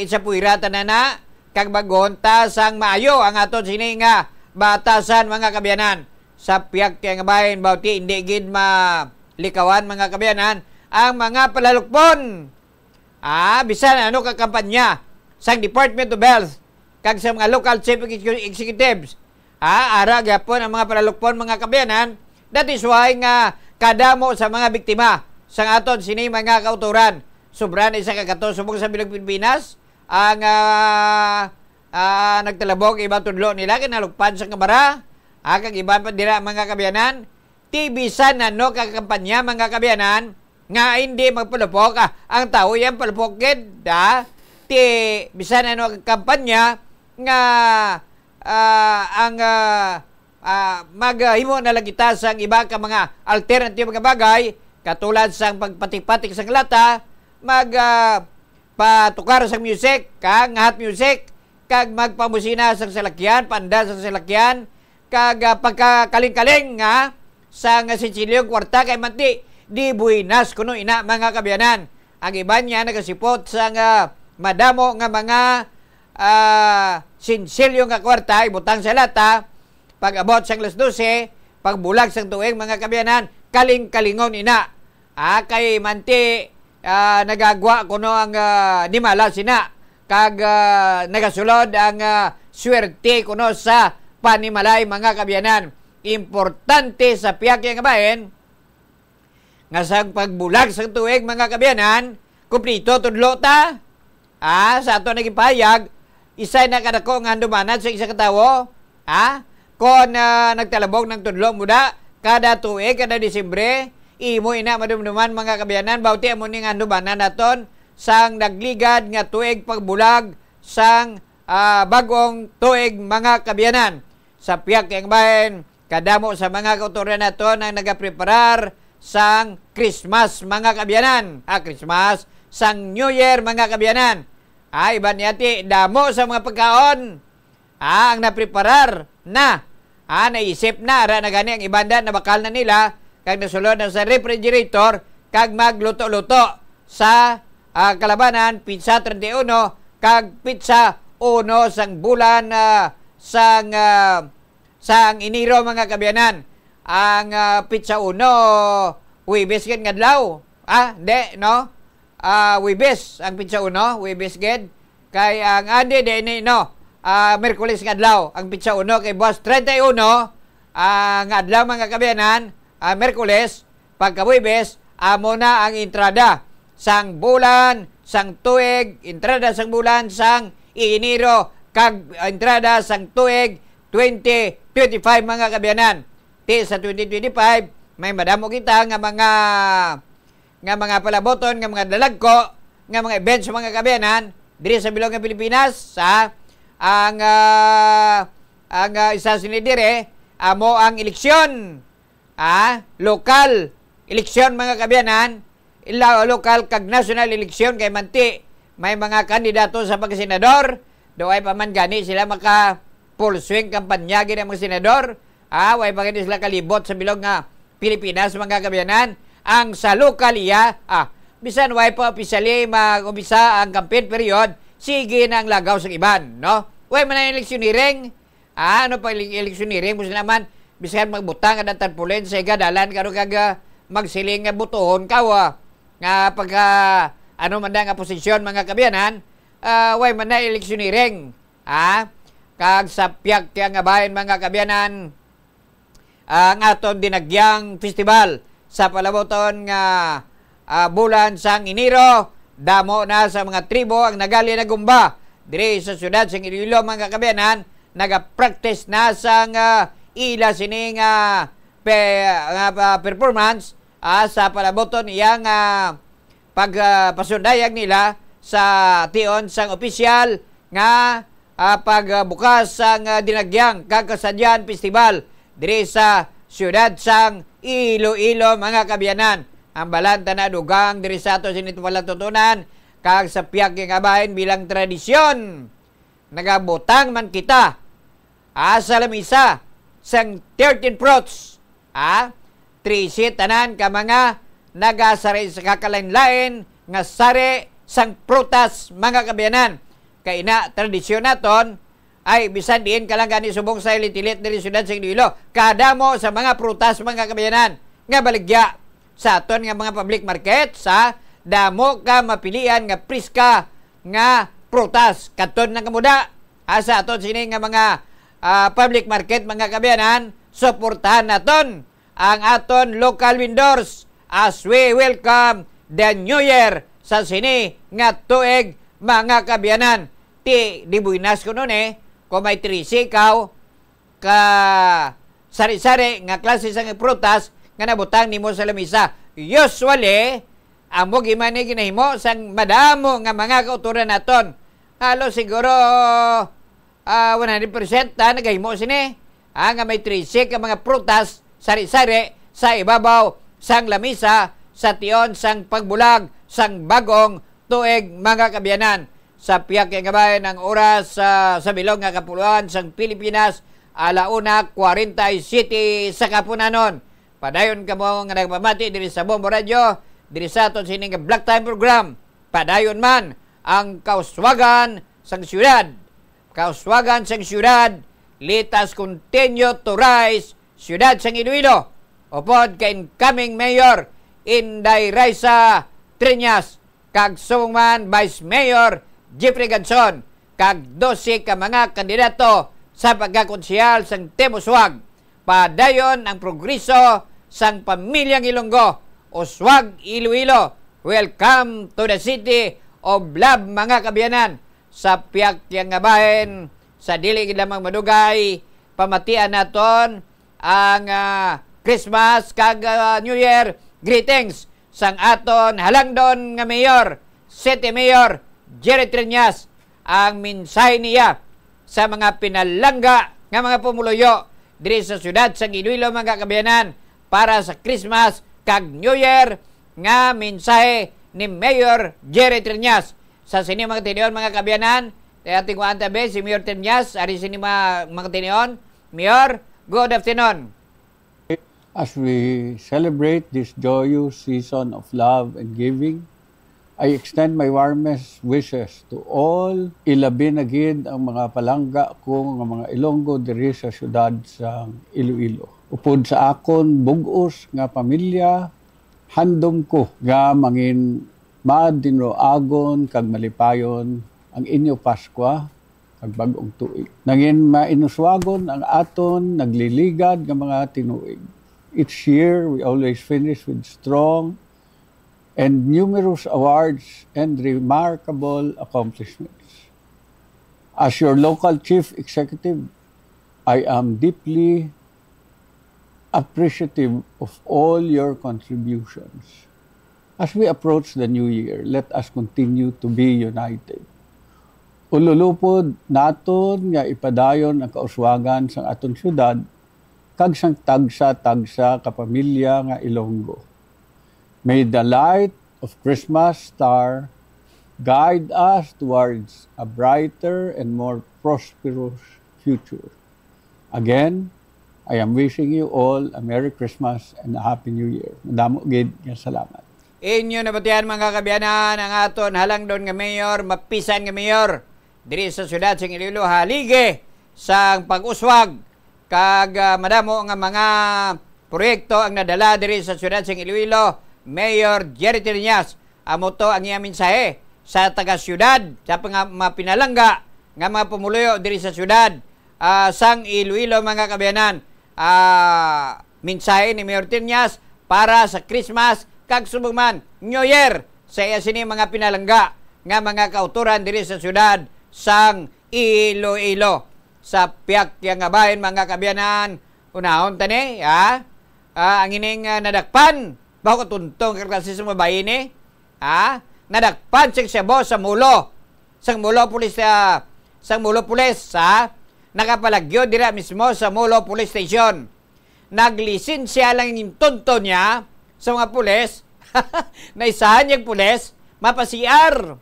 sa puwira ta na na, kag bag-on ta sang maayo ang aton sini nga batasan, mga kaabyanan. Sa pihak kay nga bahin, bawti hindi gid malikawan, mga kaabyanan, ang mga palalukpon. Ah, bisan ano ka kampanya sang Department of Health kag sa mga local chief execu-, executives, ah, ara gyapon ang mga palalukpon, mga kaabyanan. That is why nga kadamo sa mga biktima sang aton sini mga kautoran. Sobra na isa ka gato subong sa bilog Pilipinas ang, ah, ah, nagtalabog, iba tudlo nila kinalukpan sa kamara, ah, kag iban pa dira, mga kaabyanan. Ti bisan ano ka kampanya, mga kaabyanan, nga hindi magpalupok, ah, ang tawo yan palupok gid, da. Ti bisan ano ka kampanya nga, ah, ang, ah, ah, maghimo na lang kita sang iba ka mga alternative nga bagay, katulad sang pagpatik-patik sang lata, mag, ah, patukar sang music, ka, nga hot music, kag magpabusina sang salakyan, paanda sang salakyan, kag, ah, pagkakaling-kaling nga sang sinsilyo kwarta kay manti, di buhinas kuno ina, mga kaabyanan. Ang iban niya nagasipot sang madamo nga mga, ah, sinsilyo nga kwarta ibutang sa lata, pag-abot sang alas dose, pagbulag sang tuig, mga kaabyanan, kaling-kalingon ina. Ah, kay manti, ah, nagagwa kuno ang, ah, animala sina, kag, ah, nagasulod ang, ah, swerte kuno sa panimalay, mga kaabyanan. Importante sa pihak nga bahin nga sa pagbulag sa tuig, mga kaabyanan, kumplito tudlo ta. Ah, sa ato naging pahayag, isa na kadako nga handumanan sa isa ka tawo. Ah, kon, ah, nagtalabog ng tudlo muda kada tuig, kada Disyembre, imo ina madumduman, mga kaabyanan, bawti amo ni nga handumanan naton sang nagligad nga tuig pagbulag sang, ah, bag-ong tuig, mga kaabyanan. Sa pihak kay nga bahin, kadamo sa mga kautoran naton ang nagapreparar sang Christmas, mga kaabyanan. Ah, Christmas, sang New Year, mga kaabyanan. Ah, iban niya ti, damo sa mga pagkaon, ah, ang napreparar na. Ah, naisip na, ara na gani ang iban da, nabakal na nila, kag nasulod na sa refrigerator, kag magluto-luto sa, ah, kalabanan, pitsa treinta y uno, kag pitsa uno sang bulan, ah, sang, ah, sang Enero, mga kaabyanan. Ang, ah, pitsa uno, Huwebes gid nga adlaw. Ah, di, no? Ah, Huwebes ang pitsa uno, Huwebes gid. Kay ang, ah, di, di, ni, no? Ah, Miyerkules nga adlaw ang pitsa uno, kay buwas treinta y uno, ah, nga adlaw, mga kaabyanan, ah, Miyerkules, pagka Huwebes, amo na ang entrada sang bulan, sang tuig, entrada sang bulan, sang Enero, kag entrada sang tuig twenty twenty-five, mga kaabyanan. Ti sa twenty twenty-five, may madamo kita nga mga, nga mga palaboton, nga mga dalagko, nga mga events, mga kaabyanan, diri sa bilog nga Pilipinas, sa ang, ah, ang, ah, isa sini dire, amo ang eleksyon. Ah, lokal eleksyon, mga kaabyanan, ila-, lokal kag national eleksyon, kay manti may mga kandidato sa pagkasenador, do ay pa man gani sila maka full swing kampanya gid ang mga senador. Ah, way pa gani sila kalibot sa bilog nga Pilipinas, mga kaabyanan. Ang sa lokal iya, ah, bisan way pa opisyali mag-umpisa ang campaign period, sige na ang lagaw sa iban, no? Way man ang eleksyon hearing, ah, ano pa, ele-, eleksyon hearing, mo sila man, bisan magbutang ka ng tarpaulin sa igadalan, karon kag, ah, magsiling nga butuhon ka, wa, nga pagka, Ano man na nga posisyon, mga kaabyanan, ah, way man na electioneering, ha? Kag sa pihak kay nga bahin, mga kaabyanan, ang aton Dinagyang Festival sa palabuton nga, ah, bulan sang Enero, damo na sa mga tribo ang nagali nagumba diri sa siyudad sang Iloilo, mga kaabyanan, nagapractice na sang, ah, ila sini nga pe-, nga, ah, performance, ah, sa palabuton iya nga pag, ah, pasundayag nila sa tion sang opisyal nga, ah, pagbukas sang, ah, Dinagyang kag Kasadyan Festival diri sa siyudad sang Iloilo, mga kaabyanan. Ang balanta na dugang diri sa ato sini palatuntunan kag sa pihak nga bahin bilang tradisyon. Nagabutang man kita, ah, sa lamisa sang thirteen fruits, ah, trese tanan ka mga nagasari sa kakalain-lain nga sari sang prutas, mga kaabyanan. Kay ina, tradisyon naton ay bisan diin ka lang gani subong sa ilitilit diri siyudad sa Iloilo, kadamo sa mga prutas, mga kaabyanan, nga baligya sa aton nga mga public market, sa damo ka mapilian nga priska nga prutas kadto na kamuda, ah, sa aton sini nga mga, ah, public market, mga kaabyanan, suportahan naton ang aton local vendors as we welcome the New Year sa sini nga tuig, mga kaabyanan. Ti, di buenas kuno ni, kung may trese ikaw ka sari-sari nga klase sang prutas nga nabutang nimo sa lamisa. Usually, amo gid man ni ginahimo sang madamo nga mga kautoran naton. Halos siguro, ah, one hundred percent na nagahimo sini, ah, nga may trese ka mga prutas sari-sari sa ibabaw sang lamisa sa tion sang pagbulag sang bag-ong tuig, mga kaabyanan. Sa pihak kay nga bahin, ang oras, ah, sa bilog nga kapuluan sang Pilipinas, ala una kwarenta y siyete sa kahapunanon. Padayon kamo nga nagpamati diri sa Bombo Radio, diri sa aton sini nga Black Time Program. Padayon man ang kauswagan sang siyudad. Kauswagan sang siyudad, let us continue to rise, siyudad sang Iloilo. Upod kay incoming Mayor Inday Raisa Treñas kag subong man Vice Mayor Jeffrey Ganson, kag dose ka mga kandidato sa pagkakonsehal sang Team Uswag. Padayon ang progreso sang pamilyang Ilonggo. Uswag, Iloilo, welcome to the city of love, mga kaabyanan. Sa pihak kay nga bahin, sa dili gid lamang madugay, pamatian naton ang, ah, Christmas kag, ah, New Year greetings sang aton halangdon nga mayor, City Mayor Jerry Treñas. Ang mensahe niya sa mga pinalangga nga mga pumuluyo diri sa siyudad sang Iloilo, mga kaabyanan, para sa Christmas kag New Year, nga mensahe ni Mayor Jerry Treñas. Sa sini mga tinion, mga kaabyanan, ating kuan tabi si Mayor Treñas, ari sini mga, mga tinion. Mayor, good afternoon. As we celebrate this joyous season of love and giving, I extend my warmest wishes to all, ilabi na gid ang mga palangga ko nga mga Ilonggo diri sa siyudad sang Iloilo. Upod sa akon bug-os nga pamilya, handom ko nga mangin madinuagon kag malipayon ang inyo Paskwa kag bag-ong tuig. Nangin mainuswagon ang aton nagliligad nga mga tinuig. Each year, we always finish with strong and numerous awards and remarkable accomplishments. As your local chief executive, I am deeply appreciative of all your contributions. As we approach the new year, let us continue to be united. Ululupod naton nga ipadayon ang kauswagan sang aton siyudad kag sang tagsa-tagsa ka pamilya nga Ilonggo. May the light of Christmas star guide us towards a brighter and more prosperous future. Again, I am wishing you all a Merry Christmas and a Happy New Year. Madamo gid nga salamat. Inyo nabatian, mga kaabyanan, ang aton halangdon nga mayor, mapisan nga mayor diri sa siyudad sang Iloilo, haligi sang pag-uswag kag, ah, madamo nga mga proyekto ang nadala diri sa siyudad sang Iloilo, Mayor Jerry Treñas. Amo to ang iya mensahe sa taga-siyudad, sa panga-, mga pinalangga nga mga pumuluyo diri sa siyudad, ah, sang Iloilo, mga kaabyanan. Ah, mensahe ni Mayor Triñas para sa Christmas kag subong man New Year sa iya sini mga pinalangga nga mga kautoran diri sa siyudad sang Iloilo. Sa pihak niya nga bahin, mga kaabyanan, unahon ta ni, ha? Ah, ang ining, ah, nadakpan, baho ka tunto nga klase sa babayi ni, ha? Nadakpan sing shabu sa Molo, sang Molo Police, ah, sang Molo Police, ha? Nakapalagyo dira mismo sa Molo Police Station. Naglisensya lang yung tonto niya sa mga pulis. Naisahan niyang pulis, mapa-C R.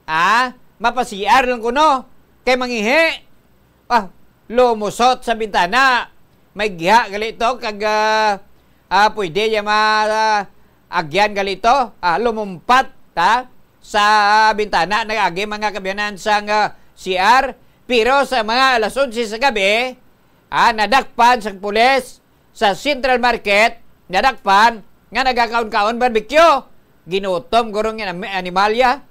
Ah, mapa-C R lang kuno. Kay mangihi. Ah, lumusot sa bintana. May giha gali to, kag, ah, ah, pwede niya ma-, ah, agyan gali to. Ah, lumumpat, ha? Sa bintana, nag-agi, mga kaabyanan, sang, ah, C R. Pero sa mga alas onse sa gabi, ah, nadakpan sang pulis sa Central Market, nadakpan nga nagakaon-kaon barbecue. Ginutom guro nga ani-, animalya.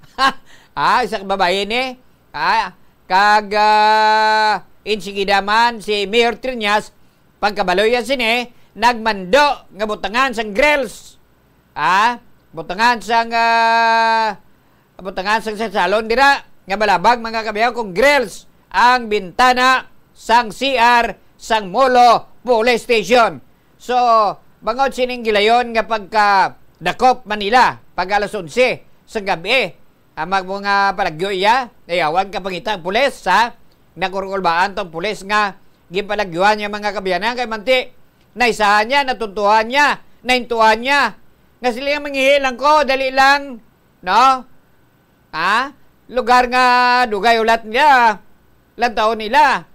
Ah, isa ka babayi ni. Ah, kag, ah, insigida man si Mayor Triñas, pagkabaloy niya sini, nagmando nga butangan sang grills. Ah, butangan sang, ah, butangan sang salon dira nga balabag, mga kaabyanan, kung grills ang bintana sang C R sang Molo Police Station. So, bangod sining gilayon nga pagkadakop man nila pag alas onse sang gabi, ang mag-, mga palagyo iya, nayawan ka pangita ang pulis, ha? Nakurkulbaan tong pulis nga ginpalagyuhan niya, mga kaabyanan, kay manti, naisahan niya, natuntuhan niya, nahintuan niya. Nga sila nga mangihi lang ko, dali lang, no? Ha? Lugar nga dugay hulat nila, lantawon nila.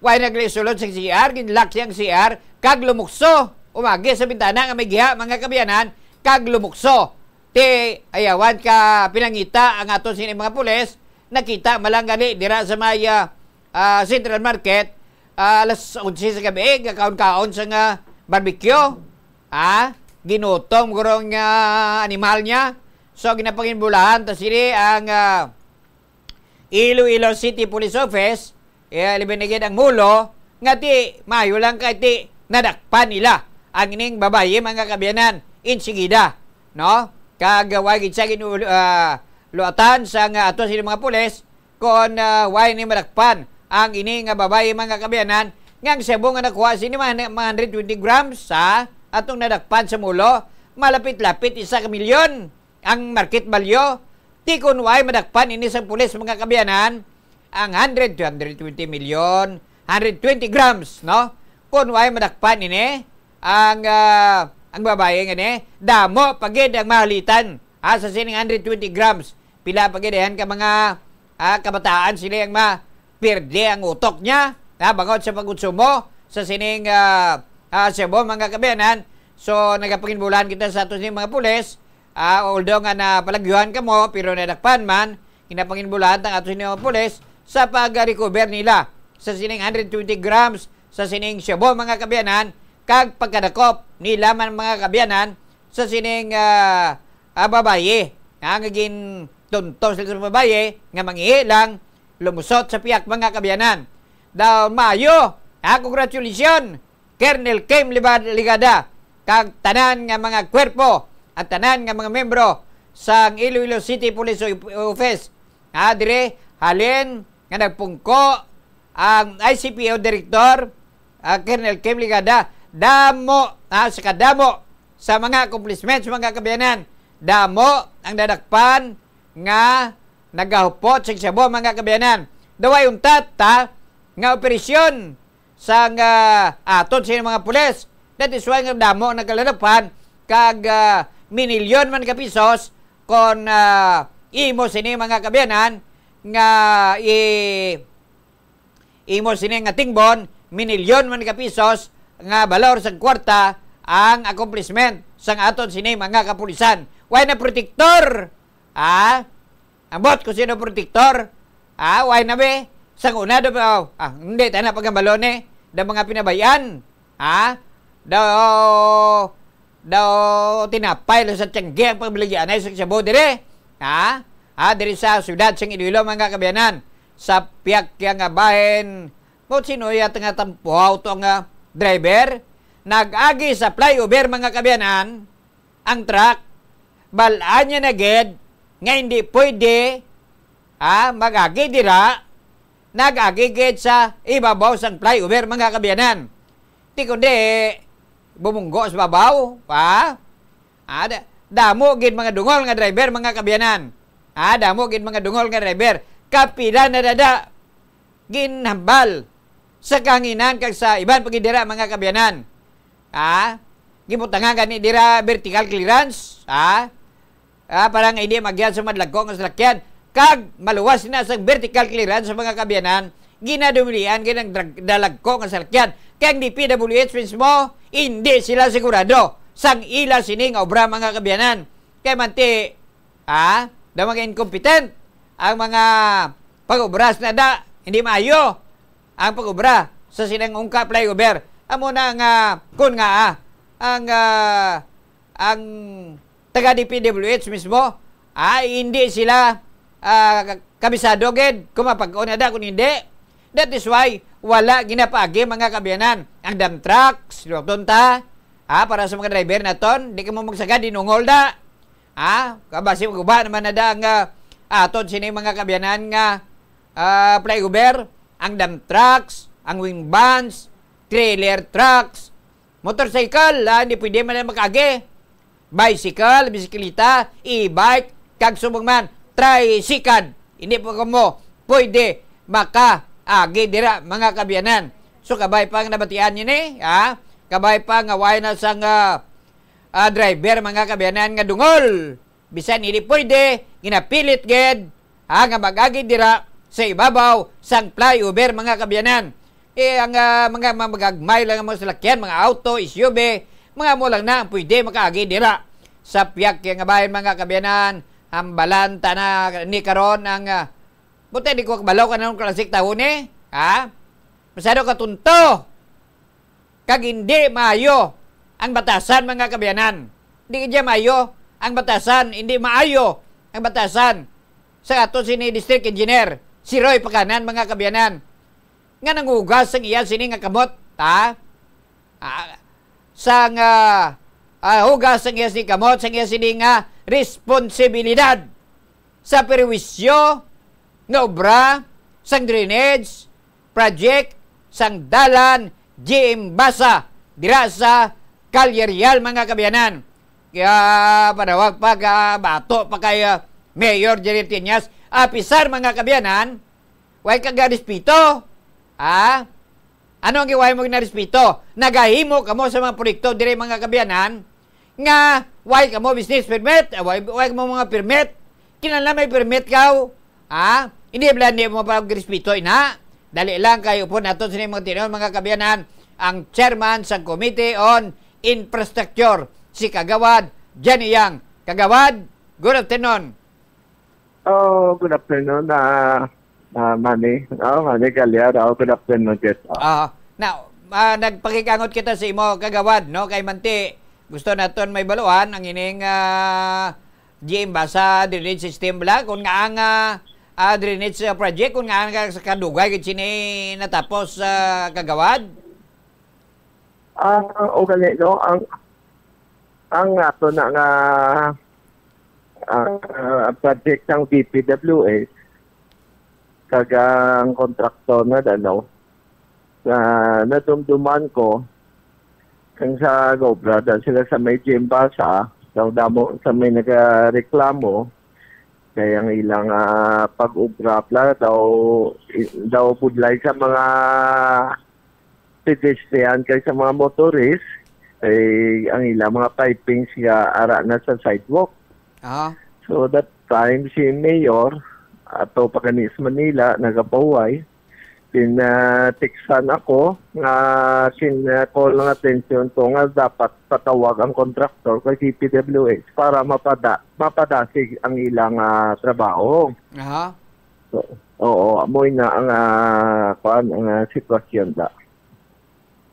Way nagli sulod sa C R, ginlock siya ang C R, kag lumukso. Umagi sa bintana nga may giha, mga kaabyanan, kag lumukso. Ti, ayawan ka pinangita ang aton sini mga pulis, nakita malang gali dira sa may, ah, ah, Central Market, ah, alas onse sa gabi, gakaon-kaon sa nga barbecue. Ah, ginutom guro nga animal niya. So, ginapanginbulahan ta sini ang, ah, Iloilo City Police Office, eh, labi na gid ang Molo, nga ti, maayo lang kay ti, nadakpan nila ang ining babayi, mga kaabyanan, insigida, no? Kag, ah, way gid siya gin-, ah, luatan sa nga ato sila mga pulis, kon, ah, way ni madakpan ang ini nga babayi, mga kaabyanan, nga ang shabu nga nakuha sini mga, mga hundred twenty grams, ha? Atong nadakpan sa Molo, malapit-lapit isa ka milyon ang market value. Ti kon way madakpan ini sang pulis, mga kaabyanan, ang hundred, two hundred twenty million, hundred twenty grams, no? Kon way madakpan ini, ang, ah, ang babayi nga ni, damo pa gid ang mahalitan, ha, sa sining hundred twenty grams. Pila pa gid yan ka mga, ah, kabataan sila ang ma-, pirdi ang utok niya, ha, bangod sa pagkonsumo sa sining, ah, ah, shabu, mga kaabyanan. So, nagapanginbulahan kita sa ato sining mga pulis, ah, although nga napalagyuhan kamo, pero nadakpan man, ginapanginbulahan tang ato sining mga pulis sa pag-recover nila sa sining hundred twenty grams sa sining shabu, mga kaabyanan, kag pagkadakop nila man, mga kaabyanan, sa sining, ah, ah, babayi, ha, nga gintunto sila sa babayi nga mangihi lang, lumusot sa pihak, mga kaabyanan. Daw maayo, ha, congratulations, Colonel Kim Liba-, Ligada, kag tanan nga mga kwerpo, at tanan nga mga membro sang Iloilo City Police Office. Ha, dire, halin nga nagpungko ang I C P O Director, ah, Colonel Kim Ligada, damo, ah, sa kadamo sa mga accomplishments, mga kaabyanan, damo ang nadakpan nga nagahupot sa shabu, mga kaabyanan. Daw way untat ta nga operasyon sang, ah, aton sa mga pulis. That is why nga damo ang nagkaladakpan kag, ah, minilyon man ka pisos kon, ah, imo sini, mga kaabyanan, nga i-, imo sini nga tingbon, minilyon man ka pisos nga balor sang kwarta ang accomplishment sang aton sini mga kapulisan. Way na protektor, ha? Ambot ko sino protektor, ha? Way na be? Sang una do, ah, hindi, tayo na pagambalon eh. Da mga pinabayan, ha? Da, Daw tinapay lang sa tiyangge ang pagbaligyaanay sa shabu diri. Ha? Ha, diri sa siyudad sang Iloilo, mga kaabyanan. Sa pihak kaya nga bahin, mo sino iya nga tampuhaw to nga driver? Nag-agi sa flyover, mga kaabyanan, ang truck. Bal-an niya na gid nga hindi pwede, ha, mag-agi dira. Nag-agi gid sa ibabaw sang flyover, mga kaabyanan. Di kundi bumunggo sa babaw, ha? Ah, da-, damo gid mga dungol nga driver, mga kaabyanan. Ah, damo gid mga dungol nga driver. Kapila na dada ginhambal sa kahanginan kag sa iban pa gid dira, mga kaabyanan. Ah, gibutangan gani dira vertical clearance, ah, ah, para nga hindi magyan sa madlagko nga salakyan. Kag maluwas na sa vertical clearance sa mga kaabyanan, ginadumihan gid ang drag-, dalagko nga salakyan. Kay ang D P W H mismo, hindi sila sigurado sang ila sini nga obra, mga kaabyanan. Kay manti, ha? Daw mga incompetent ang mga pag-obra sa nada, hindi maayo ang pag-obra sa sining ungka flyover. Amo na nga, kun nga, ah, ang, ah, ang taga D P W H mismo, ah, hindi sila, ah, ka-, kabisado gid kung mapag-on na da, kung hindi. That is why wala ginapaagi, mga kaabyanan, ang dump trucks, luton ta, ah, para sa mga driver naton, di kamo magsagad, dinungol da. Ah, kabasi guba naman na da ang, ah, aton sini, mga kaabyanan, nga, ah, flyover, ang dump trucks, ang wing vans, trailer trucks, motorcycle, ah, hindi pwede man na makaagi. Bicycle, bisikleta, e-bike, kag subong man, tricycle. Hindi po kamo pwede makaagi dira, mga kaabyanan. So, kabay pa nga nabatian niyo ni, ha? Kabay pa nga way na sang, ah, ah, driver, mga kaabyanan, nga dungol. Bisan hindi pwede, ginapilit gid, ha, nga mag-agi dira sa ibabaw sang flyover, mga kaabyanan. Eh, ang, ah, mga, mga magagmay lang ang mga salakyan, mga auto, S U V, mga mo lang na ang pwede makaagi dira sa pihak kaya nga bahin, mga kaabyanan. Hambalan ta na ni karon ang, ah, buti di ko kabalo ka nang klasik taon eh, ha? Masyado ka tunto. Kag hindi maayo ang batasan, mga kaabyanan. Hindi gid maayo ang batasan, hindi maayo ang batasan sa ato sini District Engineer, si Roy Pacanan, mga kaabyanan, nga nanghugas sang iya sini nga kamot, ha? Ah, sang, ah, ah, hugas sang iya sini kamot, sang iya sini nga responsibilidad sa perwisyo nga obra sang drainage project sang dalan G M Basa dira sa Calle Real, mga kaabyanan. Kaya panawag pa ka, bato pa kay, ah, Mayor Jerry Tiñas. Apisar, mga kaabyanan, way ka garespeto. Ha? Ano ang giway mo ginarespeto? Nagahimo kamo sa mga proyekto diri, mga kaabyanan, nga way kamo business permit, ah, way, way kamo mga permit. Kinahanglan may permit ka, ha? Hindi bala, hindi mo pagrespeto ina. Dali lang kay upod naton sini mga tinuon, mga kaabyanan, ang chairman sa Committee on Infrastructure, si Kagawad Johnny Yang. Kagawad, good afternoon. Oh, good afternoon, ah, ah, Manny. Oh, Manny Galliard. Oh, good afternoon, Jeff. Oh. Ah, na, ah, nagpakikangot kita sa imo, Kagawad, no? Kay manti, gusto naton may baluhan ang ining, ah, G M Basa drainage system bala. Kung nga ang, ah, ah, drainage, ah, project, kung nga ang sa kadugay gid sini natapos, ah, Kagawad? Ah, o gani, no? Ang, ang ato na nga, ah, ah, project sang D P W H, kag ang kontraktor na, ano, na nadumduman ko, kang sa gobra, da sila sa may G M Basa, daw damo sa may nagareklamo, kay ang ilang, ah, pag-obra pala daw, i-, daw budlay sa mga pedestrian kay sa mga motorist, eh, ang ilang mga pipings nga ara na sa sidewalk. Ah. So, that time, si Mayor, ato pa gani sa Manila, nagapahuway, din, ah, textan ako nga sin, ah, call ng attention ko nga dapat patawag ang contractor kay D P W H para mapada-, mapadasig ang ilang, ah, trabaho. Aha. So, oo, amoy na ang, ah, kuan, ang, ah, sitwasyon da.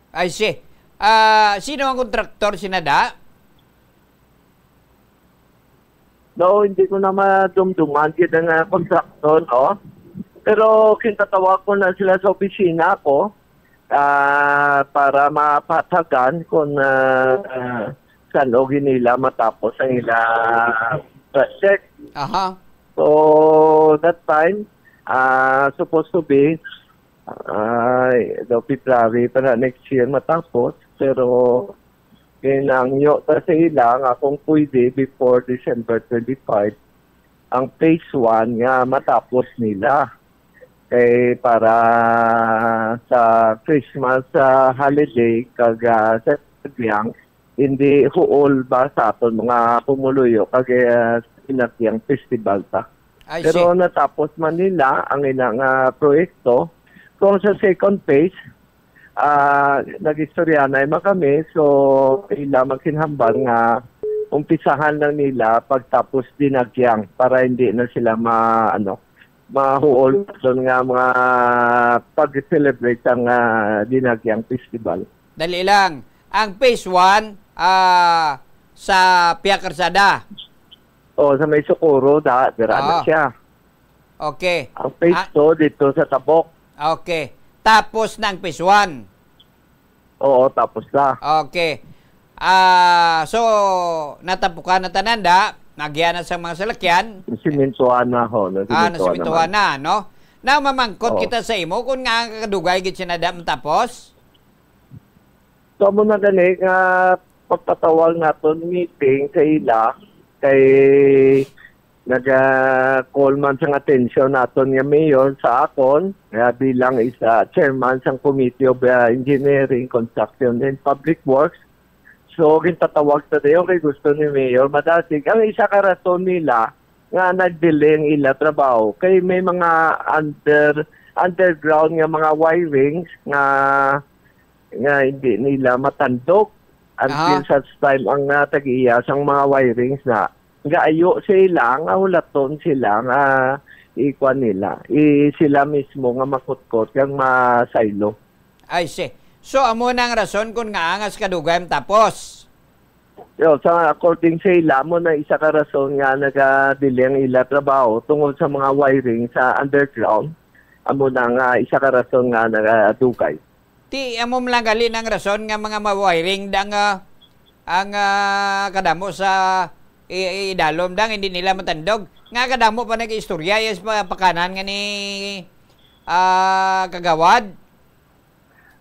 I see. Ah, sino ang kontraktor, sinada? No, hindi ko na madumduman gid ang, ah, kontraktor, no? Pero kintatawag ko na sila sa opisina ko, ah, para mapatagan kung, ah, ah, san-o gid nila matapos ang ila project. Aha. So, that time, ah, supposed to be, ay, daw February para next year matapos, pero ginangyo ta sa ila nga kung pwede before December twenty-five ang phase one nga matapos nila. Kay para sa Christmas, ah, holiday kag, ah, sa Tagbiang, hindi huol ba sa aton mga pumuluyo kag, ah, sa Tinagyang Festival ta. I Pero see. natapos man nila ang ila nga proyekto. Kung sa second phase, ah, nag-istoryanay man kami, so ila magkinhambal nga umpisahan lang nila pagtapos Dinagyang para hindi na sila ma-, ano, mahuol doon nga mga pag-celebrate ang, ah, Dinagyang Festival. Dali lang. Ang phase one, ah, sa Pia Karsada. O, sa may Socorro, da, dira na Ah. siya. Okay. Ang phase Ah. two dito sa Tabok. Okay. Tapos na ang phase one. Oo, tapos na. Okay. Ah, so, natapukan na tanan, da. Nagyan na sa mga salakyan. Simintuhan na, ho. Ah, Nasimintuhan nasimintuhan naman. na, no? Now, mamangkot Oo. kita sa imo kung nga ang kadugay gid siya na da matapos? So, amo na gani nga pagpatawag naton meeting sa ila kay naga-call man sang atensyon naton nga mayor sa akon nga bilang isa chairman sang Committee of, uh, Engineering, Construction, and Public Works. So, gintatawag ta dayon kay gusto ni Mayor madasig. Ang isa ka rason nila nga nag-delay ang ila trabaho kay may mga under underground nga mga wirings nga nga hindi nila matandog until Aha. such time ang, ah, tag-iya sang mga wirings na gaayo sila nga hulaton sila nga ikuan nila, i-, sila mismo nga makutkot kag masaylo. I see. So, amo na ang rason kung nga angas kadugay ang tapos. Yo, sa according sa ila, amo na isa ka rason nga naga-delay ang ila trabaho tungod sa mga wiring sa underground. Amo na nga isa ka rason nga nagadugay. Ti, amo man lang gali nang rason nga mga mawiring dang, ah, ang, ah, kadamo sa i-, i-, idalom dang hindi nila matandog. Nga kadamo pa nag-istorya, yes, pa, pakanan nga ni, ah, Kagawad.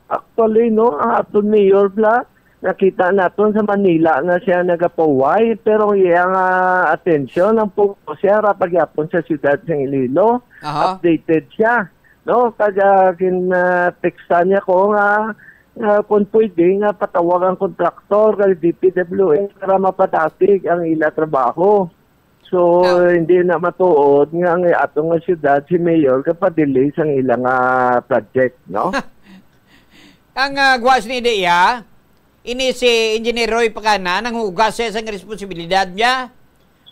Actually, no, ang aton mayor bla, nakita naton sa Manila na siya nagapahuway, pero ang iyang, ah, atensyon, ang focus siya ra pagyapon sa siyudad sang Iloilo. Aha. Updated siya, no? Kag, ah, gin, ah, textan niya ko nga, ah, kung pwede nga patawag ang kontraktor kag D P W H para mapadasig ang ila trabaho. So, Ah. hindi na matuod nga ang ato nga siyudad, si Mayor, kapadelay sang ila nga project, no? Ang, ah, guas ni Dia, ini si Engineer Roy Pakana, nanghugas siya sang responsibilidad niya.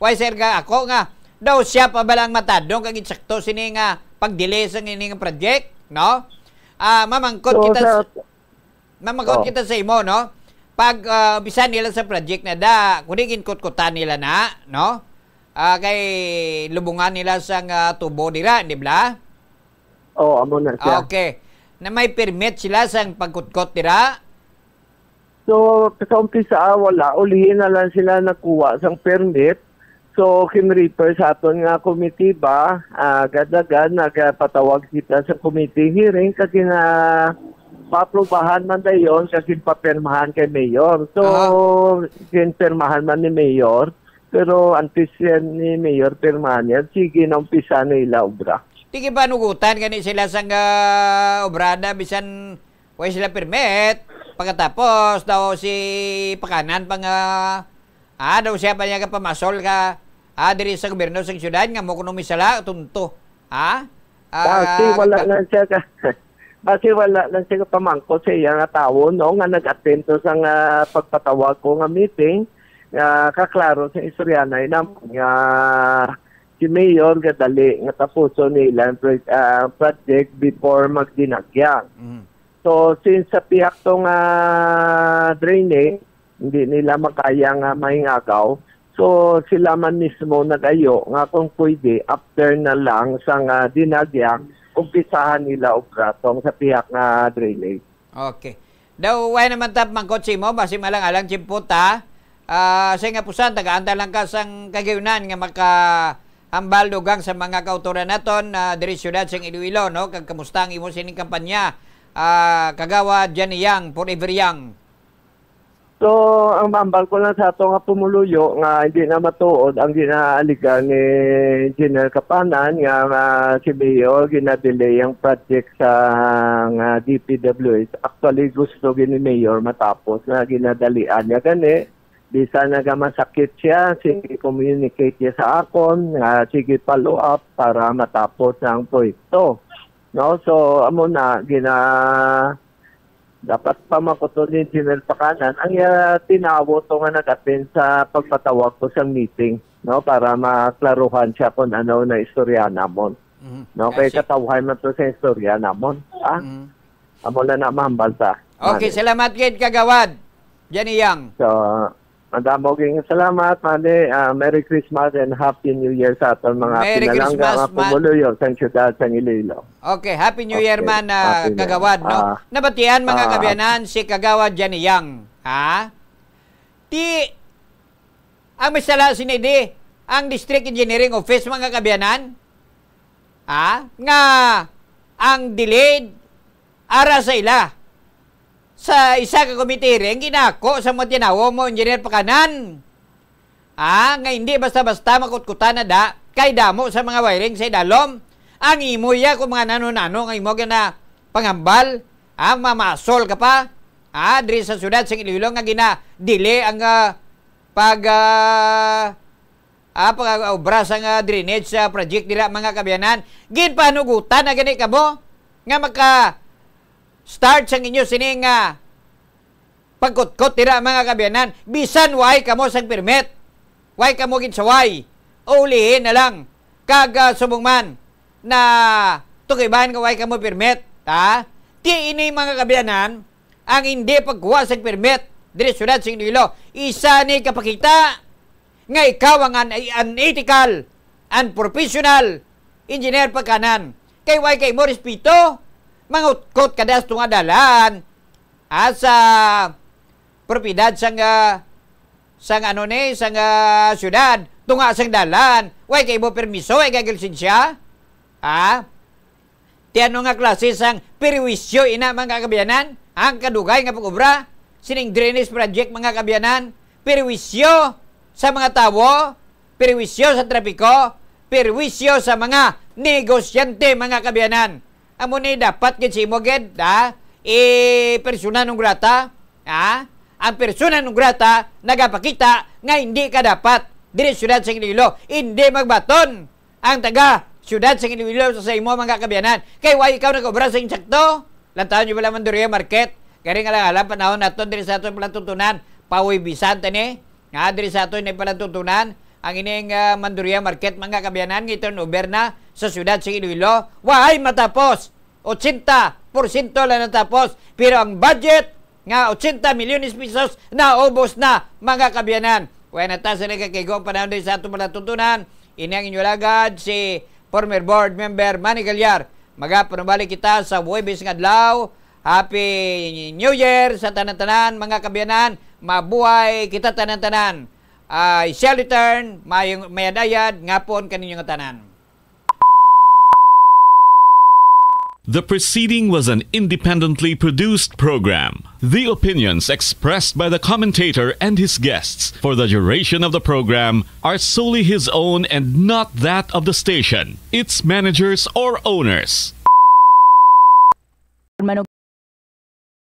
Why, sir, ka ako nga, daw siya pa ba lang matadong kag insakto sini nga pag-delay sang ini nga project, no? Ah, mamangkot So, kita sa s-, Mamakot Oh. kita sa imo, no? Pag, ah, umpisa nila sa project na da, kundi ginkutkutan nila na, no? Ah, kay lubungan nila sang, ah, tubo dira, di ba? Oh, amo na siya. Ah, okay. Na may permit sila sang pagkutkot dira? So, sa umpisa, wala. Ulihi na lang sila nagkuha sang permit. So, kinrefer sa aton nga komitiba, ah, agad-agad nagpatawag kita sa committee hearing kag gina-, paaprubahan man dayon kag ginpapirmahan kay Mayor. So, Aha. ginpirmahan man ni Mayor, pero antes yan ni Mayor pirmahan yan, sige, naumpisa na ila obra. Di gipanugutan gani sila sang, ah, obrada bisan way sila permit. Pagkatapos daw si Pakanan pa nga, ah, daw siya pa niya kapamasol ka, ah, diri sa gobyerno sa siyudad nga mo kuno misala, tunto. Ha? Ah, Kasi wala ka- lang siya ka, kasi wala lang siya kapamangkot sa iya nga tawo, no, nga nag-attend to sa nga pagpatawag ko nga meeting, nga kaklaro sa istoryanay namon nga si Mayor gadali nga tapuson nila ang pro-, ah, project before magdinagyang. Mm. So, since sa pihak to nga drainage, hindi nila makaya nga mahingagaw. So, sila man mismo nag-ayo nga kung pwede, after na lang sa nga dinagyang, umpisahan nila obra tong sa pihak nga drainage. Okay. Daw, why naman tap mangkot si mo? Basi malang-alang tiempo ta. Ah, sa nga pusan, tagaan ta lang ka sang kagayunan nga makahambal dugang sa mga kautoran naton, ah, diri siyudad sang Iloilo, no? Kag kamusta ang imo sining kampanya? Ah, Kagawad Johnny Young, forever young. So, ang mambal ko lang sa ato nga pumuluyo nga hindi na matuod ang ginaaligan ni General Kapanan nga, nga si Mayor ginadelay ang project sa nga D P W H. Actually, gusto gini Mayor matapos na ginadalian niya gani. Bisan nagamasakit siya, sige communicate niya sa akon nga sige follow up para matapos na ang proyekto. No? So, amo na, gina, dapat pa makuton ni General Pakanan ang iya tinawo to nga nag-attend sa pagpatawag ko sa meeting, no, para maklaruhan siya kung ano na istorya namon. Mhm. No, kay Kasi katawhay man to sa istorya namon. Ah, Mhm. Amo na na mahambal ta. Okay, Mali. Salamat gid, Kagawad Johnny Young. So, madamo gyud salamat, Mali. Ah, Merry Christmas and Happy New Year sa aton mga Merry pinalangga Christmas, nga ma- pumuluyo sa siyudad sa Iloilo. Okay, Happy New Year Okay, man, ah, Happy New Year. Kagawad, no? Ah, Nabatian, mga ah, kabiyanan, si Kagawad Johnny Young. Ha? Ti, ang may sala sini di, ang District Engineering Office, mga kabiyanan, ha? Nga ang delayed ara sa ila. Sa isa ka committee hearing, ginako sa mga tinawo mo, Engineer Pakanan. Ah, nga hindi basta-basta makutkutan na da, kay damo sa mga wiring sa idalom. Ang imo ya kung mga nano-nano nga imo gina panghambal, ah, mamasol ka pa. Ah, diri sa siyudad sa Iloilo nga gina-delay ang, ah, pag, ah, ah, pag-obra sa nga drainage sa project dira, mga kabiyanan. Ginpanugutan na gani kamo nga maka-start sang inyo sini nga pagkutkot dira, mga kabiyanan, bisan way kamo sang permit, way kamo ginsaway, ulihin na lang, kag, ah, subong man na tukiban nga way kamo permit, ha? Ti ini, mga kabiyanan, ang hindi pagkuha sang permit diri sa siyudad sa Iloilo, isa ni kapakita nga ikaw ang un-, unethical, unprofessional, Engineer Pakanan. Kay way kay mo respeto, mangutkot ka das tunga dalan, ah, sa propiedad sang, ah, sang ano ni, sang, ah, siyudad, tunga sang dalan, way kay mo permiso, way kay lisensya? Ha? Ti ano nga klase sang perwisyo ina, mga kabiyanan? Ang kadugay nga pag-obra sining drainage project, mga kabiyanan, perwisyo sa mga tawo, perwisyo sa trapiko, perwisyo sa mga negosyante, mga kabiyanan. Amo ni dapat gid sa imo gid, ha? I-persona non grata, ha? Ang persona non grata nagapakita nga hindi ka dapat diri sa siyudad sa Iloilo, hindi magbaton ang taga siyudad sa Iloilo sa imo, mga kabiyanan. Kay why ikaw nag-obra sa insakto? Lantawon niyo bala Mandurria Market? Kari nga lang alam, panahon naton diri sa aton palatuntunan, pawibisan tani. Nga diri sa aton ni palatuntunan, ang ining, ah, Mandurria Market, mga kabiyanan, nga turnover na sa siyudad sa Iloilo. Why matapos? Ochenta porsyento lang natapos. Pero ang budget nga ochenta milyones pesos naubos na, mga kabiyanan. Wala na ta sa nagakaigo ang panahon diri sa aton palatuntunan. Ini ang inyo lagad, si former board member Manny Galyar. Magapanubalik kita sa Huwebes nga adlaw. Happy New Year sa tanan-tanan, mga kabiyanan. Mabuhay kita tanan-tanan. I shall return, mayong mayad-ayad ngapon kaninyo nga tanan. The preceding was an independently produced program. The opinions expressed by the commentator and his guests for the duration of the program are solely his own and not that of the station, its managers, or owners.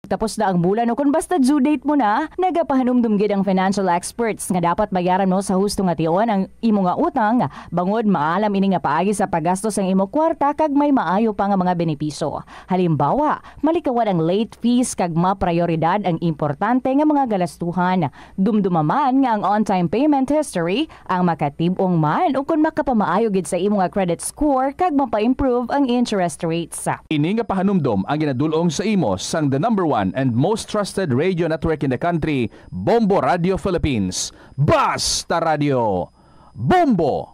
Tapos na ang bulan o kung basta due date mo na, nagapahanumdum gid ang financial experts nga dapat bayaran mo sa husto nga tion ang imo nga utang, bangod maalam ini nga paagi sa paggasto sang imo kwarta kag may maayo pa nga mga benepisyo. Halimbawa, malikawan ang late fees kag maprioridad ang importante nga mga galastuhan. Dumduma man nga ang on-time payment history ang makatib-ong man ukon makapamaayo gid sa imo nga credit score kag mapa-improve ang interest rates. Ini nga pahanumdom ang ginadul-ong sa imo sang the number one and most trusted radio network in the country, Bombo Radio Philippines. Basta Radio, Bombo!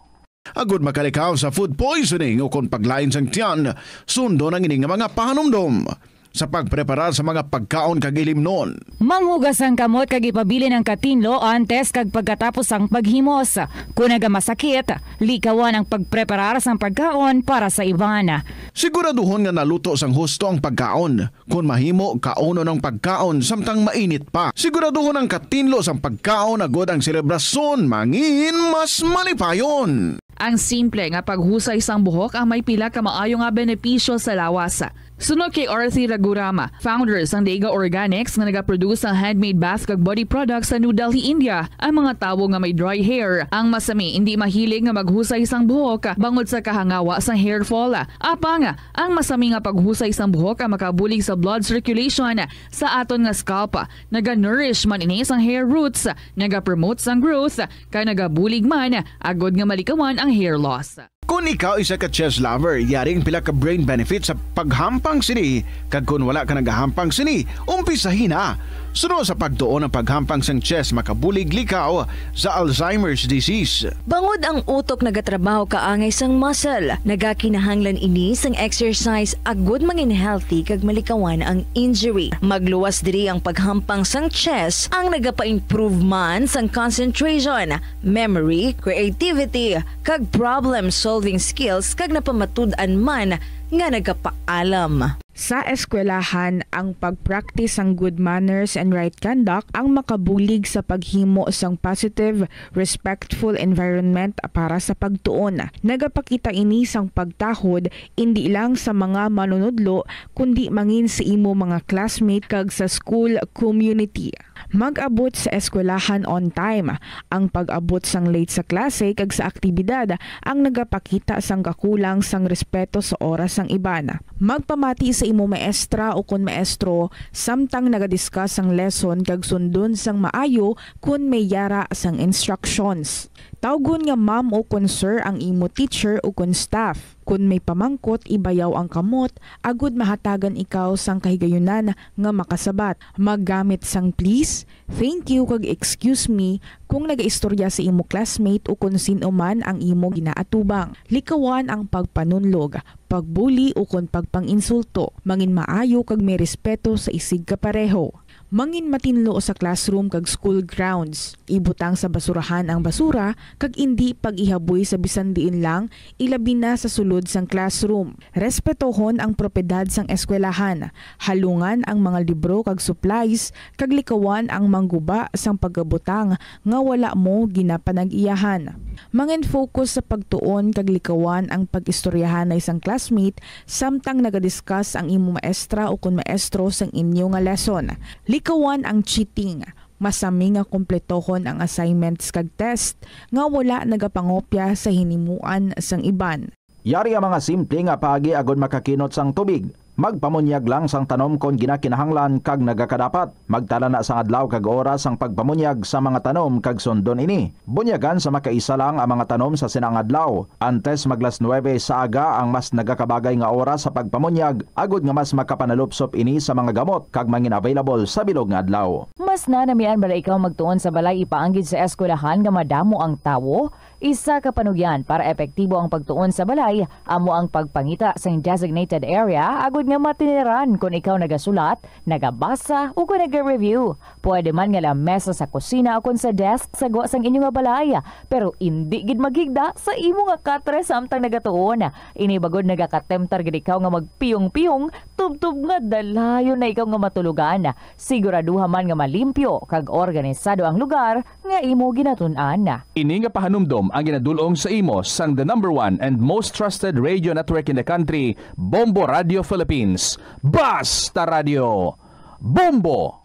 Agud makalikaw sa food poisoning ukon paglain sang tiyan, sundon ang ini nga mga pahanumdom sa pagpreparar sa mga pagkaon kag ilimnon. Manghugas ang kamot kag ipabilin ang katinlo antes kag pagkatapos sang paghimos. Kon nagamasakit, likawan ang pagpreparar sang pagkaon para sa iban. Siguraduhon nga naluto sang husto ang pagkaon. Kon mahimo, kaunon ang pagkaon samtang mainit pa. Siguraduhon ang katinlo sang pagkaon agud ang selebrasyon mangin mas malipayon. Ang simple nga paghusay sang buhok ang may pila ka maayo nga benepisyo sa lawas. Suno kay Arthi Ragurama, founder sang Dega Organics nga nagaproduce sang handmade bath kag body products sa New Delhi, India, ang mga tawo nga may dry hair ang masami indi mahilig nga maghusay sang buhok bangod sa kahangawa sang hair fall. Apang ang masami nga paghusay sang buhok ang makabulig sa blood circulation sa aton nga scalp. Naga-nourish man ini sang hair roots, nagapromote sang growth, kag nagabulig man agud nga malikawan ang hair loss. Kon ikaw isa ka chess lover, yari ang pila ka brain benefits sa paghampang sini, kag kon wala ka nagahampang sini, umpisahi na. Suno sa pagtuon ang paghampang sang chess makabulig likaw sa Alzheimer's disease. Bangod ang utok nagatrabaho kaangay sang muscle, nagakinahanglan ini sang exercise agud mangin healthy kag malikawan ang injury. Magluwas diri ang paghampang sang chess ang nagapa-improve man sang concentration, memory, creativity, kag problem-solving skills kag napamatud-an man nga nagapaalam. Sa eskwelahan, ang pag-practice sang good manners and right conduct ang makabulig sa paghimo sang positive, respectful environment para sa pagtuon. Nagapakita ini sang pagtahod indi lang sa mga manunudlo, kundi mangin sa imo mga classmate kag sa school community. Mag-abot sa eskwelahan on time. Ang pag-abot sang late sa klase kag sa aktibidad ang nagapakita sang kakulang sang respeto sa oras sang iban. Magpamati sa imo maestra ukon maestro samtang nagadiscuss sang lesson kag sundon sang maayo kon may yara sang instructions. Tawgon nga ma'am ukon sir ang imo teacher ukon staff. Kon may pamangkot, ibayaw ang kamot agud mahatagan ikaw sang kahigayunan nga makasabat. Maggamit sang please, thank you, kag excuse me kung nagaistorya sa imo classmate ukon sin-o man ang imo ginaatubang. Likawan ang pagpanunlog, pagbuli, ukon pagpang-insulto. Mangin maayo kag may respeto sa isigkapareho. Mangin matinlo sa classroom kag school grounds. Ibutang sa basurahan ang basura kag indi pag-ihaboy sa bisan diin lang, ilabi na sa sulod sang classroom. Respetohon ang propiedad sang eskwelahan. Halungan ang mga libro kag supplies, kag likawan ang mangguba sang pagabutang nga wala mo ginapanag-iyahan. Mangin-focus sa pagtuon kag likawan ang pag-istoryahanay sang classmate samtang nagadiscuss ang imo maestra ukon maestro sang inyo nga lesson. Likawan ang cheating. Masami nga kumpletohon ang assignments kag test nga wala nagapangopya sa hinimuan sang iban. Yari ang mga simple nga paagi agud makakinot sang tubig. Magpamunyag lang sang tanom kon ginakinahanglan kag nagakadapat. Magtala na sang adlaw kag oras sang pagpamunyag sa mga tanom kag sundon ini. Bunyagan sa makaisa lang ang mga tanom sa sina nga adlaw. Antes mag las nuebe sa aga ang mas nagakabagay nga oras sa pagpamunyag, agud nga mas makapanalupsop ini sa mga gamot kag mangin-available sa bilog nga adlaw. Mas nanamian bala ikaw magtuon sa balay ipaanggid sa eskwelahan nga madamo ang tawo? Isa ka panugyan para epektibo ang pagtuon sa balay amo ang pagpangita sang designated area agud nga matiniran kon ikaw nagasulat, nagabasa, ukon naga-review. Pwede man nga lamesa sa kusina ukon sa desk sa gwa sang inyo nga balay, pero indi gid maghigda sa imo nga katre samtang nagatuon. Ini bangod nagakatemptar gid ikaw nga magpiyong-piyong tubtob nga dalayon na ikaw nga matulogan. Siguraduha man nga malimpyo kag organisado ang lugar nga imo ginatun-an. Ini nga pahanumdom ang ginadul-ong sa imo sang the number one and most trusted radio network in the country, Bombo Radio Philippines. Basta Radio, Bombo!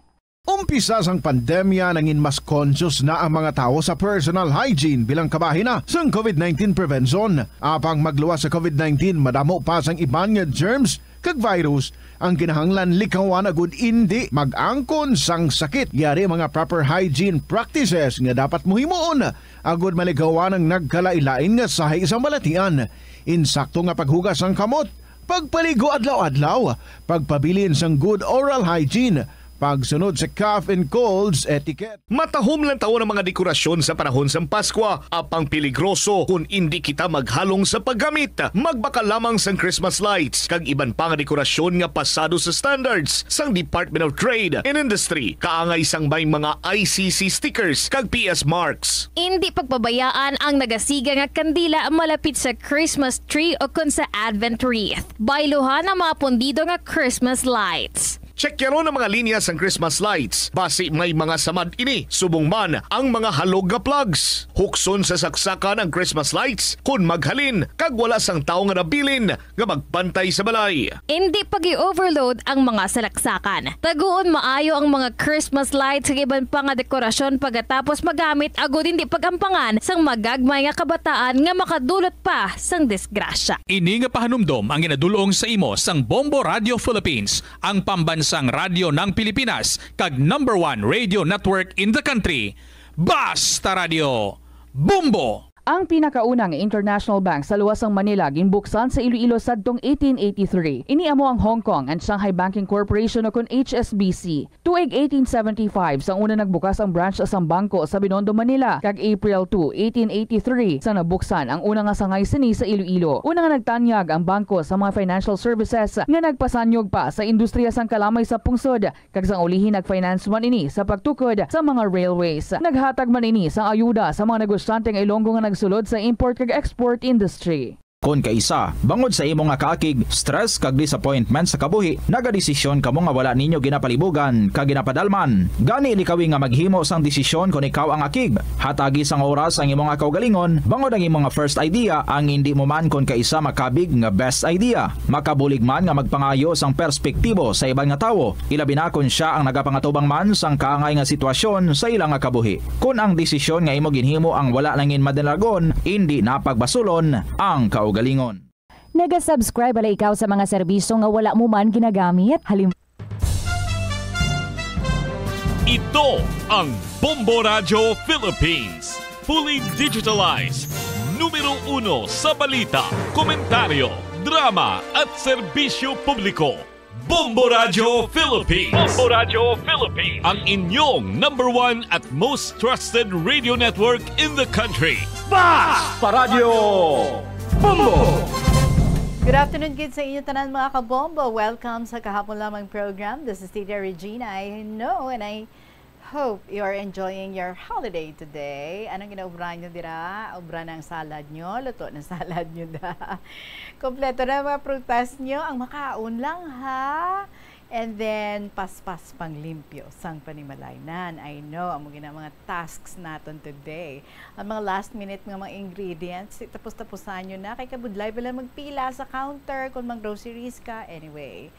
Umpisa sang pandemya, nangin mas conscious na ang mga tawo sa personal hygiene bilang kabahin na sang covid nineteen prevention. Apang magluwas sa covid nineteen, madamo pa sang iban nga germs kag virus ang kinahanglan likawan agud indi mag-angkon sang sakit. Yari mga proper hygiene practices nga dapat mo himuon agud malikawan ang nagkalain-lain nga sahi sang balatian. Insakto nga paghugas sang kamot, pagpaligo adlaw-adlaw, pagpabilin sang good oral hygiene, Pagsunod sa cough and colds etiquette. Matahom lang taon ang mga dekorasyon sa panahon sang Paskwa, apang peligroso kon indi kita maghalong sa paggamit. Magbakal lamang sang Christmas lights kag iban pa nga dekorasyon nga pasado sa standards sang Department of Trade and Industry, kaangay sang may mga I C C stickers kag P S marks. Indi pagpabayaan ang nagasiga nga kandila malapit sa Christmas tree o kon sa Advent wreath. Bayluhan ang mga pundido nga Christmas lights. Tsekyaron ang mga linya sang Christmas lights, basi may mga samad ini, subong man ang mga halog nga plugs. Hukson sa saksakan ang Christmas lights kon maghalin kag wala sang tawo nga nabilin nga magbantay sa balay. Indi pag-i-overload ang mga salaksakan. Taguon maayo ang mga Christmas lights kag iban pa nga dekorasyon pagkatapos magamit, agod indi pagampangan sang magagmay nga kabataan nga makadulot pa sang disgrasya. Ini nga pahanumdom ang ginadul-ong sa imo sang Bombo Radio Philippines, ang pambansang radyo ng Pilipinas, kag number one radio network in the country. Basta Radio, Bombo! Ang pinakauna nga international bank sa luwas sang Manila ginbuksan sa Iloilo sadtong eighteen eighty-three. Ini amo ang Hong Kong and Shanghai Banking Corporation, o kon H S B C. Tuig eighteen seventy-five sang una nagbukas ang branch sang bangko sa Binondo, Manila, kag April two, eighteen eighty-three sang nabuksan ang una nga sangay sini sa Iloilo. Una nga nagtanyag ang bangko sa mga financial services nga nagpasanyog pa sa industriya sang kalamay sa pungsod, kag sang ulihi nag-finance man ini sa pagtukod sa mga railways. Naghatag man ini sang ayuda sa mga negosyante nga Ilonggo nga nagsulod sa import kag export industry. Kon kaisa, bangod sa imo nga kaakig, stress kag disappointment sa kabuhi, nagadesisyon kamo nga wala ninyo ginapalibugan kag ginapadalman. Gani, likawi nga maghimo sang desisyon kon ikaw ang akig. Hatagi sang oras ang imo nga kaugalingon, bangod ang imo nga first idea ang indi mo man kon kaisa makabig nga best idea. Makabulig man nga magpangayo sang perspektibo sa iban nga tawo, ilabi na kon sia ang nagapangatubang man sang kaangay nga sitwasyon sa ila nga kabuhi. Kon ang desisyon nga imo ginhimo ang wala nangin madalagon, indi na pagbasulon ang kaugalingon. Naga-subscribe bala ikaw sa mga serbisyo nga wala mo man ginagamit? Halim- Ito ang Bombo Radyo Philippines. Fully digitalized. Numero uno sa balita, komentaryo, drama, at serbisyo publiko. Bombo Radyo Philippines. Bombo Radyo Philippines. Ang inyong number one at most trusted radio network in the country. Basta Radyo Bombo! Good afternoon gid sa inyo tanan, mga kabombo. Welcome sa Kahapon Lamang program. This is Tita Regina. I know and I hope you are enjoying your holiday today. Anong ginaobra nyo dira? Obra na ang salad nyo? Luto na salad nyo da? Kompleto na ang mga prutas nyo? Ang makaon lang, ha? And then, paspas panglimpyo sang panimalay. Nan, I know, amo gina mga tasks naton today. Ang mga last minute nga mga ingredients, tapos-tapusan nyo na. Kay kabudlay pa lang magpila sa counter kung mang-groceries ka. Anyway,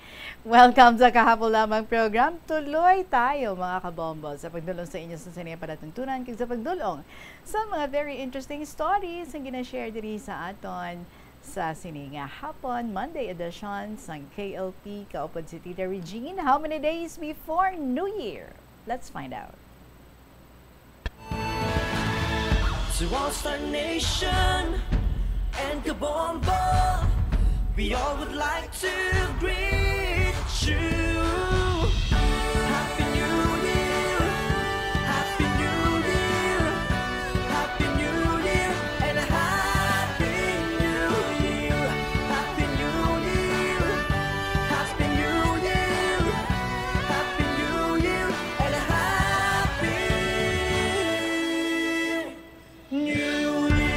welcome sa Kahapon Lamang program. Tuloy tayo, mga kabombo, sa pagdulong sa inyo sa sining palatuntunan kag sa pagdulong sa mga very interesting stories nga gina-share diri sa aton sa sini nga hapon, Monday edition sang K L P. Kaupod si Tita Regine. How many days before New Year? Let's find out. To all Star Nation and Kabombo, we all would like to greet you. Happy New Year! Happy New Year! Happy New Year! And a Happy New Year! Happy New Year! Happy New Year! Happy New Year! And a Happy New Year!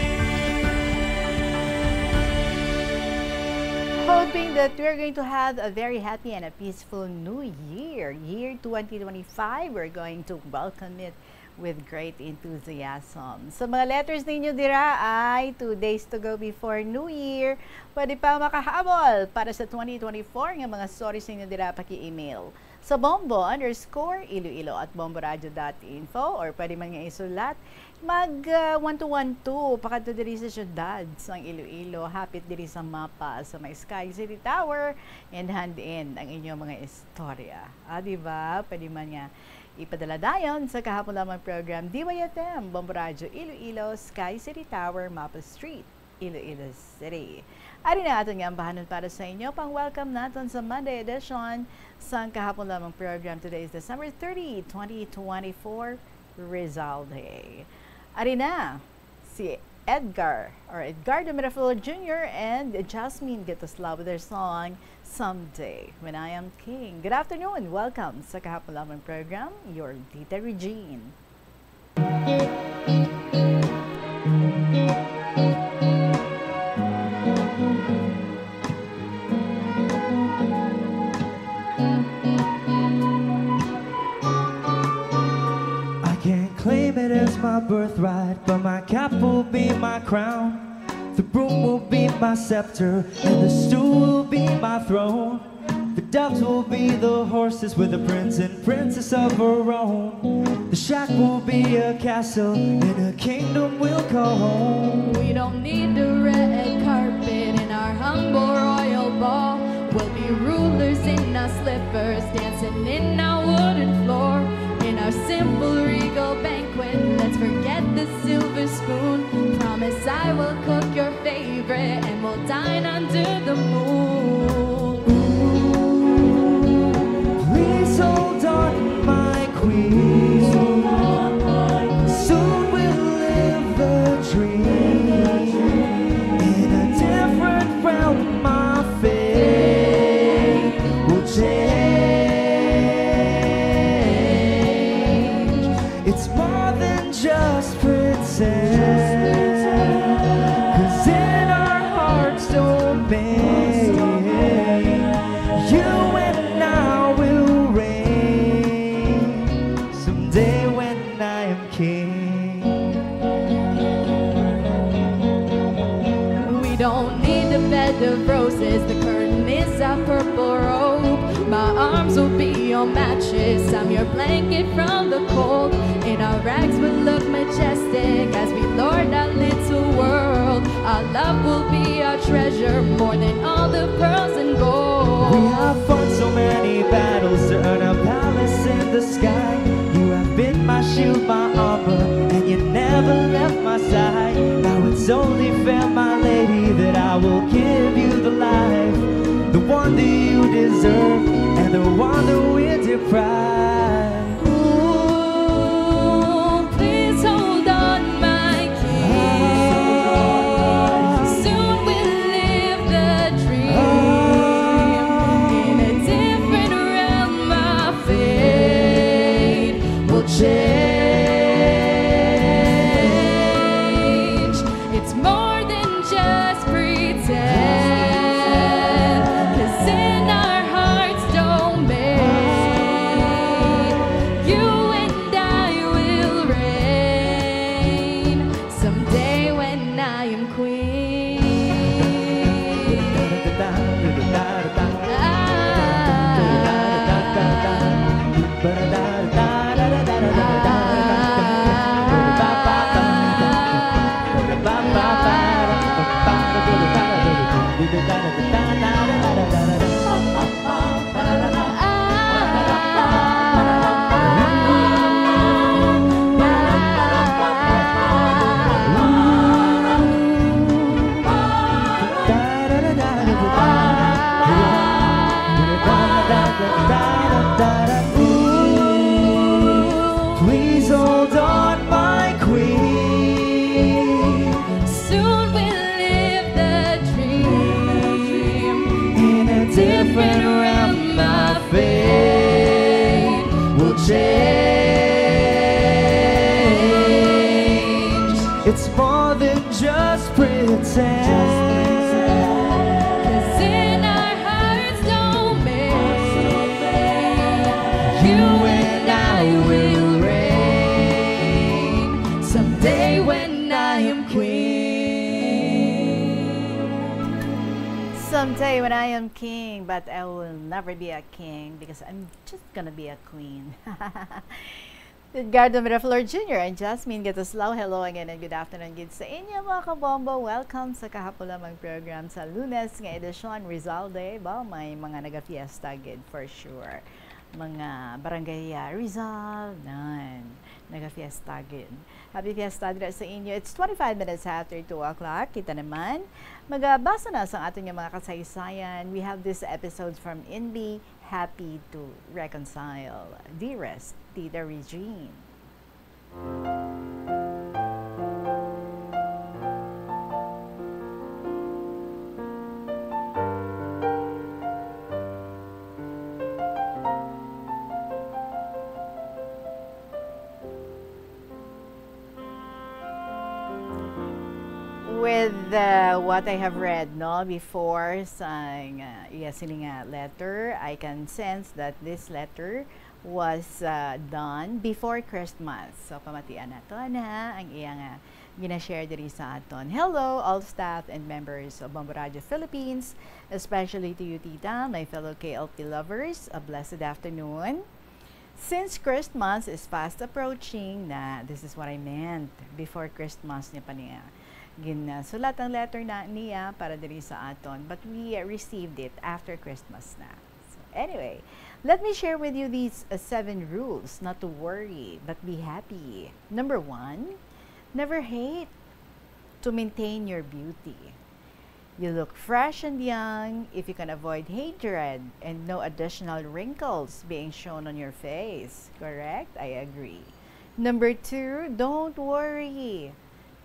Hoping that we're going to have a very happy and a peaceful New Year. Year twenty twenty-five, we're going to welcome it with great enthusiasm. Sa mga letters ninyo dira ay two days to go before New Year. Pwede pa makahabol para sa twenty twenty-four nga mga stories ninyo dira, paki-email sa bombo underscore iloilo at bomboradio dot info, or pwede man nga isulat, mag, ah, one two one two, pakadto diri sa siyudad sang Iloilo, hapit diri sa mapa sa may Sky City Tower, and hand in ang inyong mga istorya. Ah, di ba? Pwede man nga ipadala dayon sa Kahapon Lamang program, D Y F M, Bombo Radyo Iloilo, Sky City Tower, Mapa Street. Iloilo City. Ari na aton nga ambahanon para sa inyo, pang-welcome naton sa Monday edition sang kahapon lamang program. Today is December thirty, twenty twenty-four, Rizal Day. Ari na, si Edgar, or Edgardo Miraflor Junior and Jasmine Getaslao with their song, Someday When I Am King. Good afternoon. Welcome sa kahapon lamang program. Your Tita Regine. I can't claim it as my birthright, but my cap will be my crown. The broom will be my scepter, and the stool will be my throne. The doves will be the horses with the prince and princess of our own. The shack will be a castle, and a kingdom will call home. We don't need the red carpet in our humble royal ball. We'll be rulers in our slippers, dancing in our wooden floor. In our simple regal banquet, let's forget the silver spoon. Promise I will cook your favorite, and we'll dine under the moon. Ooh, please hold on, my queen. Soon we'll live the dream. In a different realm, my fate will change. It's more than just pretend. 'Cause in our hearts domain, you and I will reign. Someday when I am king. We don't need a bed of roses, the curtain is a purple robe. My arms will be your mattress, I'm your blanket from the cold. In our rags we'll look majestic as we lord our little world. Our love will be our treasure, more than all the pearls and gold. We have fought so many battles to earn a palace in the sky. You have been my shield, my armor, and you never left my side. Now it's only fair, my lady, that I will give you the life, the one that you deserve, and the one that we deprive. Ooh, please hold on, my king. Soon we'll live the dream. In a different realm, my fate will change. It's more than just pretend. 'Cause in our hearts domain, you and I will reign. Someday when I am queen. Please hold on, my queen. Soon we'll live the dream. In a different realm, my fate will change. It's more than just pretend. 'Cause in our hearts domain, you and I will reign. Someday when I am queen. Someday when I am king, but I will never be a king because I'm just gonna be a queen. Edgardo Miraflor Junior and Jasmine Gataslao, hello again and good afternoon gid sa inyo, mga kabombo. Welcome sa kahapon lamang program sa Lunes nga edisyon, Rizal Day. Ba, may mga nagafiesta gid, for sure. mga barangay, ah, Rizal, nan, nagafiesta gid. Happy fiesta dira sa inyo. It's twenty-five minutes after two o'clock. Kita naman, magabasa na sa aton nga mga kasaysayan. We have this episode from Inbi, Happy to Reconcile. Dearest Tita Regine. With, uh, what I have read, no, before sa, uh, iya sini nga letter, I can sense that this letter was, uh, done before Christmas. So, pamatian nato na ang iya nga gina-share diri sa aton. Hello, all staff and members of Bombo Radio Philippines, especially to you, Tita, my fellow K L P lovers. A blessed afternoon. Since Christmas is fast approaching na, this is what I meant, before Christmas niya pa niya. Ginsulat ang letter na niya para diri sa aton, but we, uh, received it after Christmas na. So, anyway, let me share with you these, uh, seven rules not to worry, but be happy. Number one, never hate to maintain your beauty. You look fresh and young if you can avoid hatred and no additional wrinkles being shown on your face. Correct? I agree. Number two, don't worry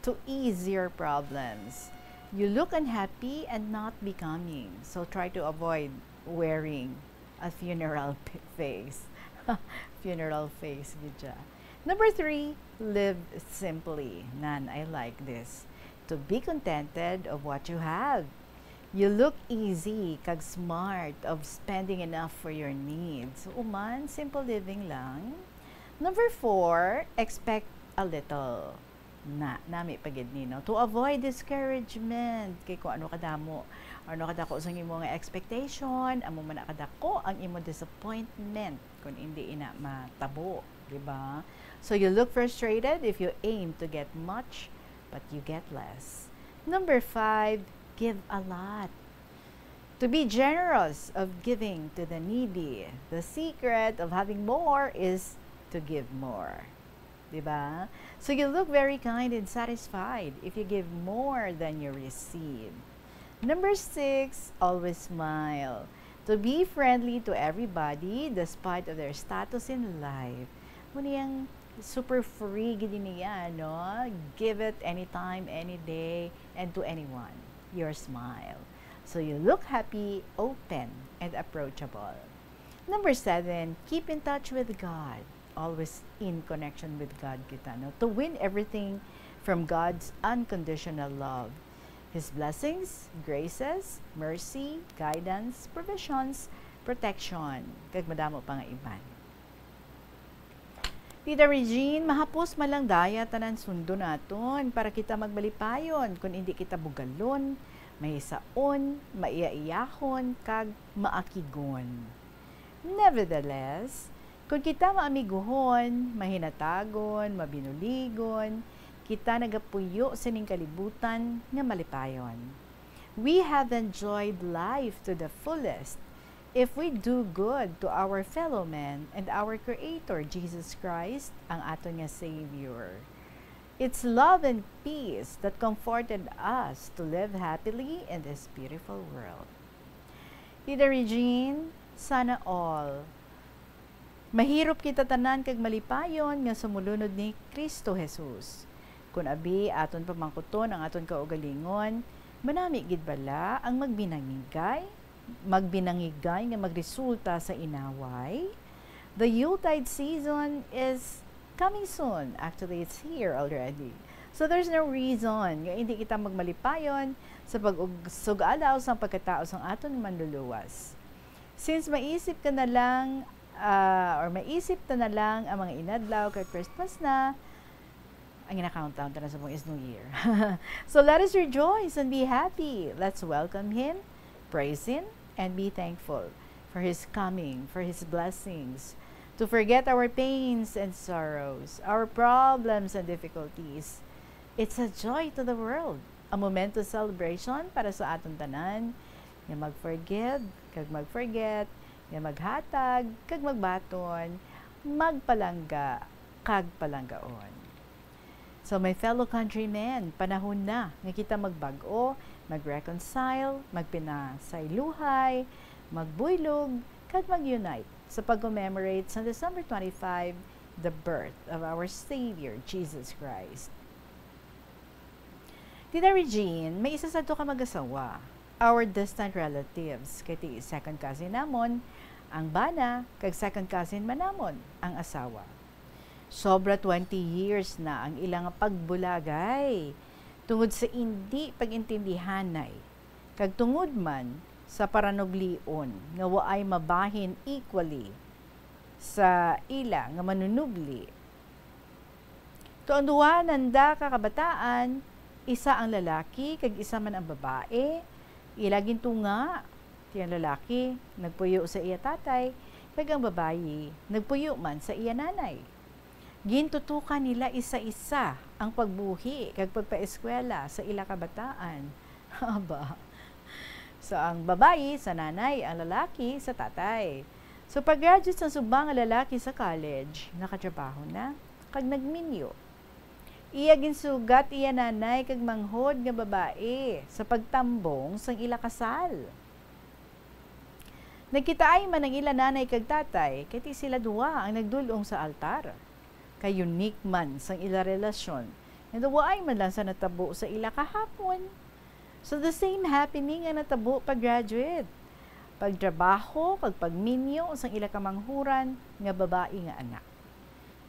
to ease your problems. You look unhappy and not becoming, so try to avoid wearing a funeral p-, face. Funeral face, gid siya. Number three, live simply. Nan, I like this. To be contented of what you have. You look easy kag smart of spending enough for your needs. Human, simple living lang. Number four, expect a little. Na, nami pa gid ni, no? To avoid discouragement. Kay kung ano kadamo, ano kadako sa imo nga expectation, amo man na kadako ang imo disappointment kung hindi ina matabo, di ba? So you look frustrated if you aim to get much, but you get less. Number five, give a lot. To be generous of giving to the needy. The secret of having more is to give more. Di ba? So you look very kind and satisfied if you give more than you receive. Number six, always smile. To be friendly to everybody despite of their status in life. Muna yung super free gid niya, no? Give it anytime, any day, and to anyone. Your smile. So you look happy, open, and approachable. Number seven, keep in touch with God. Always in connection with God kita, no? To win everything from God's unconditional love. His blessings, graces, mercy, guidance, provisions, protection, kag madamo pa nga iban. Tita Regine, mahapos man lang daya tanan sundo naton para kita magmalipayon, kun indi kita bugalon, mahisaon, maiyaiyahon, kag maakigon. Nevertheless, kun kita maamiguhon, mahinatagon, mabinuligon, kita nagapuyo sining kalibutan nga malipayon. We have enjoyed life to the fullest if we do good to our fellow men and our Creator, Jesus Christ, ang aton nga Savior. It's love and peace that comforted us to live happily in this beautiful world. Tita Regine, sana all. Mahirop kita tanan kag malipayon nga sumulunod ni Cristo Jesus. Kun abi aton pamangkuton ang aton kaugalingon, manami gid bala ang magbinangigay, magbinangigay nga magresulta sa inaway? The Yuletide season is coming soon. Actually, it's here already. So there's no reason nga hindi kita magmalipayon sa pag-ug-, sug-alaw sang pagkatao sang aton Manluluwas. Since maisip ta na lang, ah, or maisip ta na lang ang mga inadlaw kay Christmas na, ang gina-countdown ta na sa buong is New Year. So let us rejoice and be happy. Let's welcome Him, praise Him, and be thankful for His coming, for His blessings, to forget our pains and sorrows, our problems and difficulties. It's a joy to the world, a momentous celebration para sa aton tanan, nga mag-forgive kag mag-forget, nga maghatag kag magbaton, magpalangga kag palanggaon. So, my fellow countrymen, panahon na nga kita magbag-o, mag-reconcile, magpinasayluhay, magbuylog, kag mag-unite sa pag-commemorate sa December twenty-five, the birth of our Savior, Jesus Christ. Tita Regine, may isa sadto ka mag-asawa, our distant relatives, kay ti second cousin namon ang bana, kag second cousin man namon ang asawa. Sobra twenty years na ang ilang pagbulagay tungod sa indi pag-intindihanay, kag tungod man sa paranublion nga waay mabahin equally sa ila nga manunubli. To ang duha nanda ka kabataan, isa ang lalaki kag isa man ang babae, ila gintunga, ti ang lalaki nagpuyo sa iya tatay, kag ang babayi nagpuyo man sa iya nanay. Gintutukan nila isa-isa ang pagbuhi kag pagpaeskwela sa ila kabataan. Aba. So, ang babayi sa nanay, ang lalaki sa tatay. So, pag-graduate sang subang nga lalaki sa college, nakatrabaho na, kag nagminyo. Iya ginsugat iya nanay kag manghod nga babayi sa pagtambong sang ila kasal. Nagkitaay man ang ila nanay kag tatay, kay ti sila duha ang nagdul-ong sa altar. Kay unique man sang ila relasyon, nga waay man lang sa natabo sa ila kahapon. So, the same happening ang natabo pag-graduate, pagtrabaho, kag pagminyo sang ila kamanghuran nga babayi nga anak.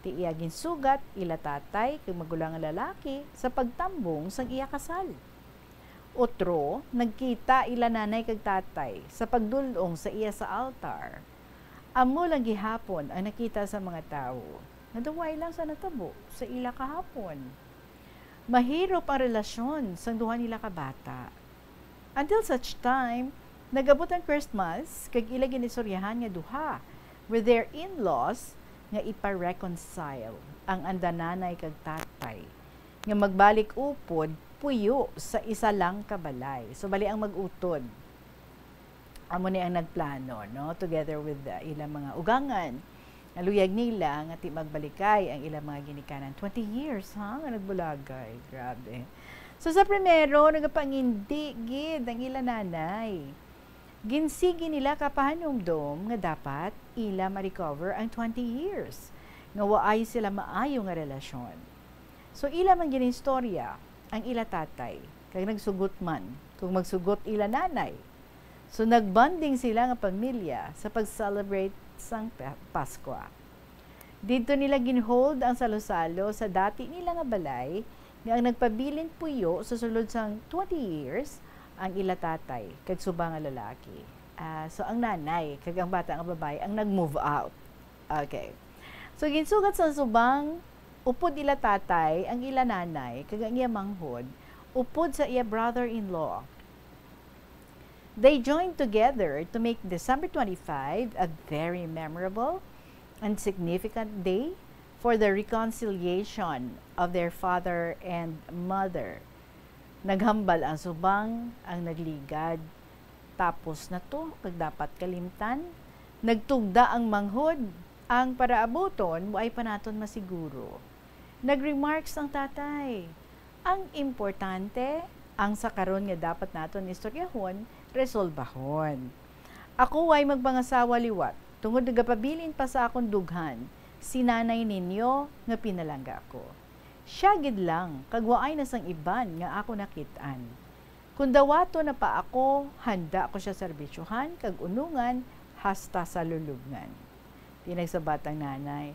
Ti iya ginsugat ila tatay kag magulang nga lalaki sa pagtambong sang iya kasal. Utro, nagkita ila nanay kag tatay sa pagdul-ong sa iya sa altar. Amo lang gihapon ang nakita sa mga tawo, nga duway lang sa natabo sa ila kahapon. Mahirop ang relasyon sang duha nila ka bata. Until such time, nag-abot ang Christmas, kag ila ginistoryahan nga duha with their in-laws nga ipa-reconcile ang anda nanay kag tatay, nga magbalik upod puyo sa isa lang ka balay. So, bali ang mag-utod. Amo ni ang nagplano, no? Together with the ilang mga ugangan. Naluyag nila nga ti magbalikay ang ilang mga ginikanan. Twenty years, ha? Nga nagbulagay. Grabe. So, sa primero, nagapangindi gid ang ila nanay. Ginsigi nila ka pahanumdom nga dapat ila ma-recover ang twenty years nga waay sila maayo nga relasyon. So, ila man ginistorya ang ila tatay, kag nagsugot man kung magsugot ila nanay. So, nagbonding sila nga pamilya sa pag-celebrate sang Pa-, Paskwa. Didto nila ginhold ang salo-salo sa dati nila nga balay, nga ang nagpabilin puyo sa sulod sang twenty years ang ila tatay kag subang nga lalaki. Ah, so, ang nanay kag ang bata nga babayi ang nag-move out. Okay. So, ginsugat sa subang upod ila tatay ang ila nanay kag ang iya manghod upod sa iya brother-in-law. They joined together to make December twenty-five a very memorable and significant day for the reconciliation of their father and mother. Naghambal ang subang, ang nagligad. Tapos na to, kag dapat kalimtan. Nagtugda ang manghod, ang paraabuton, waay pa naton masiguro. Nag-remarks ang tatay, "Ang importante, ang sa karon nga dapat naton istoryahon, resolbahon. Ako way magpangasawa liwat, tungod nagapabilin pa sa akon dughan si nanay ninyo nga pinalangga ko. Sia gid lang, kag waay na sang iban nga ako nakit-an. Kon dawaton na pa ako, handa ko sia serbisyohan kag unongan hasta sa lulubngan." Ti nagsabat ang nanay,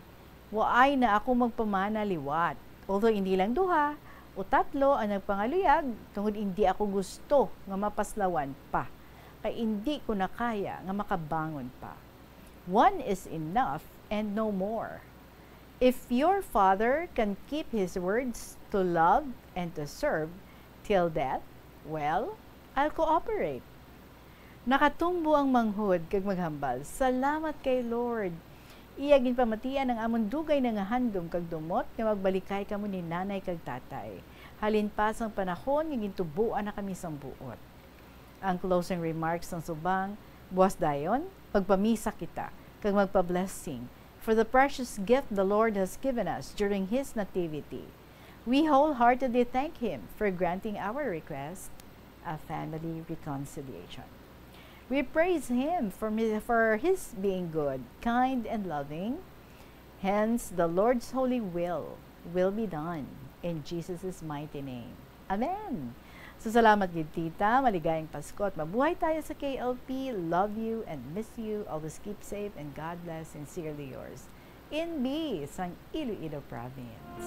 "Waay na ako magpamana liwat. Although indi lang duha o tatlo ang nagpangaluyag, tungod indi ako gusto nga mapaslawan pa, kay indi ko na kaya nga makabangon pa. One is enough and no more. If your father can keep his words to love and to serve till death, well, I'll cooperate." Nakatumbo ang manghod kag maghambal, "Salamat kay Lord. Iya ginpamatian ang amon dugay na nga handom kag dumot nga magbalikay kamo ni nanay kag tatay. Halin pa sang panahon nga gintuboan na kami sang buot." Ang closing remarks sang subang, Buas dayon, magpamisa kita, kag magpa-blessing for the precious gift the Lord has given us during His Nativity. We wholeheartedly thank Him for granting our request, a family reconciliation. We praise Him for, mi- for His being good, kind, and loving. Hence, the Lord's holy will will be done in Jesus' mighty name. Amen. So, salamat gid, Tita. Maligayang Pasko at mabuhay tayo sa K L P. Love you and miss you. Always keep safe and God bless. Sincerely yours, N B sang Iloilo Province.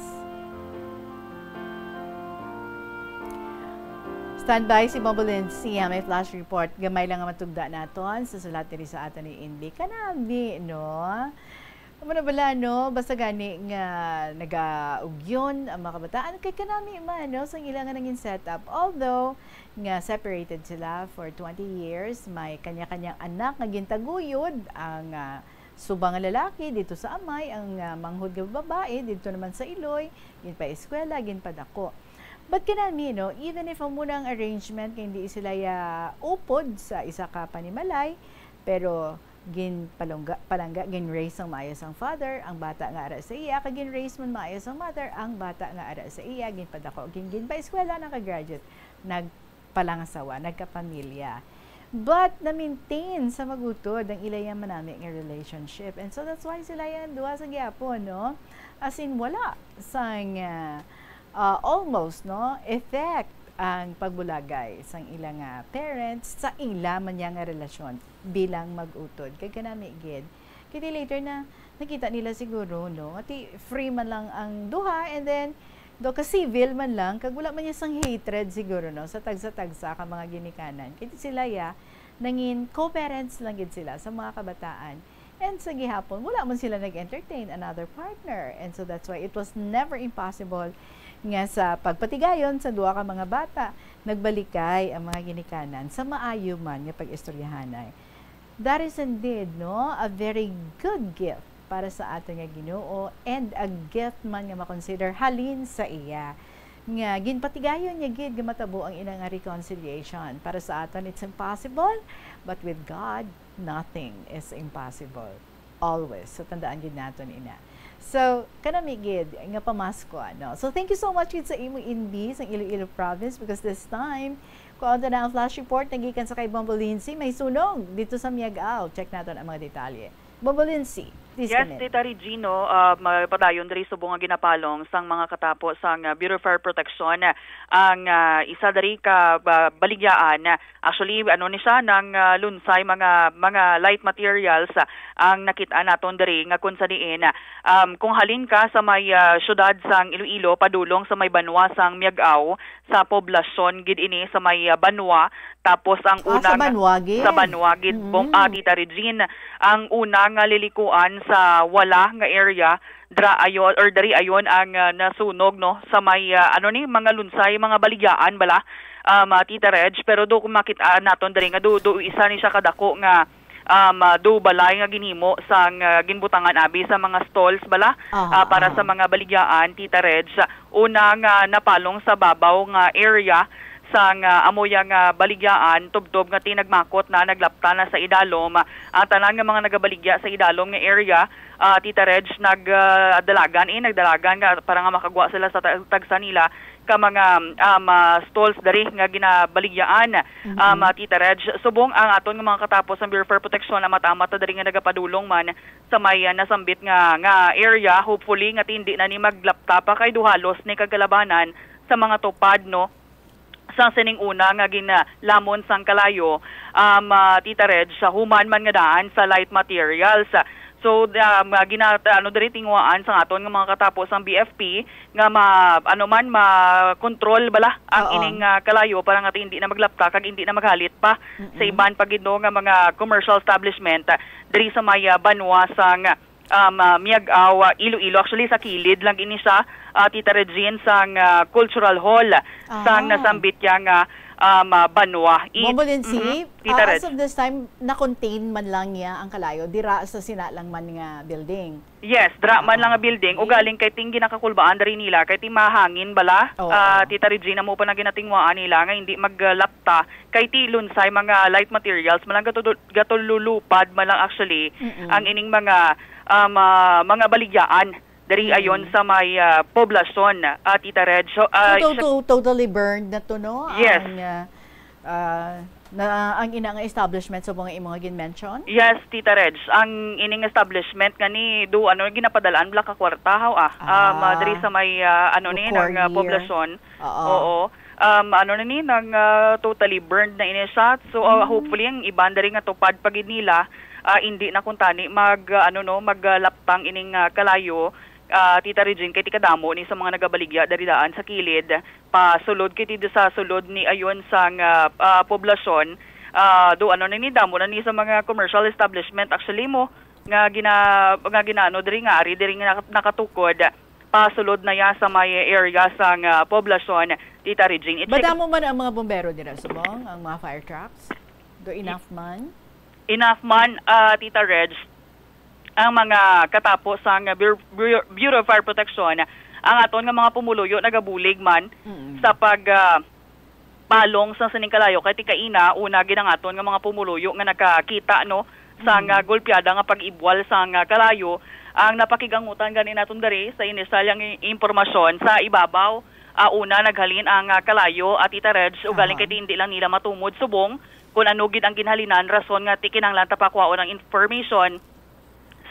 Standby si Bobo Lindsay, ha, may flash report. Gamay lang ang matugda naton sa sulat diri sa aton ni N B. Kanami, no? Amo na bala, no? Basta gani nga nagaugyon ang mga kabataan. Kay kanami man, no? Sa ila nga nangin setup. Although, nga separated sila for twenty years, may kanya-kanyang anak nga gintaguyod, ang, ah, subang nga lalaki dito sa amay, ang, ah, manghod nga babae dito naman sa Iloy, ginpaeskwela, ginpadako. But kanami, no, even if amo na ang arrangement kay hindi sila ya upod sa isa ka panimalay, pero ginpalungga, palangga, gin-raise sang maayo sang father ang bata nga ara sa iya, kag gin-raise man maayo sang mother ang bata nga ara sa iya, ginpadako, gin, ginpaeskwela, naka-graduate, nagpalangasawa, nagkapamilya. But na-maintain sa magutod ang ila yang manami nga relationship. And so that's why sila yang duha sa gihapon, no? As in, wala sang, ah, ah, almost, no, effect ang pagbulagay sang ila nga parents sa ila man niya nga relasyon bilang mag-utod. Kag kanami gid. Kay di later na nakita nila siguro, no, nga ti free man lang ang duha, and then do ka civil man lang, kag wala man niya sang hatred siguro, no, sa tagsa-tagsa ka mga ginikanan. Kay di sila ya nangin co-parents lang gid sila sa mga kabataan. And sa gihapon, wala man sila nag-entertain another partner. And so that's why it was never impossible nga sa pagpatigayon sa duha ka mga bata, nagbalikay ang mga ginikanan sa maayo man nga pag-istoryahanay. That is indeed, no, a very good gift para sa aton nga Ginoo, and a gift man nga makonsider halin sa iya, nga ginpatigayon niya gid nga matabo ang ina nga reconciliation. Para sa aton, it's impossible, but with God, nothing is impossible. Always. So, tandaan gid naton ina. So, kanami gid nga pamasko, ano. So, thank you so much gid sa imo, N B, sang Iloilo Province, because this time, kuhaon ta na ang flash report nagikan sa kay Bombo Lindsay. May sunog dito sa Miag-ao. Check naton ang mga detalye. Bombo Lindsay, please. Yes, come in. Tita Regino, ah, ma-, padayon diri subong nga ginapalong sang mga katapo sang, ah, Bureau of Fire Protection, ah, ang, ah, isa diri ka ba-, baligyaan. Actually, ano ni siya, nang, ah, lunsay mga, mga light materials, ah, ang nakit-an naton diri nga kung sa diin, ah, um, kung halin ka sa may, ah, siyudad sang Iloilo, padulong sa may banwa sang Miag-ao, sa poblasyon gid ini sa may, ah, banwa, tapos ang Ah, sa unang banwa gid? Sa banwa gid, Mm. Bong-, ah, Tita Regine, ang una nga lilikuan sa wala nga area, dra ayon, or diri ayon ang, ah, nasunog, no, sa may, ah, ano ni, mga lunsay, mga baligyaan bala, um, ah, Tita Reg, pero do kung makit-, ah, naton diri nga do, do isa ni siya kadako nga, um, ah, do balay nga ginhimo sang, ah, ginbutangan abi sa mga stalls bala, Aha, ah, para aha. sa mga baligyaan, Tita Reg. Una nga napalong sa babaw nga area sang, ah, amo ya nga baligyaan, tubtob nga tinagmakot na, naglapta na sa idalom. Ang tanan nga mga nagabaligya sa idalom nga area, ah, Tita Reg, nag, ah, dalagan, eh, nagdalagan nga para nga makagwa sila sa ta-, tagsa nila ka mga, um, ah, stalls diri nga ginabaligyaan, Mm-mm. um, ah, Tita Reg. Subong ang aton nga mga katapo sa Bureau of Fire Protection, ang mata-mata diri nga nagapadulong man sa may, ah, nasambit nga, nga area, hopefully nga hindi na ni maglapta pa kay duhalos ni kagalabanan sa mga tupad, no, sa sining una nga ginalamon sang kalayo, um, ah, Tita Reg, sa human man nga daan sa light materials. So, um, ah, gina-, ano diri, tinguhaan sa aton nga mga katapo sang B F P nga ma-, ano man, ma-control bala ang Oo. ining, ah, kalayo para nga hindi na maglapta kag hindi na maghalit pa sa Mm-mm. iban pa gid, no, nga mga commercial establishment, ah, diri sa may, ah, banwa sang, um, ah, Miag-ao, ah, Iloilo. Actually, sa kilid lang ini siya, ah, Tita Regine, sang, ah, Cultural Hall, sang Ah. nasambit ya nga, um, ah, banwa. I- Bombo Lindsay, Mhm. Tita ah, as Reg. of this time, na-contain man lang niya ang kalayo dira sa sina lang man nga building. Yes, dira man lang nga Ah, building. okay. Ugaling kay ting ginakakulbaan diri nila, kay ti mahangin bala, Oo. ah, Tita Regina, mo pa na ginatingwaan nila nga hindi maglapta, kay ti lunsay mga light materials, malang gatul- gatululupad, malang actually, Mm-mm. ang ining mga, um, ah, mga baligyaan diri Mm. ayon sa may, ah, poblasyon, ah, Tita Reg. So, ah, So, siya- to- totally burned na to, no? Yes. Ang, ah, ah, na, ang ina nga establishment sa mga imo nga gin-mention? Yes, Tita Reg. Ang ining establishment nga ni do ano ginapadalaan bala ka kwarta haw ah. Um, ah, Ah. diri sa may ah, ano ni Bucor nang ah, year. poblasyon. Oo. Oo. Um, ano na ni nang ah, totally burned na ini siya. So ah, Mm. hopefully ang iban diri nga tupad pa gid nila ah, hindi na kuntani mag ah, ano no, maglaptang ining ah, kalayo. Ah, Tita Regine, kay tikadamo ni sa mga nagabaligya diri daan sa kilid pasulod kay ti sa sulod ni ayon sang ah, ah, poblasyon. Ah, do ano na ni, damo na ni sa mga commercial establishment actually mo nga gina nga ginaano diri nga ari diri nga naka- nakatukod pasulod na ya sa may area sang ah, poblasyon, Tita Regine. I-check Madamo man ang mga bombero dira subong, ang mga fire trucks? Do enough man? Enough man, ah, Tita Reg, ang mga katapo sang Bureau, Bureau, Bureau of Fire Protection, ang aton nga mga pumuluyo nagabulig man Mm. sa pag ah, palong sa sining kalayo kay ti kaina una gid ang aton nga mga pumuluyo nga nakakita no sa Mm. nga golpeada nga pag-ibwal sa nga kalayo. Ang napakigangutan gani naton diri sa inisyal nga i- impormasyon sa ibabaw, ah, una naghalin ang ah, kalayo at Tita Reg ugaling Aha. kay ti hindi lang nila matumod subong kung ano gid ang ginhalinan rason nga ti kinahanglan ta pakwaon ang information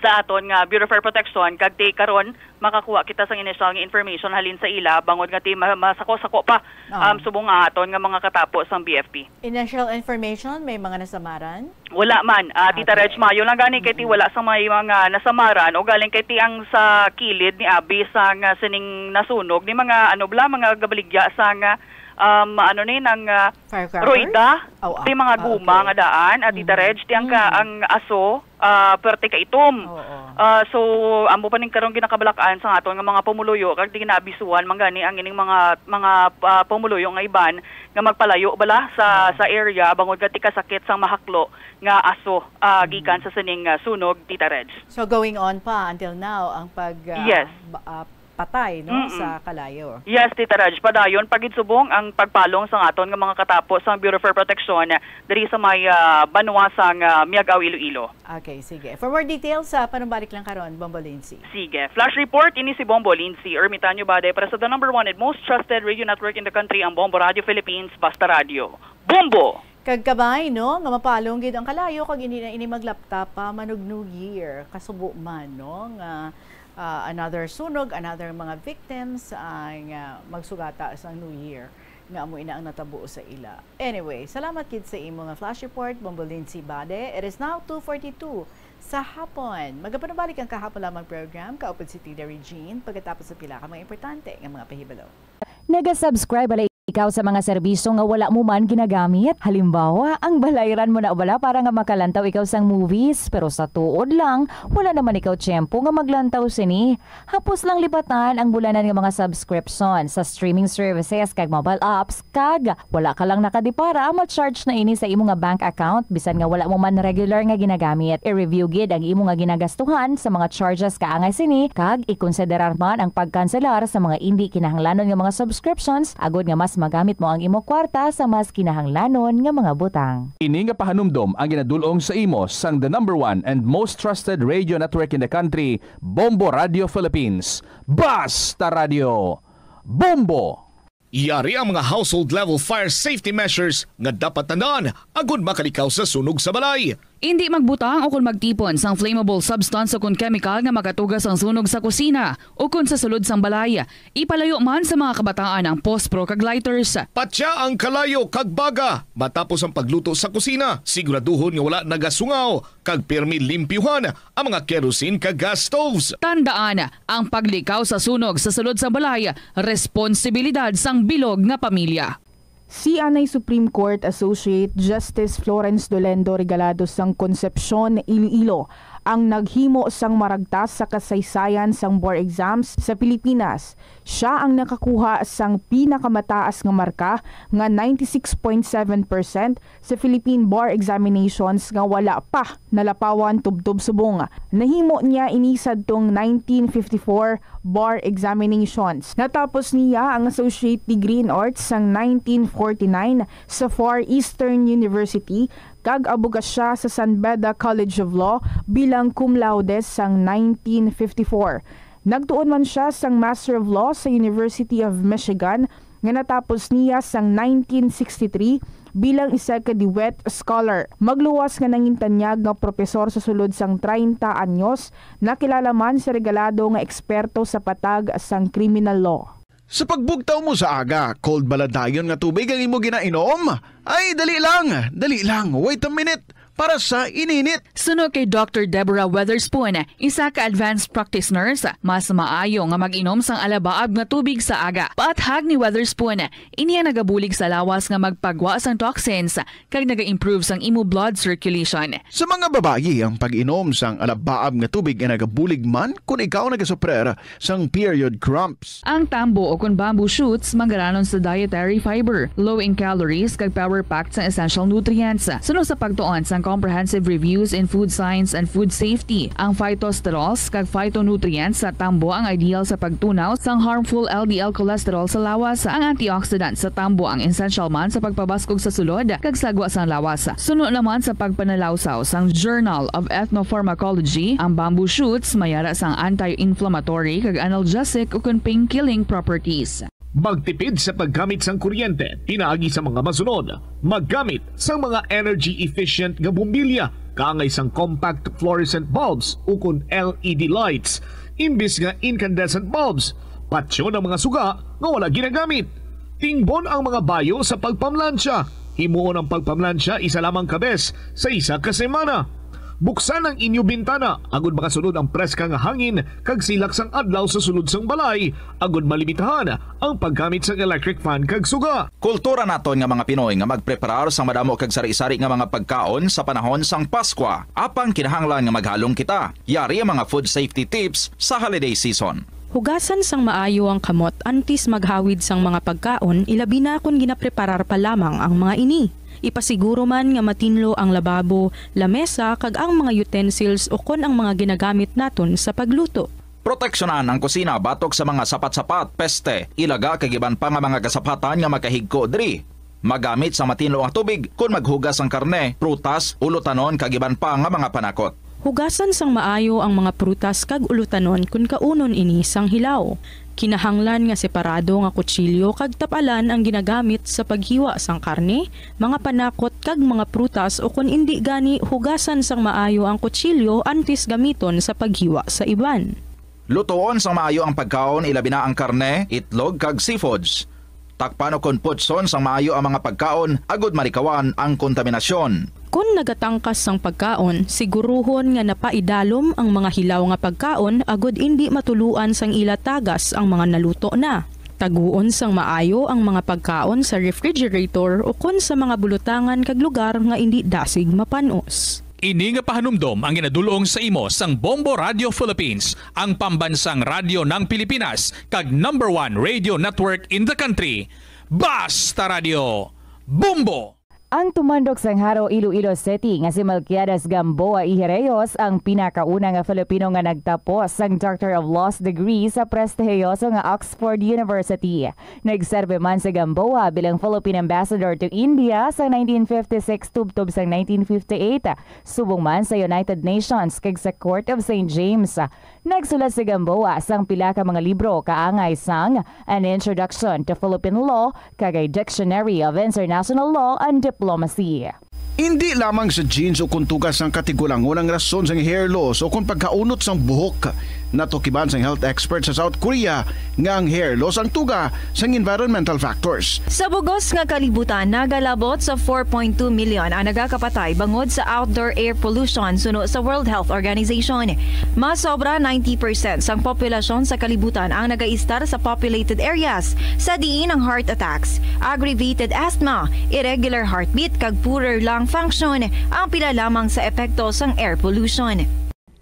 sa aton nga Bureau of Fire Protection kag ti karon makakuha kita sang inisyal nga information halin sa ila bangod nga ti ma- masako-sako pa Ah. um, subong nga aton nga mga katapo sang B F P. Initial information, may mga nasamaran? Wala man, ah, Tita Okay. Reg, mayo lang gani kay ti Mm-mm. wala sa may mga nasamaran o galing kay ti ang sa kilid ni abi sa nga sining nasunog ni mga ano bala mga gabaligya sa nga um, ano ni nang ah, Firecrackers? Roida, Oh, ah. ti mga Ah, guma okay. nga daan, at Tita Mhm. Reg, ti ang, ka, Mhm. ang aso, ah, perte ka itom. Oo. Ah, so, amo pa ning karong ginakabalakan sa aton nga mga pumuluyo, kag di ginaabisuhan man gani ang ining mga, mga ah, pumuluyo nga iban nga magpalayo bala sa, Oo. sa area, bangod nga ti kasakit sang mahaklo nga aso ah, Mhm. gikan sa sining ah, sunog, Tita Reg. So, going on pa until now, ang pag ah, Yes. ba- ah, patay no Mm-mm. sa kalayo. Yes, Tita Raj. Padayon, pagidsubong ang pagpalong sa aton nga mga katapo sa Bureau for Protection diri sa may ah, banwa sa nga Miag-ao, Iloilo. Okay, sige. For more details, sa panumbalik lang karon, Bombo Lindsay. Sige. Flash report, ini si Bombo Lindsay Ermitanyo Bade para sa the number one and most trusted radio network in the country, ang Bombo Radio Philippines, Basta Radio. Bombo! Kag kabay, no, nga mapalong gid ang kalayo kag hindi na ini maglapta pa manog New Year. Kasubo man, no, nga ah, another sunog, another mga victims ang ah, magsugata sa New Year nga amo ina ang natabo sa ila. Anyway, salamat gid sa imo nga flash report, Bombo Lindsay Bade. It is now two forty-two sa hapon. Magapanubalik ang Kahapon Lamang program, kaupod si Tida Regine, pagkatapos sa pila ka mga importante nga mga pahibalo. Naga-subscribe bala ikaw sa mga serbisyo nga wala mo man ginagamit? Halimbawa, ang balayran mo na bala para nga makalantaw ikaw sang movies, pero sa tuod lang, wala naman ikaw tiyempo nga maglantaw sini. Hapos lang lipatan ang bulanan nga mga subscription sa streaming services kag mobile apps, kag wala ka lang nakadipara, ma-charge na ini sa imo nga bank account bisan nga wala mo man regular nga ginagamit. I-review gid ang imo nga ginagastuhan sa mga charges kaangay sini, kag ikonsiderar man ang pagkanselar sa mga indi kinahanglanon nga mga subscriptions agod nga mas magamit mo ang imo kwarta sa mas kinahanglanon nga mga butang. Ini nga pahanumdom ang ginadul-ong sa imo sang the number one and most trusted radio network in the country, Bombo Radio Philippines. Basta Radio! Bombo! Yari ang mga household level fire safety measures nga dapat tandaan agud makalikaw sa sunog sa balay. Indi magbutang o kon magtipon sang flammable substance o kon chemical nga makatuga sang sunog sa kusina o kon sa sulod sang balay. Ipalayo man sa mga kabataan ang pospro kag lighters. Patya ang kalayo kag baga matapos ang pagluto sa kusina. Siguraduhon nga wala nagasungaw kag pirmi limpyuhan ang mga kerosene kag gas stoves. Tandaan, ang paglikaw sa sunog sa sulod sang balay, responsibilidad sang bilog nga pamilya. Si anay Supreme Court Associate Justice Florence Dolendo Regalado sang Concepcion, Iloilo, ang naghimo sang maragtas sa kasaysayan sang bar exams sa Pilipinas. Siya ang nakakuha sang pinakamataas nga marka nga ninety-six point seven percent sa Philippine Bar Examinations nga wala pa nalapawan tubtob subong. Nahimo niya ini sadtong nineteen fifty-four bar examinations. Natapos niya ang associate degree in arts sang nineteen forty-nine sa Far Eastern University kag aboga siya sa San Beda College of Law bilang cum laude sang nineteen fifty-four. Nagtuon man siya sang Master of Law sa University of Michigan nga natapos niya sang nineteen sixty-three bilang isa ka Dewitt Scholar. Magluwas nga nangintanyag nga propesor sa sulod sang treinta anyos, nakilala man sa regalado nga eksperto sa patag sang criminal law. Sa pagbugtaw mo sa aga, cold bala dayon nga tubig ang imo ginainom? Ay, dali lang, dali lang, wait a minute, para sa ininit. Suno kay Doctor Deborah Weatherspoon, isa ka advanced practice nurse, mas maayo nga mag-inom sang alabaab nga tubig sa aga. Paathag ni Weatherspoon, ini ang nagabulig sa lawas nga magpagwa sang toxins kag naga-improve sang imo blood circulation. Sa mga babayi, ang pag-inom sang alabaab nga tubig ay nagabulig man kon ikaw nagasuprer sang period cramps. Ang tambo o kon bamboo shoots manggaranon sa dietary fiber, low in calories, kag power-packed sang essential nutrients. Suno sa pagtuon sang Comprehensive Reviews in Food Science and Food Safety, ang phytosterols kag phytonutrients sa tambo ang ideal sa pagtunaw sang harmful L D L cholesterol sa lawas. Ang antioxidant sa tambo ang essential man sa pagpabaskog sa sulod kag sagwa sang lawas. Suno naman sa pagpanalawsaw sang Journal of Ethnopharmacology, ang bamboo shoots may ara sang anti-inflammatory kag analgesic ukon pain-killing properties. Magtipid sa paggamit sang kuryente pinaagi sa mga masunod: maggamit sang mga energy-efficient nga bombilya kaangay sang compact fluorescent bulbs ukon L E D lights imbis nga incandescent bulbs. Patyon ang mga suga nga wala ginagamit. Tingbon ang mga bayo sa pagpamlansya. Himuon ang pagpamlansya isa lamang ka bes sa isa ka semana. Buksan ang inyo bintana agud makasulod ang preska nga hangin kag silak sang adlaw sa sulod sang balay, agud malimitahan ang paggamit sang electric fan kag suga. Kultura naton nga mga Pinoy nga magpreparar sang madamo kag sari-sari nga mga pagkaon sa panahon sang Paskwa. Apang kinahanglan nga maghalong kita. Yari ang mga food safety tips sa holiday season. Hugasan sang maayo ang kamot antes maghawid sang mga pagkaon, ilabi na kon ginapreparar pa lamang ang mga ini. Ipasiguro man nga matinlo ang lababo, lamesa, kag ang mga utensils ukon ang mga ginagamit naton sa pagluto. Proteksyonan ang kusina batok sa mga sapat-sapat, peste, ilaga, kag iban pa nga mga kasapatan nga makahigko diri. Magamit sang matinlo nga tubig kon maghugas sang karne, prutas, ulutanon, kag iban pa nga mga panakot. Hugasan sang maayo ang mga prutas kag ulutanon kon kaunon ini sang hilaw. Kinahanglan nga separado nga kutsilyo kag tap-alan ang ginagamit sa paghiwa sang karne, mga panakot, kag mga prutas, ukon indi gani, hugasan sang maayo ang kutsilyo antes gamiton sa paghiwa sa iban. Lutoon sang maayo ang pagkaon, ilabi na ang karne, itlog, kag seafoods. Takpan ukon putson sang maayo ang mga pagkaon agud malikawan ang kontaminasyon. Kon nagatangkas sang pagkaon, siguruhon nga napaidalom ang mga hilaw nga pagkaon agud indi matuluan sang ila tagas ang mga naluto na. Taguon sang maayo ang mga pagkaon sa refrigerator ukon sa mga bulutangan kag lugar nga indi dasig mapan-os. Ini nga pahanumdom ang ginadul-ong sa imo sang Bombo Radio Philippines, ang pambansang radyo ng Pilipinas, kag number one radio network in the country. Basta Radio, Bombo! Ang tumandok sang Jaro, Iloilo City nga si Melquiades Gamboa y Herreos ang pinakauna nga Filipino nga nagtapos sang Doctor of Laws degree sa prestihiyoso nga Oxford University. Nagserbi man si Gamboa bilang Philippine Ambassador to India sa nineteen fifty-six tubtob sa nineteen fifty-eight, subong man sa United Nations kag sa Court of Saint James. Nagsulat si Gamboa sang pila ka mga libro kaangay sang An Introduction to Philippine Law kag A Dictionary of International Law and Diplomacy. Indi lamang sa genes o kon tugas sang katigulangon ang rason sang hair loss o kon pagkaunot sang buhok. Natukiban sang health expert sa South Korea nga ang hair loss ang tuga sang environmental factors. Sa bugos nga kalibutan, nagalabot sa four point two million ang nagakapatay bangod sa outdoor air pollution, suno sa World Health Organization. Mas sobra ninety percent sang populasyon sa kalibutan ang nagaistar sa populated areas, sa diin ang heart attacks, aggravated asthma, irregular heartbeat, kag poorer lung function ang pila lamang sa epekto sang air pollution.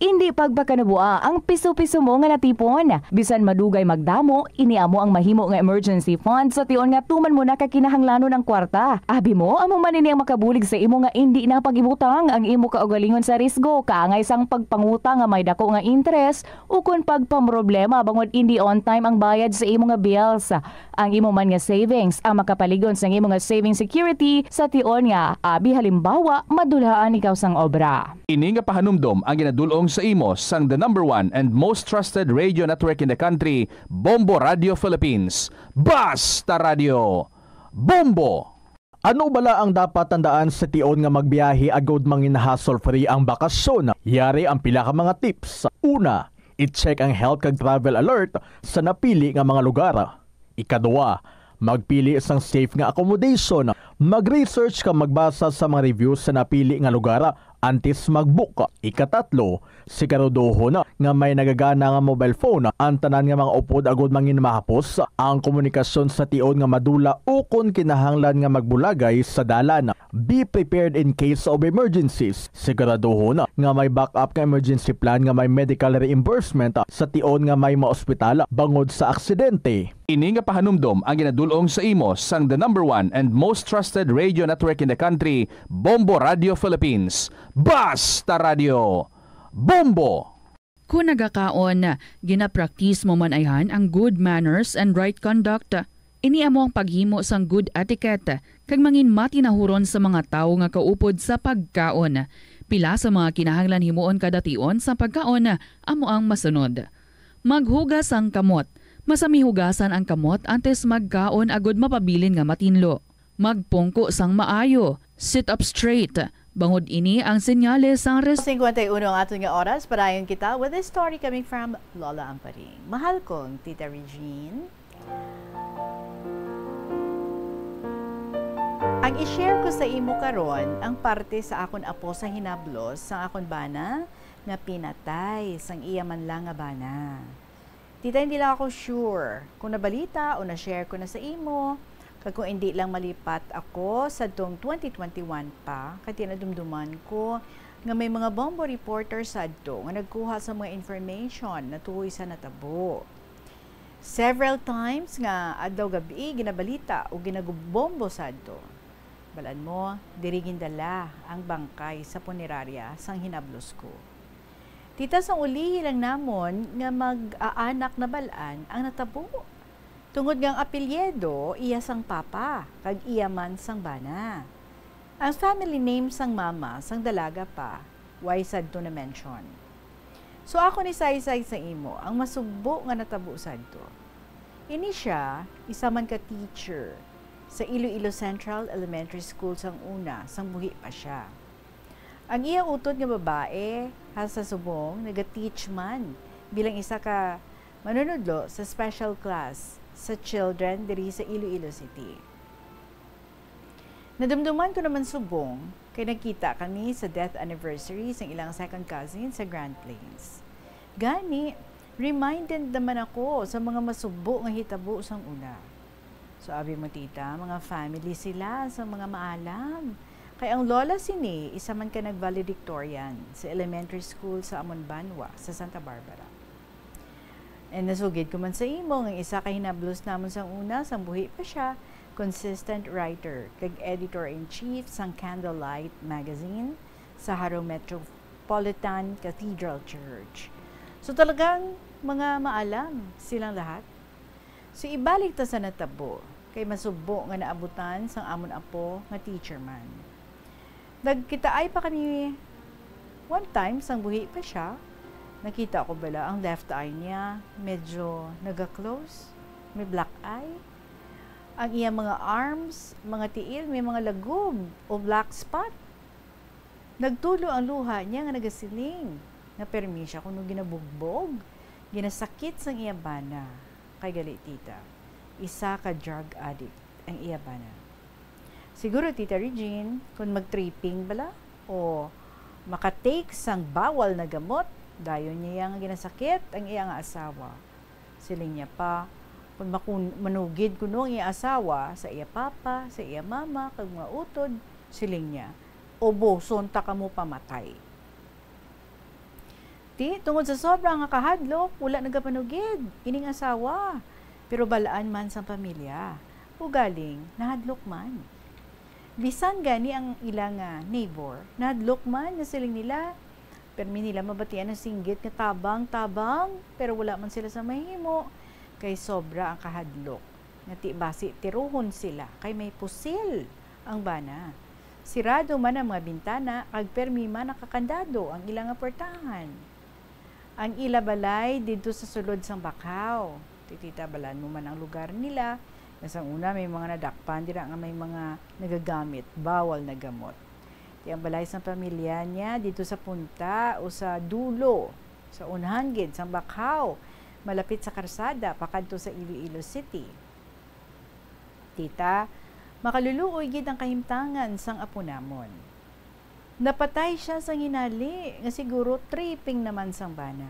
Indi pagpakanabua ang piso-piso mo nga natipon. Bisan madugay magdamo, ini amo ang mahimo nga emergency fund sa tion nga tuman mo na ka kinahanglanon ang kwarta. Abi mo, amo man ini ang makabulig sa imo nga indi na pag-ibutang ang imo kaugalingon sa risgo, kaangay sang pagpangutang nga may dako nga interes, ukon pagpamroblema bangod indi on time ang bayad sa imo nga bills. Ang imo man nga savings ang makapalig-on sang imo nga saving security sa tion nga, abi halimbawa, madulhaan ikaw sang obra. Ini nga pahanumdom ang ginadul-ong sa imo sang the number one and most trusted radio network in the country, Bombo Radio Philippines. Basta Radio, Bombo! Ano bala ang dapat tandaan sa tion nga magbiyahe agod mangin hassle-free ang bakasyon? Yari ang pila ka mga tips. Una, i-check ang health kag travel alert sa napili nga mga lugar. Ikadua, magpili sang safe nga accommodation. Mag-research kag magbasa sa mga reviews sa napili nga lugar antes mag-book. Ikatatlo, siguraduhon nga may nagagana nga mobile phone ang tanan nga mga upod agod mangin mahapos ang komunikasyon sa tion nga madula ukon kinahanglan nga magbulagay sa dalan. Be prepared in case of emergencies. Siguraduhon nga may backup nga emergency plan nga may medical reimbursement sa tion nga may maospital bangod sa aksidente. Ini nga pahanumdom ang ginadul-ong sa imo sang the number one and most trusted radio network in the country, Bombo Radio Philippines. Basta Radio, Bombo! Kon nagakaon, ginapraktis mo man ayhan ang good manners and right conduct. Ini amo ang paghimo sang good etiquette kag mangin matinahuron sa mga tawo nga kaupod sa pagkaon. Pila sa mga kinahanglan himuon kada tion sa pagkaon amo ang masunod. Maghugas sang kamot. Masami hugasan ang kamot antes magkaon agud mapabilin nga matinlo. Magpungko sang maayo. Sit up straight. Bangod ini ang senyales sang res- Singkwenta y uno ang aton nga oras. Padayon kita with a story coming from Lola Amparing. Mahal kong Tita Regine, ang i-share ko sa imo karon ang parte sa akon apo sa hinablos sang akon bana nga pinatay sang iya man lang nga bana. Tita, hindi lang ako sure kung nabalita o na-share ko na sa imo, kag kung hindi lang malipat ako sadtong twenty twenty-one pa, kay tinadumduman ko nga may mga bombo reporter sadto nga nagkuha sa mga information na tuhoy sa natabo. Several times nga adlaw gabi ginabalita o ginagubombo sadto. Balaan mo, diri gindala ang bangkay sa punerarya sang hinablos ko. Tita, sang ulihi lang namon nga mag-aanak na bal-an ang natabo, tungod nga ang apelyido iya sang papa kag iya man sang bana. Ang family name sang mama sang dalaga pa, way sadto na-mention. So, ako ni saysay sa imo ang masugbo nga natabo sadto. Ini sia, isa man ka teacher sa Iloilo Central Elementary School sang una, sang buhi pa sia. Ang iya utod nga babae, hasta subong, naga-teach man bilang isa ka manunudlo sa special class sa children diri sa Iloilo City. Nadumduman ko naman subong kay nagkita kami sa death anniversary sang ilang second cousin sa Grand Plains. Gani, reminded naman ako sa mga masugbo nga hitabo sang una. So, abi mo, tita, mga family sila sa mga maalam. Kay ang lola sini, isa man ka nag-valedictorian sa elementary school sa amon banwa, sa Santa Barbara. And nasugid ko man sa imo nga isa ka hinablos namon sang una, sang buhi pa sia, consistent writer, kag editor-in-chief sang Candlelight Magazine sa Jaro Metropolitan Cathedral Church. So, talagang mga maalam silang lahat. So, ibalik ta sa natabo, kay masugbo nga naabutan sang amon apo nga teacher man. Nagkitaay pa kami one time, sang buhi pa sia. Nakita ko bala ang left eye niya, medyo naga-close, may black eye. Ang iyang mga arms, mga tiil, may mga lagob o black spot. Nagtulo ang luha niya nga nagasiling nga permi sia kuno ginabugbog, ginasakit sang iya bana. Kay gali, tita, isa ka drug addict ang iya bana. Siguro, Tita Regine, kung mag-tripping bala o makatake sang bawal na gamot, dayon niya nga ginasakit ang iya nga asawa. Siling niya pa, kung makun-, manugid kuno ang iya asawa sa iya papa, sa iya mama, kag mga utod, siling niya, "Ubuson ta kamo pamatay." Di, tungod sa sobra nga kahadlok, wala nagapanugid ining asawa. Pero balaan man sang pamilya, ugaling nahadlok man. Bisan gani ang ila nga neighbor, nahadlok man nga siling nila, permi nila mabatian ang singgit nga tabang, tabang, pero wala man sila sa mahimo, kay sobra ang kahadlok. Nga ti basi tiruhon sila, kay may pusil ang bana. Sirado man ang mga bintana, kag permi man nakakandado ang ila nga puwertahan. Ang ila balay didto sa sulod sang bakhaw. Titita, balaan mo man ang lugar nila, nga sang una may mga nadakpan dira nga may mga nagagamit bawal na gamot. Ti ang balay sang pamilya niya didto sa punta o sa dulo, sa unhan gid sang bakhaw, malapit sa karsada pakadto sa Iloilo City. Tita, makaluluoy gid ang kahimtangan sang apo namon. Napatay sia sa hinali nga siguro tripping naman sang bana.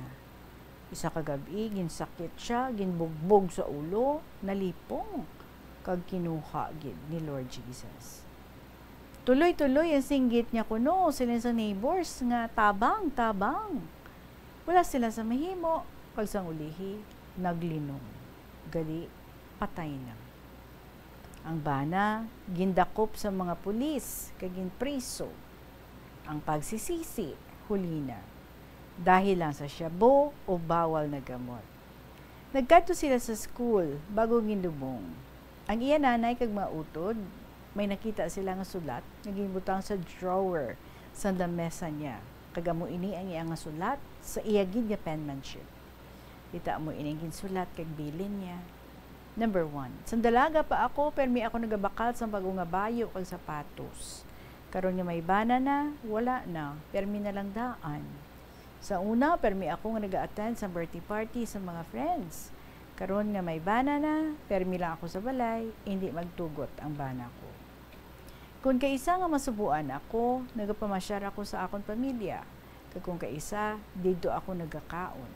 Isa ka gab-i, ginsakit sia, ginbugbog sa ulo, nalipong, kag kinuha gid ni Lord Jesus. Tuloy-tuloy ang singgit niya kuno, siling sa neighbors nga, "Tabang, tabang!" Wala sila sa mahimo, kag sang ulihi, naglinong. Gali, patay na. Ang bana gindakop sa mga pulis kag ginpriso. Ang pagsisisi, huli na, dahil lang sa shabu o bawal na gamot. Nagkadto sila sa school bago ginlubong. Ang iya nanay kag mga utod, may nakita sila nga sulat nga ginbutang sa drawer sang lamesa niya, kag amo ini ang iya nga sulat sa iya gid nga penmanship. Kita mo ining ginsulat kag bilin niya. Number one, sang dalaga pa ako, permi ako nagabakal sang bag-o nga bayo kag sapatos. Karon nga may bana na, wala na, permi na lang daan. Sa una, permi ako nga naga-attend sa birthday party sa mga friends. Karon nga may bana na, permi lang ako sa balay, indi magtugot ang bana ko. Kon kaisa nga masubuan ako, nagapamasyar ako sa akon pamilya, kag kon kaisa, didto ako nagakaon.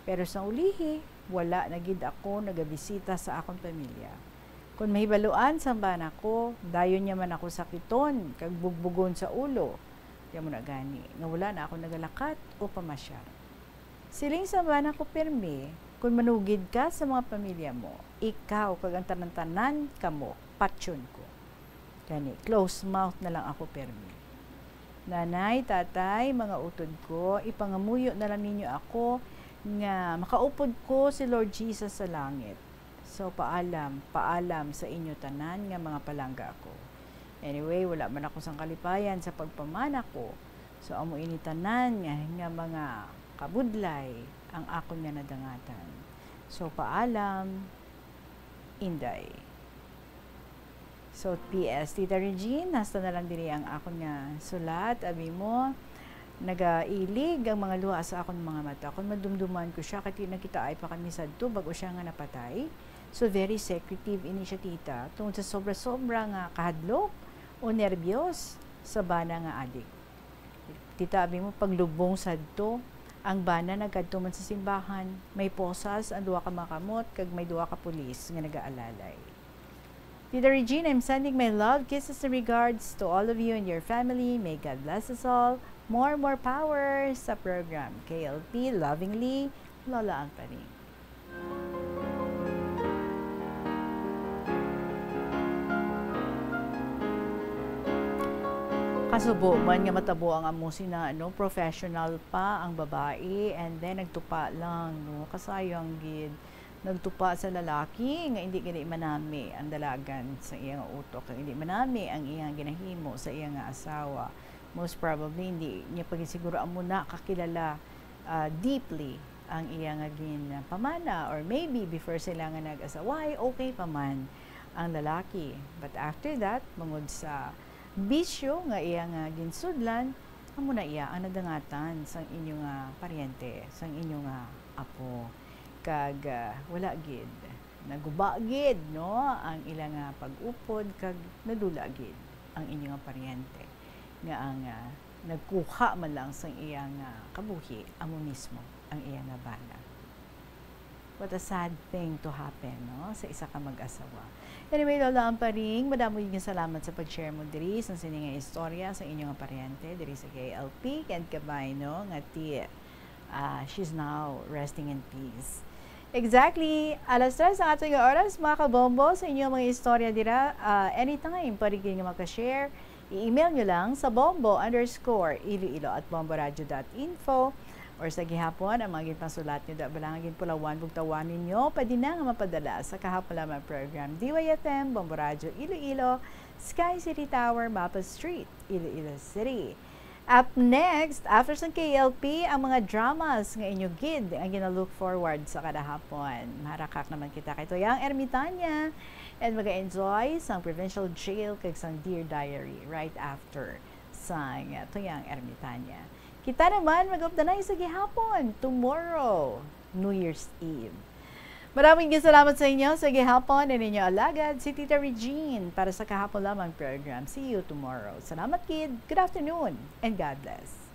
Pero sa ulihi, wala na gid ako nagabisita sa akon pamilya. Kon mahibaluan sang bana ko, dayon niya man ako sakiton kag bugbugon sa ulo. Di amo na gani nga wala na ako nagalakat o pamasyar. Siling sa bana ko pirmi, "Kon manugid ka sa mga pamilya mo, ikaw kag ang tanan-tanan kamo patyon ko." Gani, close mouth na lang ako pirmi. Nanay, tatay, mga utod ko, ipangamuyo na lang ninyo ako nga makaupod ko si Lord Jesus sa langit. So, paalam, paalam sa inyo tanan nga mga palangga ko. Anyway, wala man ako sang kalipayan sa pagpamana ko. So, amo ini tanan nga, nga mga kabudlay ang akon nga nadangatan. So, paalam, Inday. So, P S, Tita Regine, hasta na lang diri ang akon nga sulat. Abi mo, nagailig ang mga luha sa akon mga mata. Kon madumduman ko sia, kay nakitaay pa kami sadto, bag-o sia nga napatay. So, very secretive ini siya, tita, tungod sa sobra-sobra nga kahadlok o nerbiyos sa bana nga adik. Tita, abi mo, paglubong sadto, ang bana nagkadto man sa simbahan. May posas ang duha ka mga kamot, kag may duha ka pulis nga nagaalalay. Tita Regine, I'm sending my love, kisses, and regards to all of you and your family. May God bless us all. More, more power sa program. K L P, lovingly, Lola Angparing. Kasubo man nga matabo ang amo sina, ano, professional pa ang babae, and then nagtupa lang, no? Kasayang gid. Nagtupa sa lalaki nga indi gani manami ang dalagan sa iya nga utok, kag indi manami ang iya nga ginahimo sa iya nga asawa. Most probably, hindi niya pa gid siguro amo na kakilala, ah, deeply ang iya nga ginpamana, or maybe before sila nga nag-asaway, okay pa man ang lalaki. But after that, bangod sa bisyo nga iya nga ginsudlan, amo na iya ang nadangatan sang inyo nga paryente, sang inyo nga apo. Kag, ah, wala gid, naguba gid, no, ang ila nga pag-upod, kag nadula gid ang inyo nga paryente, nga ang, ah, nagkuha man lang sang iya nga kabuhi, amo mismo ang iya nga bana. What a sad thing to happen, no, sa isa ka mag-asawa. Anyway, Lola Amparing, madamo gid nga salamat sa pag-share mo diri sa sini nga istorya sa inyo nga paryente diri sa K L P, kag kabay, no, nga ti Ah, she's now resting in peace. Exactly. Alas tres ang ato nga oras, mga kabombo, sa inyong mga istorya dira. Ah, anytime, pwede kayo nga makashare. I-email nyo lang sa bombo underscore iloilo at bomboradio dot info. Or sa gihapon, ang mga ginpasulat nyo, da balang ginpulawan, bugtawan ninyo, pwede na nga mapadala sa kahapon lamang program, D Y F M, Bombo Radio Iloilo, Sky City Tower, Mapa Street, Iloilo City. Up next, after sang K L P, ang mga dramas nga inyo gid ang gina-look forward sa kada hapon. Marakak naman kita kay Tuyang Ermitanya and mag-enjoy sang Provincial Jail kag sang Dear Diary right after sang Tuyang Ermitanya. Kita naman mag-updanay sa gihapon, tomorrow, New Year's Eve. Maraming salamat sa inyo sa gihapon, ang inyo alagad, si Tita Regine, para sa kahapon lamang program. See you tomorrow. Salamat, kid. Good afternoon, and God bless.